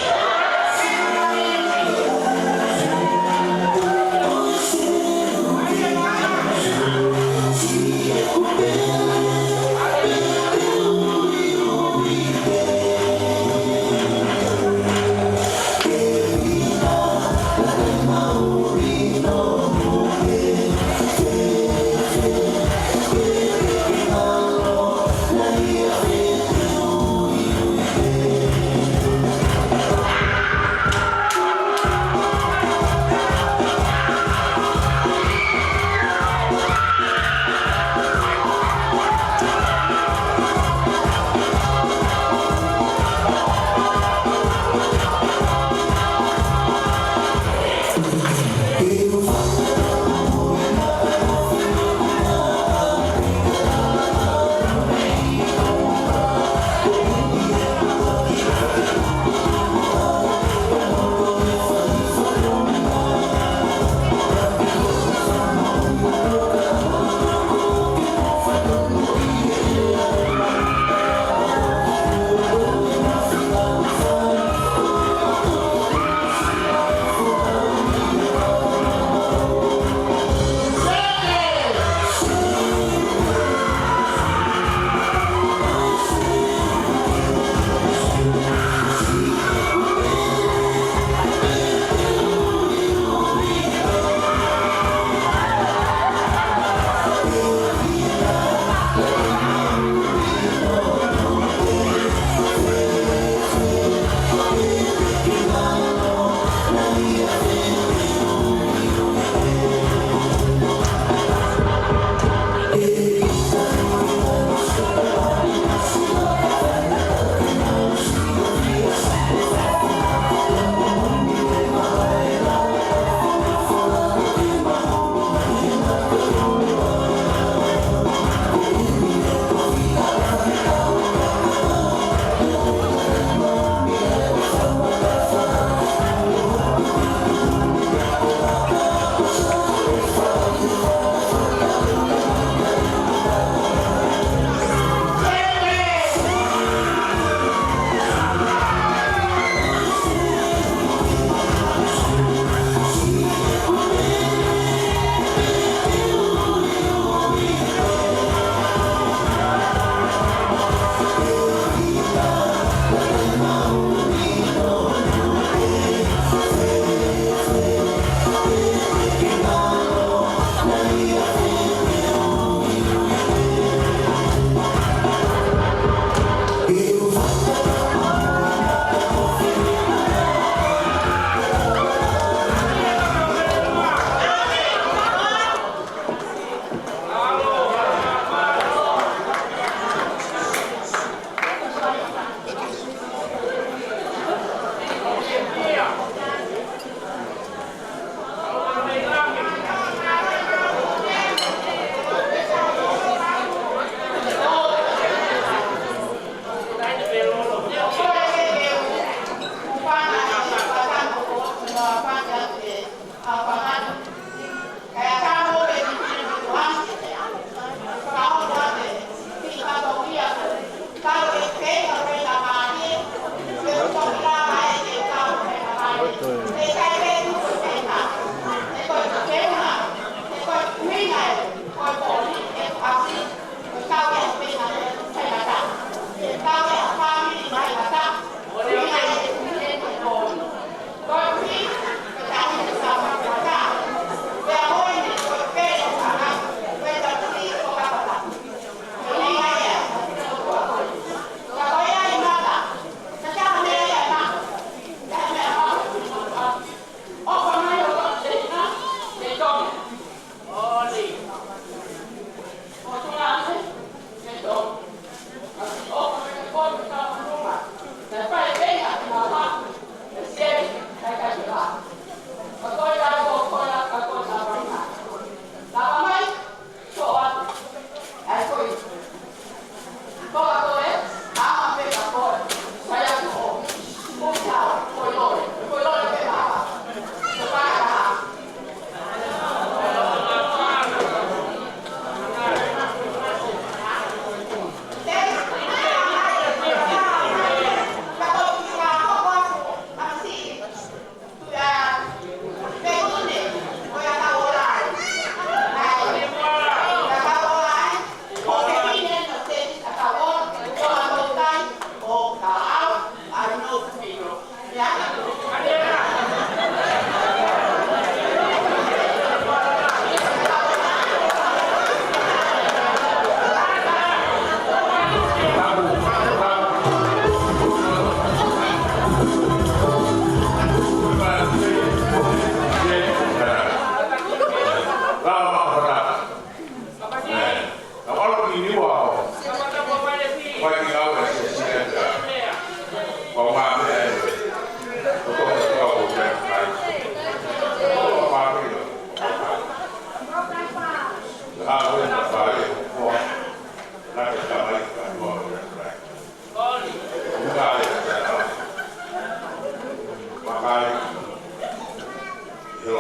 Ka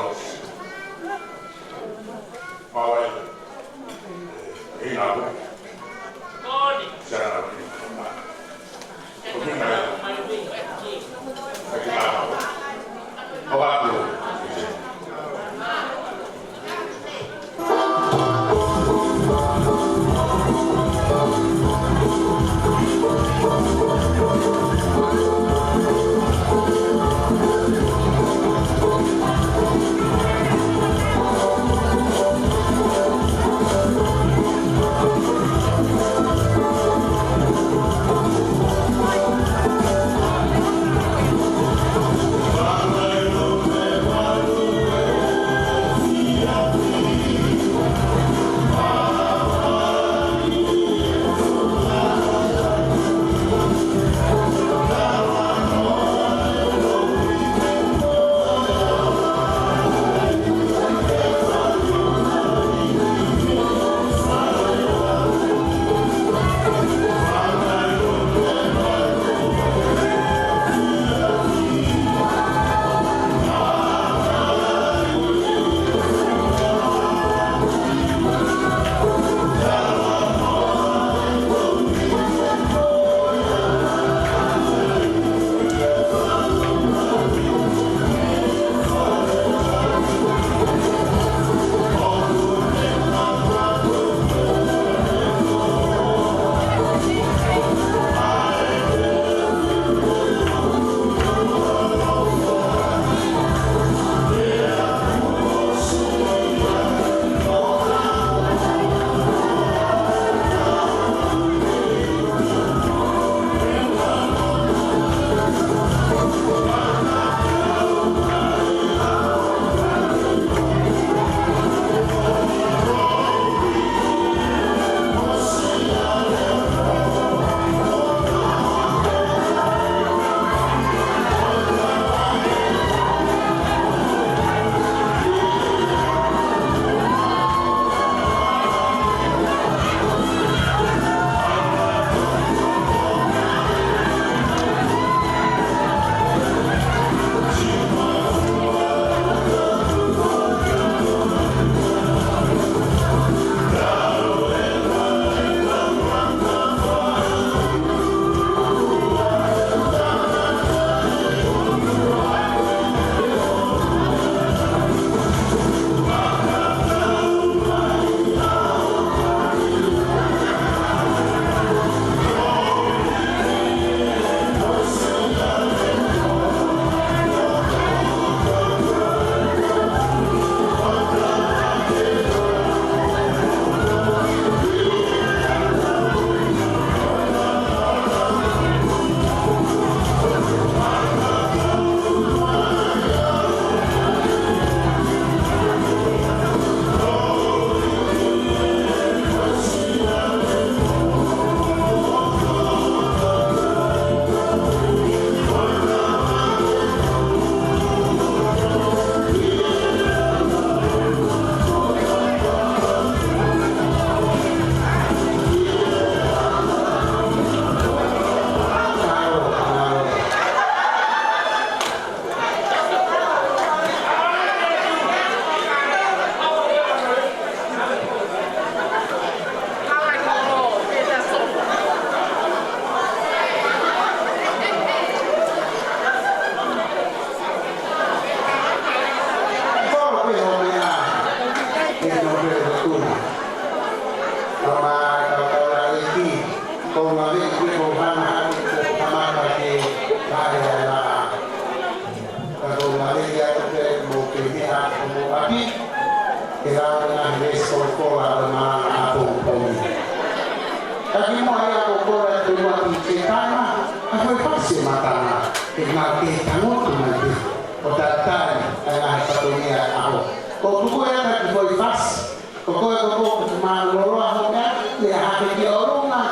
ko e lave ia ko e mo ke meʻa ko mo ʻapi, ke lau ʻa e ngaahi veesi kolokola ʻo e malanga ʻapongipongi. Ka kimuʻa ia ko e kole atu ʻa e ʻapi ke tana, ʻa ko e fasi ʻo e matanga, ke nau ke tangutu mai pē, ʻo tatali ʻa e ngaahi fatongia ʻo e ʻaho. Ko e tuku ia ka ki mo e fasi, ko koe ko ko ko mālōlō ʻa hoʻo meʻa, meʻa hake ki ʻolunga.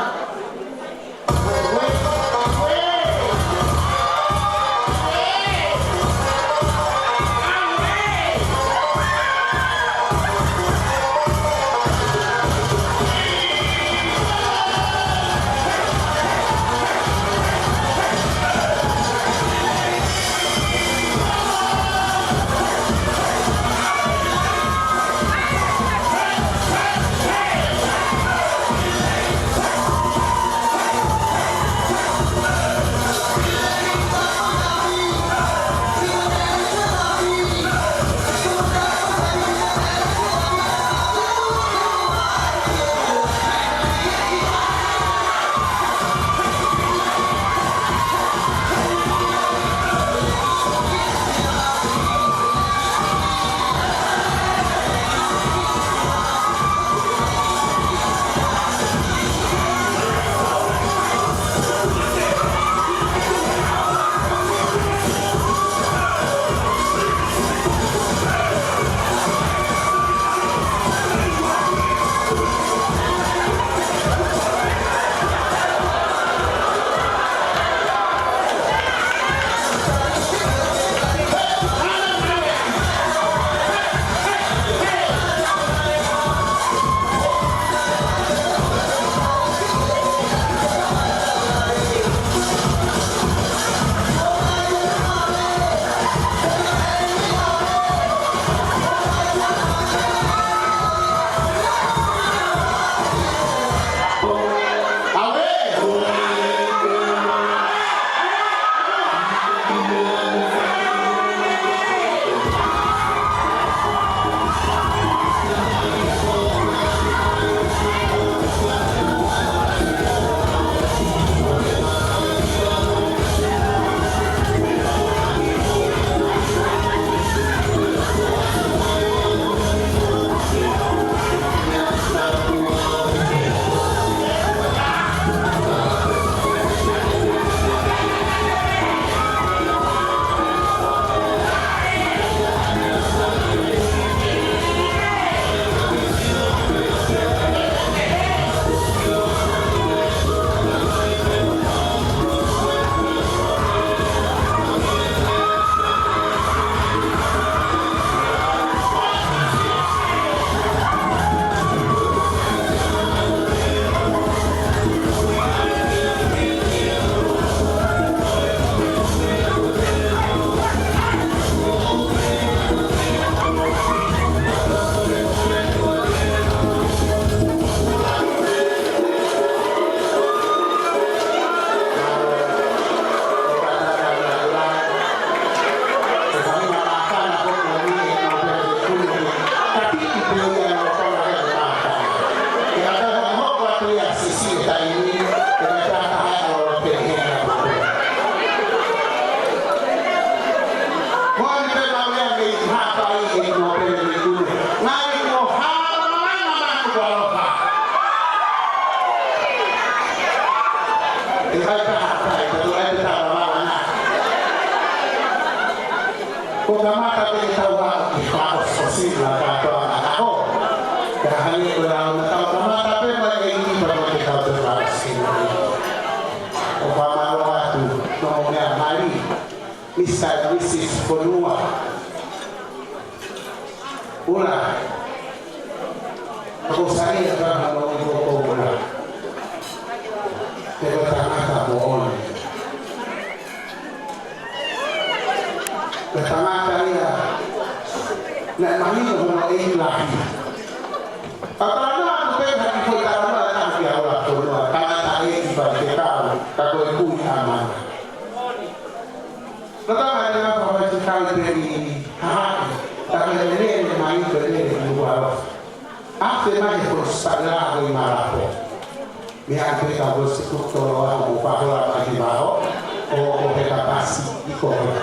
Tau ā ki he fakaʻosiʻosi ʻa e kātoanga ʻo e ʻaho. Ka hangē ko e lau naʻa tau kamata pē mo e ʻEiki pea mo ʻetau toe fakaʻosi. ʻOku fakamālō atu, hoʻomou meʻa mali, Misa and Misis Fonua. ʻUla. Ka ko Saia ka hano i ko ko ʻUla. He ko e tangata moʻoni. Ko e tangata ia naʻe mahino hono ʻeiki lahi. Pea talanoa atu pē ha kiʻi foʻi talanoa ʻe taha kia ʻUla Fonua, tangata ʻeiki Faifekau, ka ko e kui ʻa Mana. Naʻe tangata ʻa Faifekau pē ʻi Haʻaku, ka ko e lele mai ko e lele ʻi Nukuʻalofa. Afe mai he foʻi sipalila ko ē ʻi Malapo. Meʻa pē ka ko e sikuto loa mo fahola mai ki vaho, ʻo, ʻo he kapasi ʻi Kohola.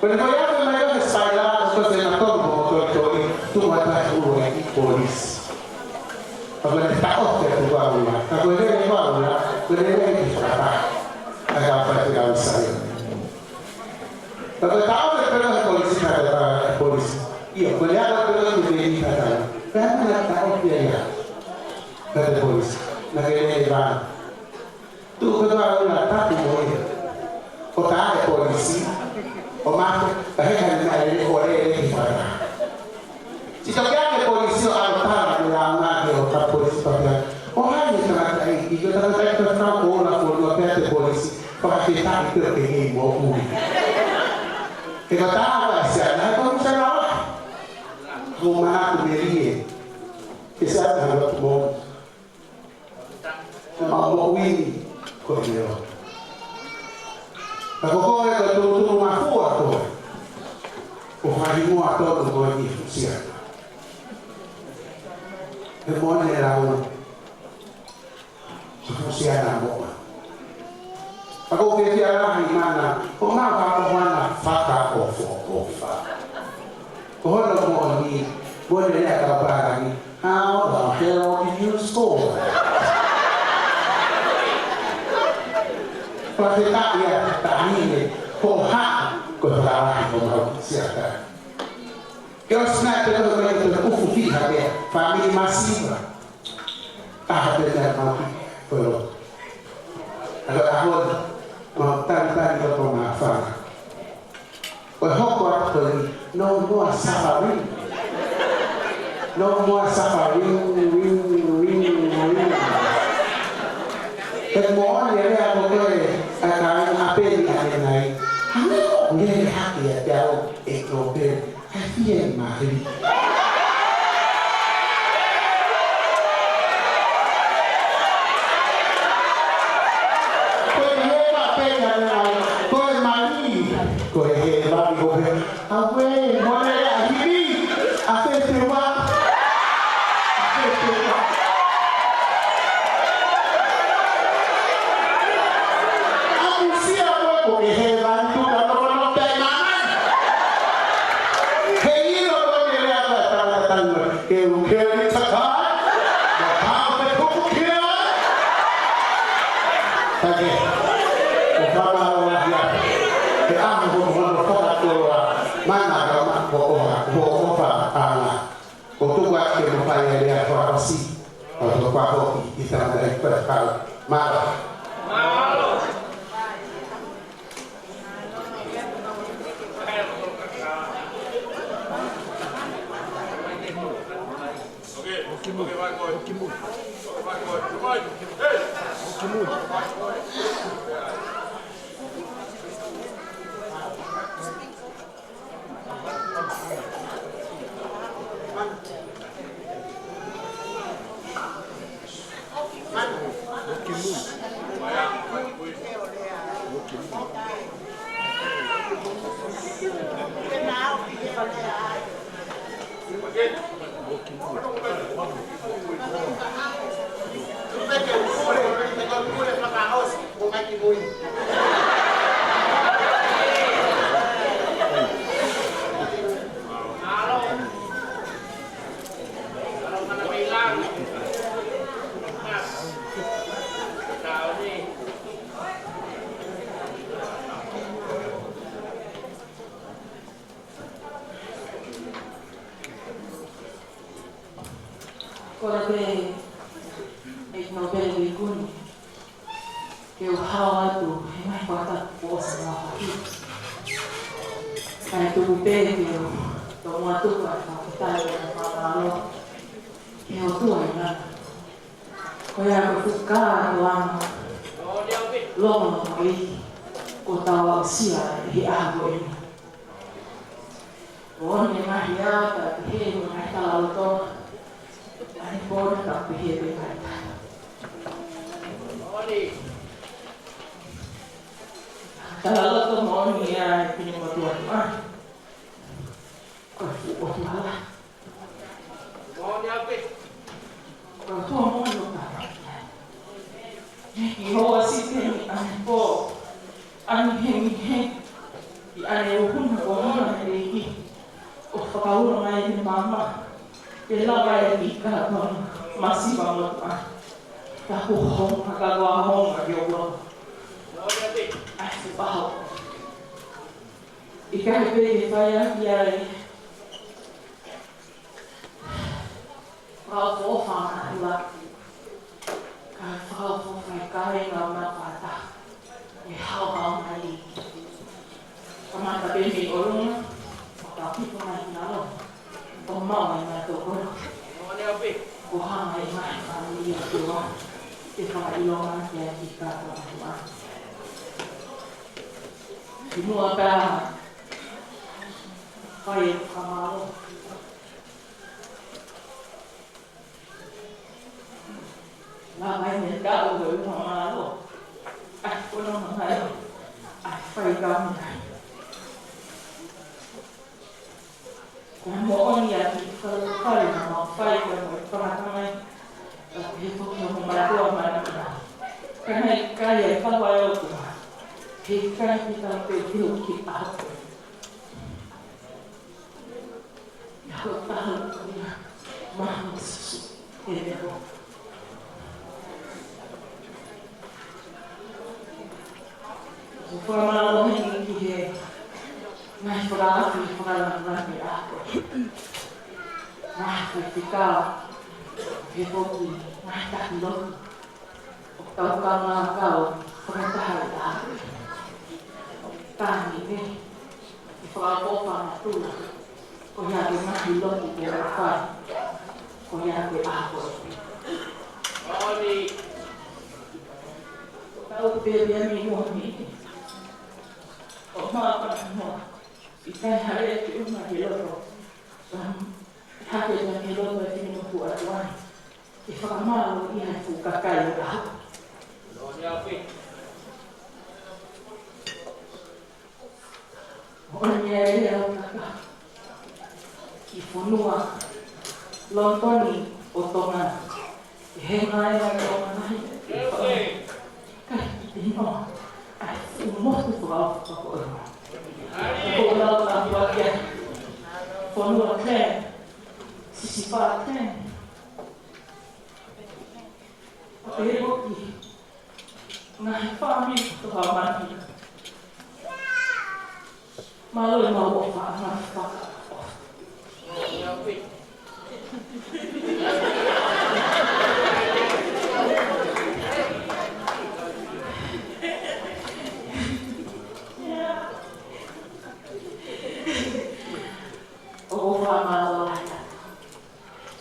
Ko ʻene ko e afe mai ko ē he sipalila, ko e sena tonu mo toitoi, tuʻu atu ʻa e ʻulu ʻi polisi. Ka ko ʻene taʻofi atu ʻa ʻUla, ka ko e lele ʻa ʻUla, ko e lele ki fakataha. ʻA e kau faifekau Saia. Ka ko e taʻofi pē ʻa e polisi, ka ko e polisi. ʻIo, ko e lele pē ʻa e polisi, ka ko e lele taʻofi ia. Ka ko e polisi, naʻe lele vā. Tuʻu pē ʻa ʻUla tapu mo ia. ʻO tā e polisi, ʻo mate, ka he ka naʻe lele ʻo lele ki fakataha. Sitoki ake polisi ʻo ʻalu tala mo ia ʻa Mana ki he ʻo tā polisi pea pehē, ʻo hai e tangataʻeiki, ko e tangataʻeiki ko e fanga ko ʻUla Fonua pea te polisi, fakafetaʻi pē ʻoku kei moʻui. He ko e tā ʻa e siana, he ko e siana ʻa. Ko Mana ko Melie, ke siana ʻa Lotu Moʻui. Naʻa mau moʻui ko e leo. Ka ko koe ko e tūtū mafua koe. Ko fai mua tonu koe ki fuʻu siana. He moʻoni e lau. Ki fuʻu siana moʻua. Ka ko ke fia lahi Mana, ko mau ha ko Mana fakaʻofoʻofa. Ko hono moʻoni, moʻoni lea kau pālangi. How the hell did you score? Fakafetaʻi ʻa Taʻahine, ko haʻa, ko e fakalahi ko mau siaka. Ke ʻosi naʻe te koe koe te ufu fiha pea, fāmili masiva. Taha pē te mau ki, ko lo. Alo ahon, mau talitali loto mafana. Ko e hoko atu ko eni, no more suffering. No more suffering, ring, ring, ring. He moʻoni e lea ko ē ʻa e kāinga ʻa Peni ʻanenai. Hangē ʻoku lele hake ʻa te au e tō Peni. Ka fie mali. Ko e heva pē ka nai, ko e mali, ko e heva ni ko e. Aue, mole a hivi, a te te wa, a te te wa. A usia ko e ko e heva ni tu ka no no pe mama. He ʻilo ko e lea ko e tangata tangata. Ke u keli takai, mo pau pe kuku kia. Take. ʻO pama o lahi a. He ʻaho ko hono fakakoloa. Mana ka ma ko oha, ko ofa ana. Ko tuku ake mo fai e lea fakaʻosi. ʻO to pa hoki, i tangata i pa kau. Mālō. Kole pē ʻEiki Nōpele Veikuni ke u hao atu he ngaahi fakatapu kuo ʻosi ʻaʻahi. Kae tuku pē ke u tomuʻa tuku ʻa e fakafetaʻi mo e fakamālō ki he ʻOtua ʻi lana. Ko ia ko e fuʻu kātoanga longomoʻui kuo tau aʻusia ʻi he ʻaho ko eni. ʻOku ne ngaahi ata ki he ngaahi talaloto ʻa e pō na ka pehē pē kaita. Talaloto moʻoni ia ʻEiki Finemotuʻa. Ko e fuʻu ʻOtua lahi. Ko e ʻOtua moʻoni ʻoku tau ʻi ai. He ʻoku ʻosi eni ʻa e pō, ʻa e heni he, ʻi ʻaneafi ʻoku hanga he ʻEiki ʻo fakaulo mai he maama, ke lava e ʻEiki kātoa masiva motuʻa. Ka kuo hoko, ka kuo hoko ke ʻoua. ʻAi fuʻu ʻaho. ʻIkai pē ke fai ʻaki ʻa e fakaʻofoʻofa ʻa e ʻOtua. Ka fakaʻofoʻofa e kāinga ʻo Nāpata. ʻE haohaoa mai. Kamata pē mei ʻolunga, ʻo ka piko mai ki lalo. ʻO maʻu ai mai tō kolo. Ko hanga e ngaahi fāmili ʻa e ʻOtua ke fakaʻilonga ki ai ki kātoa ʻOtua. Kimuʻa pē fai e fakamālō. Lava mai ne tau ko e fakamālō. ʻAi ko e nonga mai. ʻAi fai ka mai. Ko e moʻoni ʻa e kiʻi fale fale naʻa mau fai ka mo e tangata mai. Ka he foki mo mātou ʻa mānava. Ka naʻe ʻikai ʻa e fale ʻa e ʻOtua. He ʻikai ke tau pehē ʻoku kiʻi ʻaho. Ia ko e taha ia maha mo Sīsū. He meʻa. ʻOku ou fakamālō heni ki he ngaahi fakaafe, fakalāngilangi ʻa e ʻOtua. Ngaahi faifekau, he foki, ngaahi taki lotu. ʻOku tau kaungā kau fakataha ʻi he ʻaho. Tangi ni, ʻi he fakaʻofoʻofa ʻa e ʻOtua. Ko ia ko e ngaahi lotu kuo fai. Ko ia ko e ʻaho ko eni. Tau pē pea mei muʻa ni. ʻO māfana noa. ʻIkai hale ʻe te uma ke loto. Hake ʻa e loto ʻa e Finemotuʻa Tuʻa. ʻE fakamālō ia he fuʻu kakai ʻo e ʻaho. ʻO ne ʻai ʻa e kaka ki fonua Lonitoni ʻo Tonga. ʻE he ngaahi ʻa Tonga nahi. Kai ʻino. ʻAi fuʻu motu fakaʻofa ko ē. Ko lau ka puakia. Fonua Klan. Sisifa Klan. ʻA pē ko ki ngaahi fāmili kotoa mai. Mālō e mau ʻofa, ngaahi fakaʻofa. ʻOku ou fakamālō lahi atu.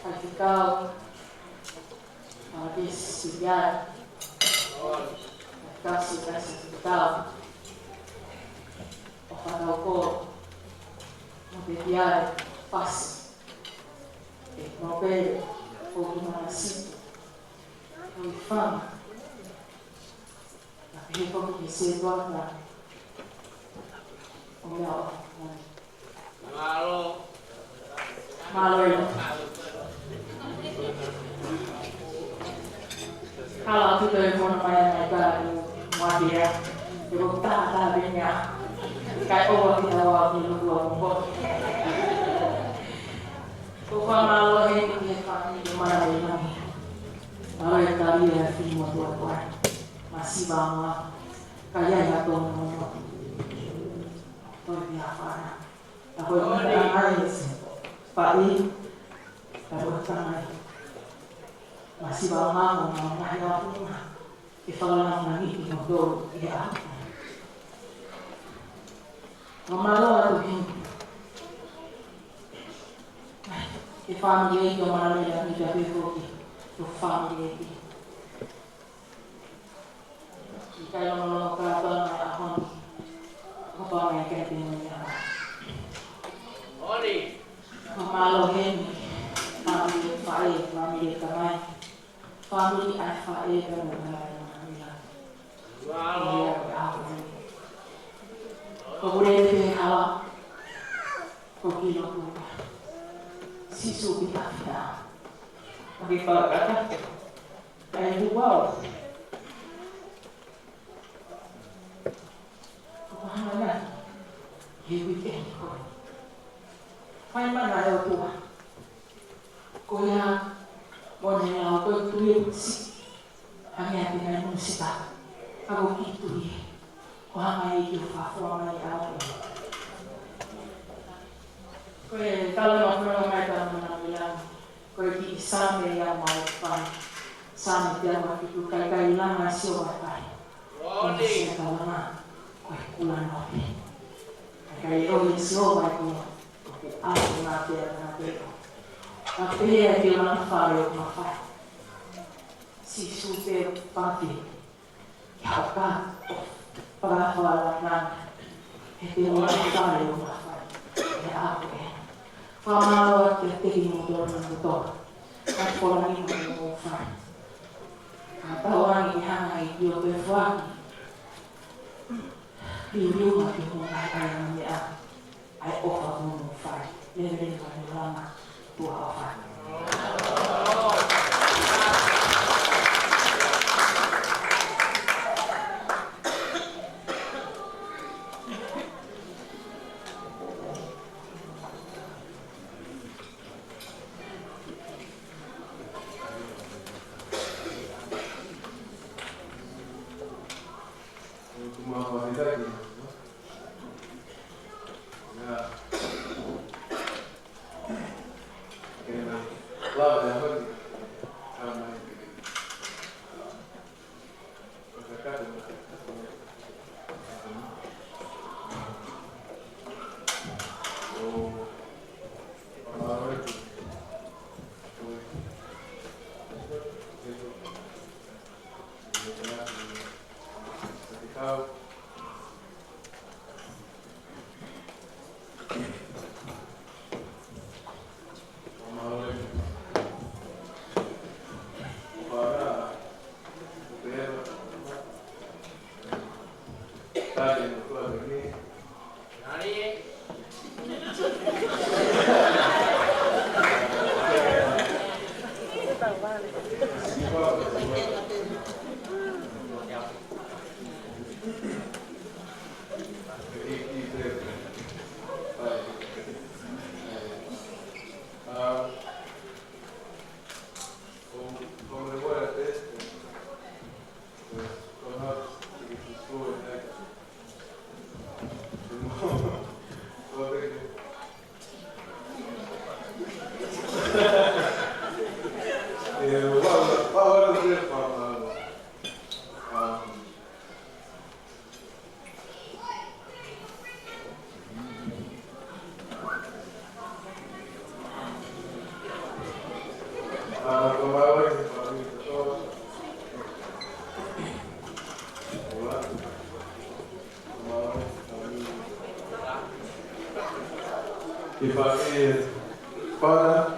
Faifekau, Palakisi Sipiani, Palakisi Sipiani, ʻo fakatau ko mo te piai pasi, ʻe mo pele, ko ki mana situ, ko i fanga, na pehē ko ki he setuata, ʻo mea ʻo, Mālō. Mālō e. Hala atu te fono mai mai ka u matia. Te ko tā tā pē nia. Kai ʻoua ki tau au ki lotu a moko. Ko fakamālō heni ki he fāmili ʻo Manaia Langi. Mālō e tali e Finemotuʻa Tuʻa. Masiva ma. Ka ia ia tō no no. Toi pia fana. Ka ko e tanga ai ʻe se. Paʻi. Ka ko e tanga ai. Masiva ʻo e ngaahi ʻafunga, ke fakalāngilangiʻi kimoutolu ʻi he ʻaho. Fakamālō atu heni ki he fāmili ʻo Manuʻilangi, pea pehē foki ki he fāmili ʻi Kailongolongo, kātoa mai ʻaho ni. Ko pau mai kai te moni ʻaho. Fakamālō heni, fāmili faʻē, fāmili tamai, fāmili ʻa e faʻē pea mo e tamai ʻa Manuʻilangi. Mālō. Ia, ʻaho ni. Ko pule te hala, ko kilo kupa. Sīsū pita fita. Ake pala kata. Kai huau. Ko hana nai. He weekend ko. Fai mana e ʻOtua. Ko ia mo ne lau ko e tui e pusi. Hangē ʻa e ngaahi musika. Ka ko e kiʻi tui ē. Ko hanga ʻe he ʻEiki ʻo fakafua mai ʻa e ʻOtua. Ko e tala ma funa mai tala ma na mila. Ko e kiʻi Saame ia mau fai. Saame teau afe fitu, kaikailanga ʻa Sihova ʻi he fale. Ko hono sētauʻanga ko e kulanoa pē. Kaikailanga ʻa Sihova ʻi he kula. Ko e ʻalu ngā pea ngā pea. Ka pehē ʻa e ʻulungaanga fale ʻoku ma fai. Sīsū te pāpi. Ke haʻu ka, ʻo fakafakalanga, he te ua fale ʻo mafai, he ʻaho ē. Fakamālō atu kiate kimoutolu kotoa, ka ko e lāngilangi mo e mafai. Ka tau ange ke hanga ʻe he ʻEiki ʻo toe foaki, liuliu mai ki hoʻomou ngaahi ʻai ʻa e meʻa. ʻA e ʻofa mo e mafai, leveleva e langa, tua ʻofa. Ke fai e fala,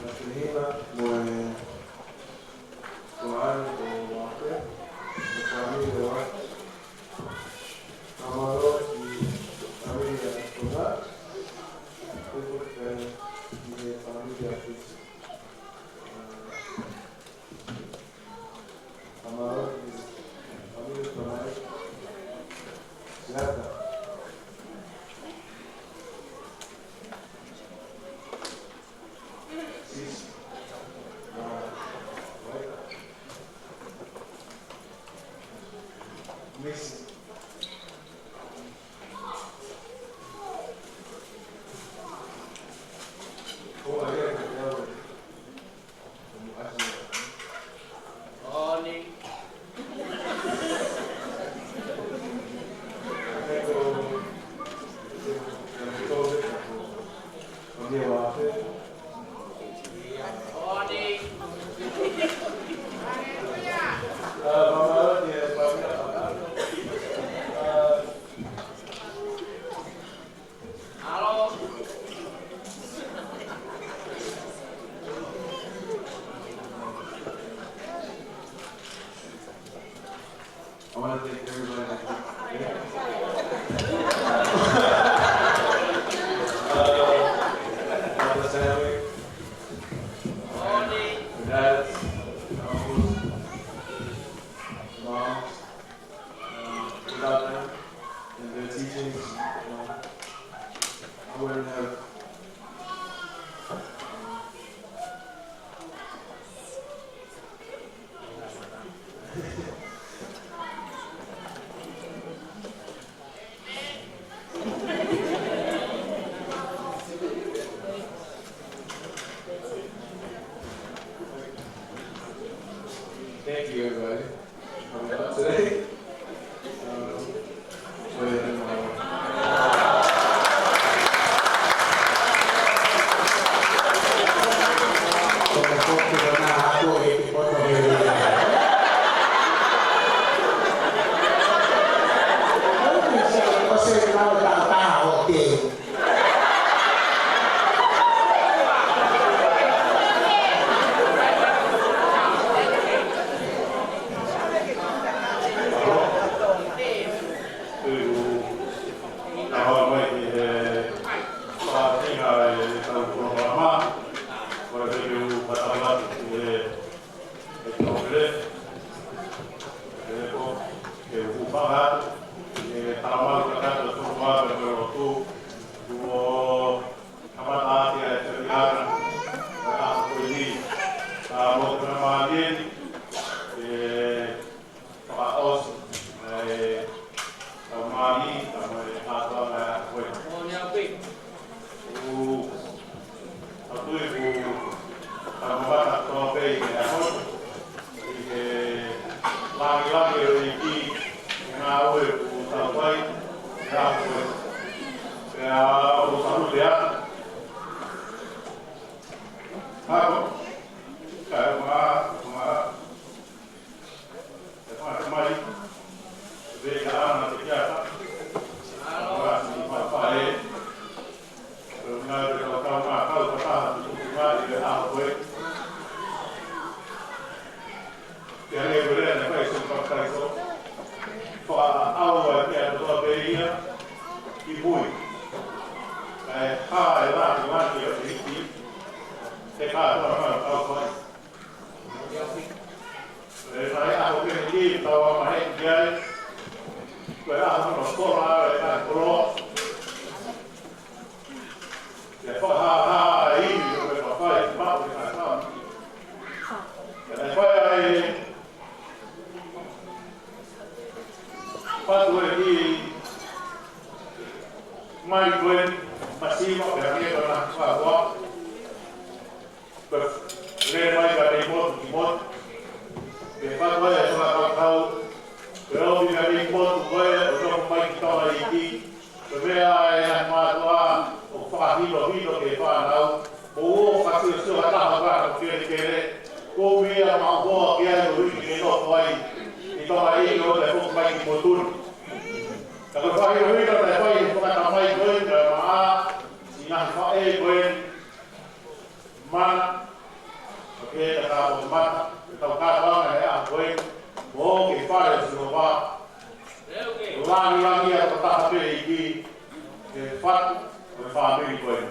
na fihina, mo e Ko ani ko Wafe, ko fāmili ʻo Wafe. Fakamālō ki he fāmili ʻa Kona, ko e fāmili ʻa Fisi. Fakamālō ki he fāmili ʻa Tamai, Siata. I want to thank everybody. Papa Sandwich, my dads, my uncles, my moms. Um, without them and their teachings, you know, I wouldn't have. Thank you, everybody. Coming out today. Um, but, um, Kamata ʻaki ʻa e fetauhiʻanga ʻo e ʻaho ko eni, ka mo te mamalie, ʻe fakaʻosi ʻa e tau mali, ka mo e kātoanga ʻo e ʻaho ko eni. ʻOku ou tui ʻoku tau mamata kotoa pē ʻi he ʻaho ni ʻi he lāngilangi ʻo e ʻEiki, ʻi he ngāue ʻoku tau fai ʻi he ʻaho ko eni. Pea ʻoku ou salute atu. Ako, kae ʻumaʻā, ʻumaʻā, ʻe fakatamai, ʻe veka ana te kiata, ʻa si fafae, ʻo ngā te kau kau ngā kau kataha ki tuku ngā i le ʻaho ko ē. Ke hangē ko e lea naʻe fai ʻe Sione Papitaiso, fakaʻau ʻa e meʻa kotoa pē ia ki mui. Kae hā e lāngilangi ʻo e ʻEiki, he kātoanga ʻoku tau fai. ʻE fai ʻaho ko eni ʻoku tau ʻamanaki ki ai, ko e ʻaho hono sola ʻa e koloa. Ke fakahāhā ʻa e ivi ʻo e mafai ke maʻu e kakai. Pea naʻe fai ʻa e fatu ʻe ki mai ko eni, masiva pea mei kona fakahua. Pea lele mai ka mei motu ki motu. Pea fatu ai e fakakaukau. Pea ʻomi ka mei motu ko ē, ʻo nofo mai ki Tonga iiki. Ko e meʻa ʻa e ngaahi mātuʻa ʻoku fakahinohino ki he fānau, mou ō ʻo fakasiosio ha taha ʻoku ʻi ai ha kelekele, ko ia maʻu hoa ki ai ʻo ʻikai ke nofo ai ʻi Tonga iiki ʻo toe foki mai ki motu ni. Ka ko e fakahinohino naʻe fai ʻe he fakatamai ko ē, kae ʻumaʻā siʻi ngaahi faʻē ko ē, mana, ʻo ke ta ka o mata, ʻetau kātoanga he ʻaho ko ē, mo ke fale ʻo Sihova, lāngilangiʻia kotoa pē ʻEiki, ke fatu, ko e fāmili ko ē.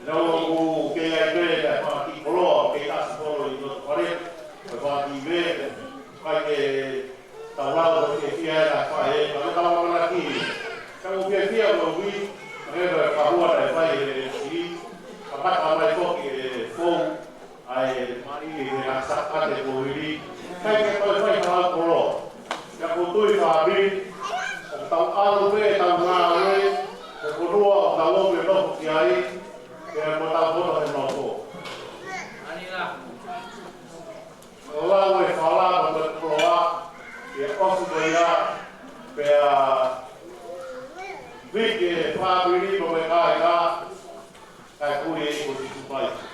Naʻa ʻoku kei ʻi ai pē ʻa e fanga kiʻi koloa, kei ʻasi holo ʻi loto fale, ko e fanga kiʻi vē, ʻikai ke tau lau ko e fiefia ʻa e faʻē, ka ko e tau ʻamanaki. Ka ʻoku fiefia ko ui, ka ko e fakahua naʻe fai ʻe he siʻi, ka mata mai foki e fou, ʻa e mali ʻi he ngaahi sakate ko hili. ʻIkai ke toe fai ha lau koloa. Ka ʻoku ou tui fāmili, ʻoku tau ʻalu pē, tau ngāue, ko e fonua ʻoku tau ō pē nofo ki ai, pea mo tau poto he nofo. Lau e fala mo e koloa, ke ʻosi ko ia, pea vike fāmili mo e kāinga, Kae puli ʻe he ʻEiki ko Sīsū Kalaisi.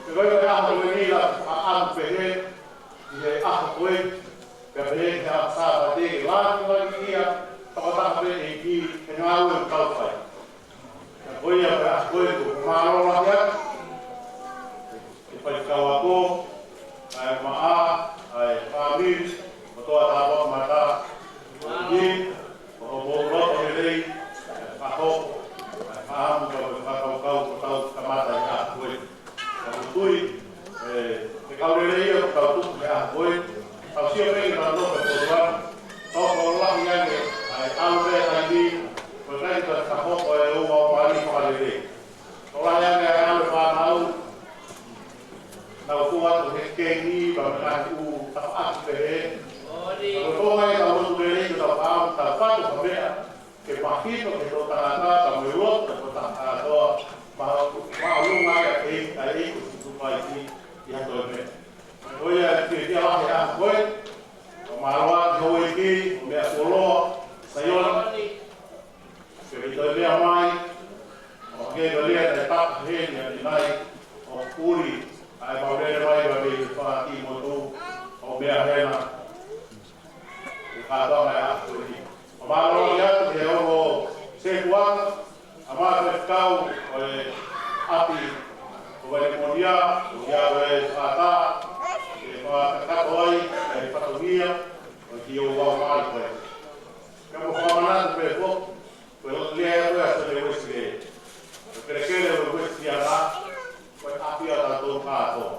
Pea ko e ʻaho ko eni ʻoku ʻamu pehē ʻi he ʻaho ko ē, pea pehē ki he ʻaho Sāpate, ke lāngilangiʻia tokotaha pē ʻa e ʻEiki he ngāue ʻoku tau fai. Pea ko ia ko e ʻaho ko ē ʻoku ou mālō lahi atu ki he faifekau ako, ʻa e maʻa, ʻa e fāmili, kotoa tāpuaki mata, ʻi, ʻo hoʻomou loto lelei, ʻa e fakahoko ʻa e fakaʻamu mo e fakakaukau kuo tau kamata he ʻaho ko ē. Ka ʻoku ou tui, ē, ʻe kau lelei ia ʻoku tau tuku he ʻaho ko ē. Tau sio pē ki heʻetau nofo he ʻOtua, tau kau lahi ange ʻa e ʻalu pē ʻa e taimi, ko e taimi tau fakahoko e ʻū ʻaho mali fakalelei. Tau lahi ange ʻa e ʻalu e fānau, nau fua atu he keni, pea mo e ngaahi ʻū tafaʻaki pehē. Ka ko e konga ia ʻetau lotu lelei, ko ʻetau fānau, tau fatu ha meʻa ke mahino ki he toʻutangata, pea mo e loto ʻo e toʻutangata kotoa, ma, māʻolunga ai ʻa e, ʻa e ʻEiki ko Sīsū Kalaisi ʻi ha toe meʻa. Ko ia e fiefia lahi he ʻaho ko ē, ʻo mālō atu ki he houʻeiki, ʻo meʻa fuoloa, Saione, ke ke toe lea mai, ʻo hangē ko e lea naʻe taka heni ʻanenai, ʻo puli ʻa e mau lele mai, ʻa e meʻa ʻi he fā Tīmote, ʻo meʻa hena, ʻi he kātoanga ʻo e ʻaho ko eni. ʻO mālō lahi atu ki he ongo sētuata, ʻa e faifekau ʻo e ʻapi ko Vailemonia, ʻo ia ko e fata, ke fakakakato ai ʻa e fatongia ʻo e kiʻi ouau mali ko ē. Pea mou fakamanatu pē foki, ko e lea ko ē ʻa Sione Uēsilī, ko e kelekele ʻo Uēsiliana, ko e ʻapi ʻatautolu kātoa.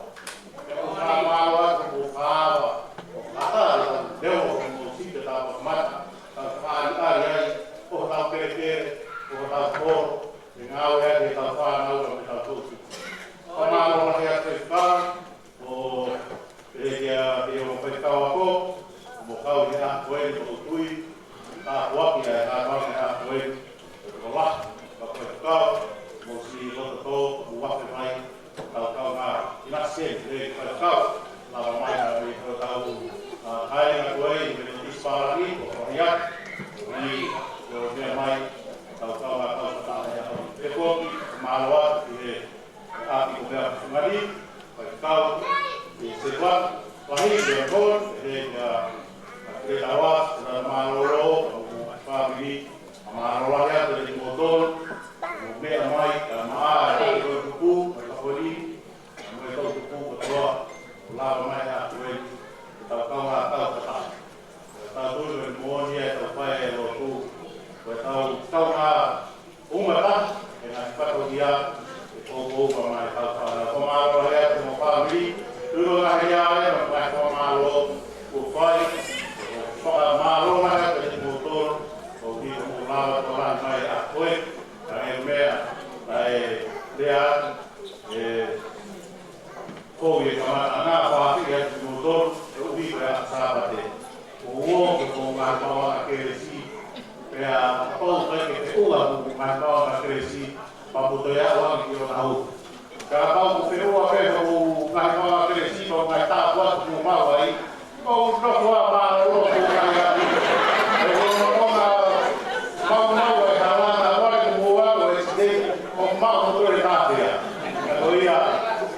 Pea ʻoku ou fakamālō atu hoʻomou fakaava, ʻo kātaki ʻetau lea ʻo mou sika tau kamata, tau fakaʻaliʻali ai, ʻo hotau kelekele, ʻo hotau kolo, ke ngāue ai ʻetau fānau mo ʻetau toʻutupu. Fakamālō lahi atu ki he faifekau, ʻo pehē ki he ongo faifekau ako, mo kau he ʻaho ko eni, ʻoku ou tui, tāpuaki ʻa e kātoanga he ʻaho ko eni, ʻo tokolahi, ka faifekau, mo siʻi loto tō, mo vahe mai, tau kau ngā, ina se, e faifekau, lava mai ʻa e hotau, ʻa, kāinga ko ē, mei Metotisi Pālangi, ʻo Koriat, ʻo ni, ʻo meʻa mai, tau kau ngā kau kata he ʻaho ni. Pea foki, mālō atu ki he ʻapi ko Meʻafufungali, faifekau, ʻi he sētuata, lahi, ʻi he kolo, ʻi he, ʻa, ʻa, ʻi he taua, ʻa, mālōlō, ʻa, fāmili, ʻa, mālō lahi atu kiate kimoutolu, ʻa, meʻa mai, ʻa, maʻa, ʻa, ʻa, toʻutupu, ʻa, ʻa, ko eni, ʻa, mo e toʻutupu kotoa, ʻo lava mai ʻa ko eni, ʻetau kaungā kau kata. Ko ʻetau tui ko e moʻoni ʻetau fai e lotu. Ko ʻetau kaungā ʻumaʻā, ʻi he ngaahi fatongia, ʻe poupou pē mai ʻetau fānau. Fakamālō lahi atu ki hoʻomou fāmili. Tui ko e ngaahi lea ē, mo e ngaahi fakamālō kuo fai. Fakamālō lahi atu kiate kimoutolu. Koeʻuhi ko hoʻomou lava tokolahi mai ʻa ko ē. Ka ʻi he meʻa, ʻa e lea atu, ʻe, ko e kamata ʻa e ngāue fakafihi ʻa kimoutolu, koeʻuhi ko e ʻaho Sāpate. Ko e ʻuhinga ko e ngaahi paoanga kelesi, pea kapau ʻe ʻikai ke feʻunga hoʻomou ngaahi paoanga kelesi, pea mou toe aʻu ange ki ʻŌtāhuhu. Kapau ʻoku feʻunga pē hoʻomou ngaahi paoanga kelesi, pea mo e ngaahi tāpuaki ʻoku mou maʻu ai, ʻoku ou nofo ʻo mālōlō ʻo kai atu. ʻOku ou nofo ʻo maumau e hala na, ʻoua ʻe mou ʻalu ʻo ʻēsideni, ʻo maʻu hoʻomou toe tāpea. Ka ko ia,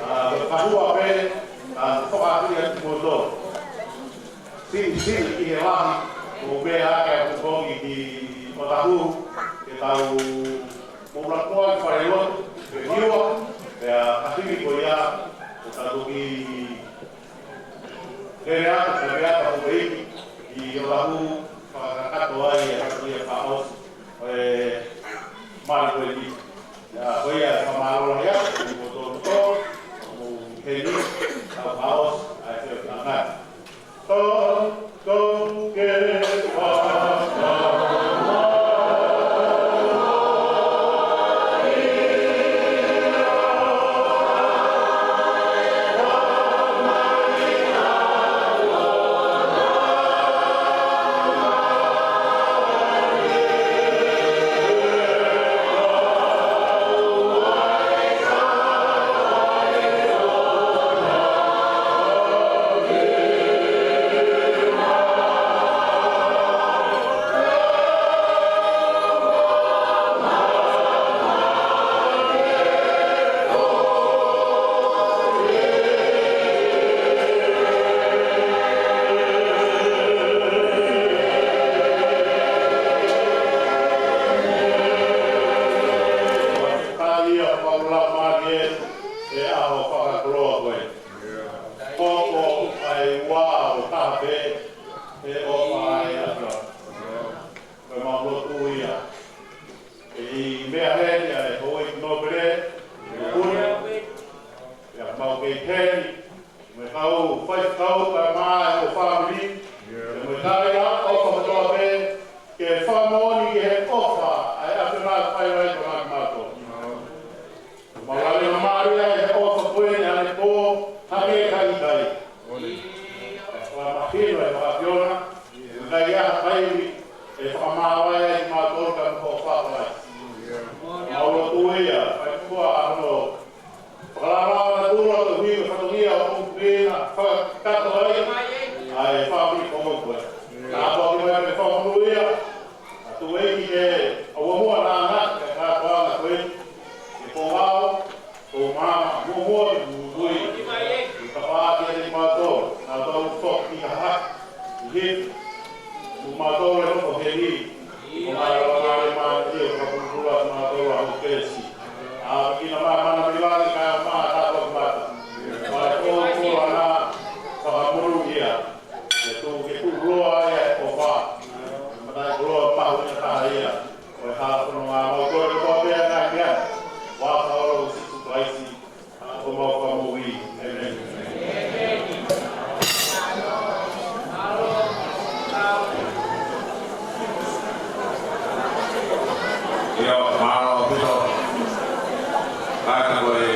ʻa, ko e ʻaho pē, ʻa, fakafihi ʻa kimoutolu. Siʻisiʻi ki he lahi, ʻo meʻa ake ʻa e pongipongi ki ʻŌtāhuhu, ke tau mou lava ʻo fai lotu, ke liua, pea ka hili ko ia, ʻo tau toki lele atu, ka meʻa atu ʻa e ʻEiki, ʻi ʻŌtāhuhu, fakakakato ai, ʻa e ia fakaʻosi, ʻo e mali ko eni. ʻIo, ko ia, fakamālō lahi atu, ki he motuʻa kotoa, mo heni, tau fakaʻosi, ʻa e feʻofaʻaki. Tau, tau, ke, Ia, mau lau mai ē, ʻi he ʻaho fakakoloa ko ē. Hoko ai ua ʻo taha pē, ʻe ʻofa ai ʻa e ʻAfiona. Ko e mau lotu ia. ʻI he meʻa heni ʻa e houʻeiki nōpele, ʻi he pule, ʻi he mau kei heni, mo e kau faifekau kae ʻumaʻā ʻa e fāmili, mo e kāinga ʻofa kotoa pē, ke fakamoʻoni ki he ʻofa ʻa e ʻAfiona ʻoku fai mai kiate kimautolu. Mau lave mālie ʻi he ʻofa ko eni ʻanepō, hangē ka ʻikai. Fakamahino ʻe he ʻAfiona, ʻikai ha taimi ʻe fakamāvae ai kimautolu ka ko e ʻofa ʻa Kalaisi. Mau lotu ia, fai kuo ʻa hono fakalakalaka natula koeʻuhi ko e fatongia ʻo e pongipongi na, fakakakato ai ʻa e fāmili ko ē. Ka ʻoku ʻi ai e fakamonū ia, ʻa e tuʻu ʻi he ʻaho muʻa naʻa na ka kātoanga ko ē, ʻi he pō vao, ʻo māmā, muʻomuʻa, muimui. ʻI he tapaʻaki ʻa kimautolu, naʻa tau foki ki ha haki, ʻi he, mo kimautolu ʻe hoko heni, ʻo mai ʻo māmā māmā ʻio, ka pulupula kimautolu ʻa hoʻo kelesi. ʻApakina mai mana milangi ka ma tāpua mata. Mai ko ko ana, fakamonū ia. Ke tuʻu, ke tuʻuloa ia ʻi he ʻofa. Mataʻikoloa mahuʻinga taha ia. ʻO e hā kono ngā mau kore kotoa pē ʻa e ngaahi meʻa. ʻI he huafa ʻo Sīsū Kalaisi, ʻa homau Fakamoʻui. ʻĒmeni. ʻIo, mālō ʻaupito. Kātaki ko e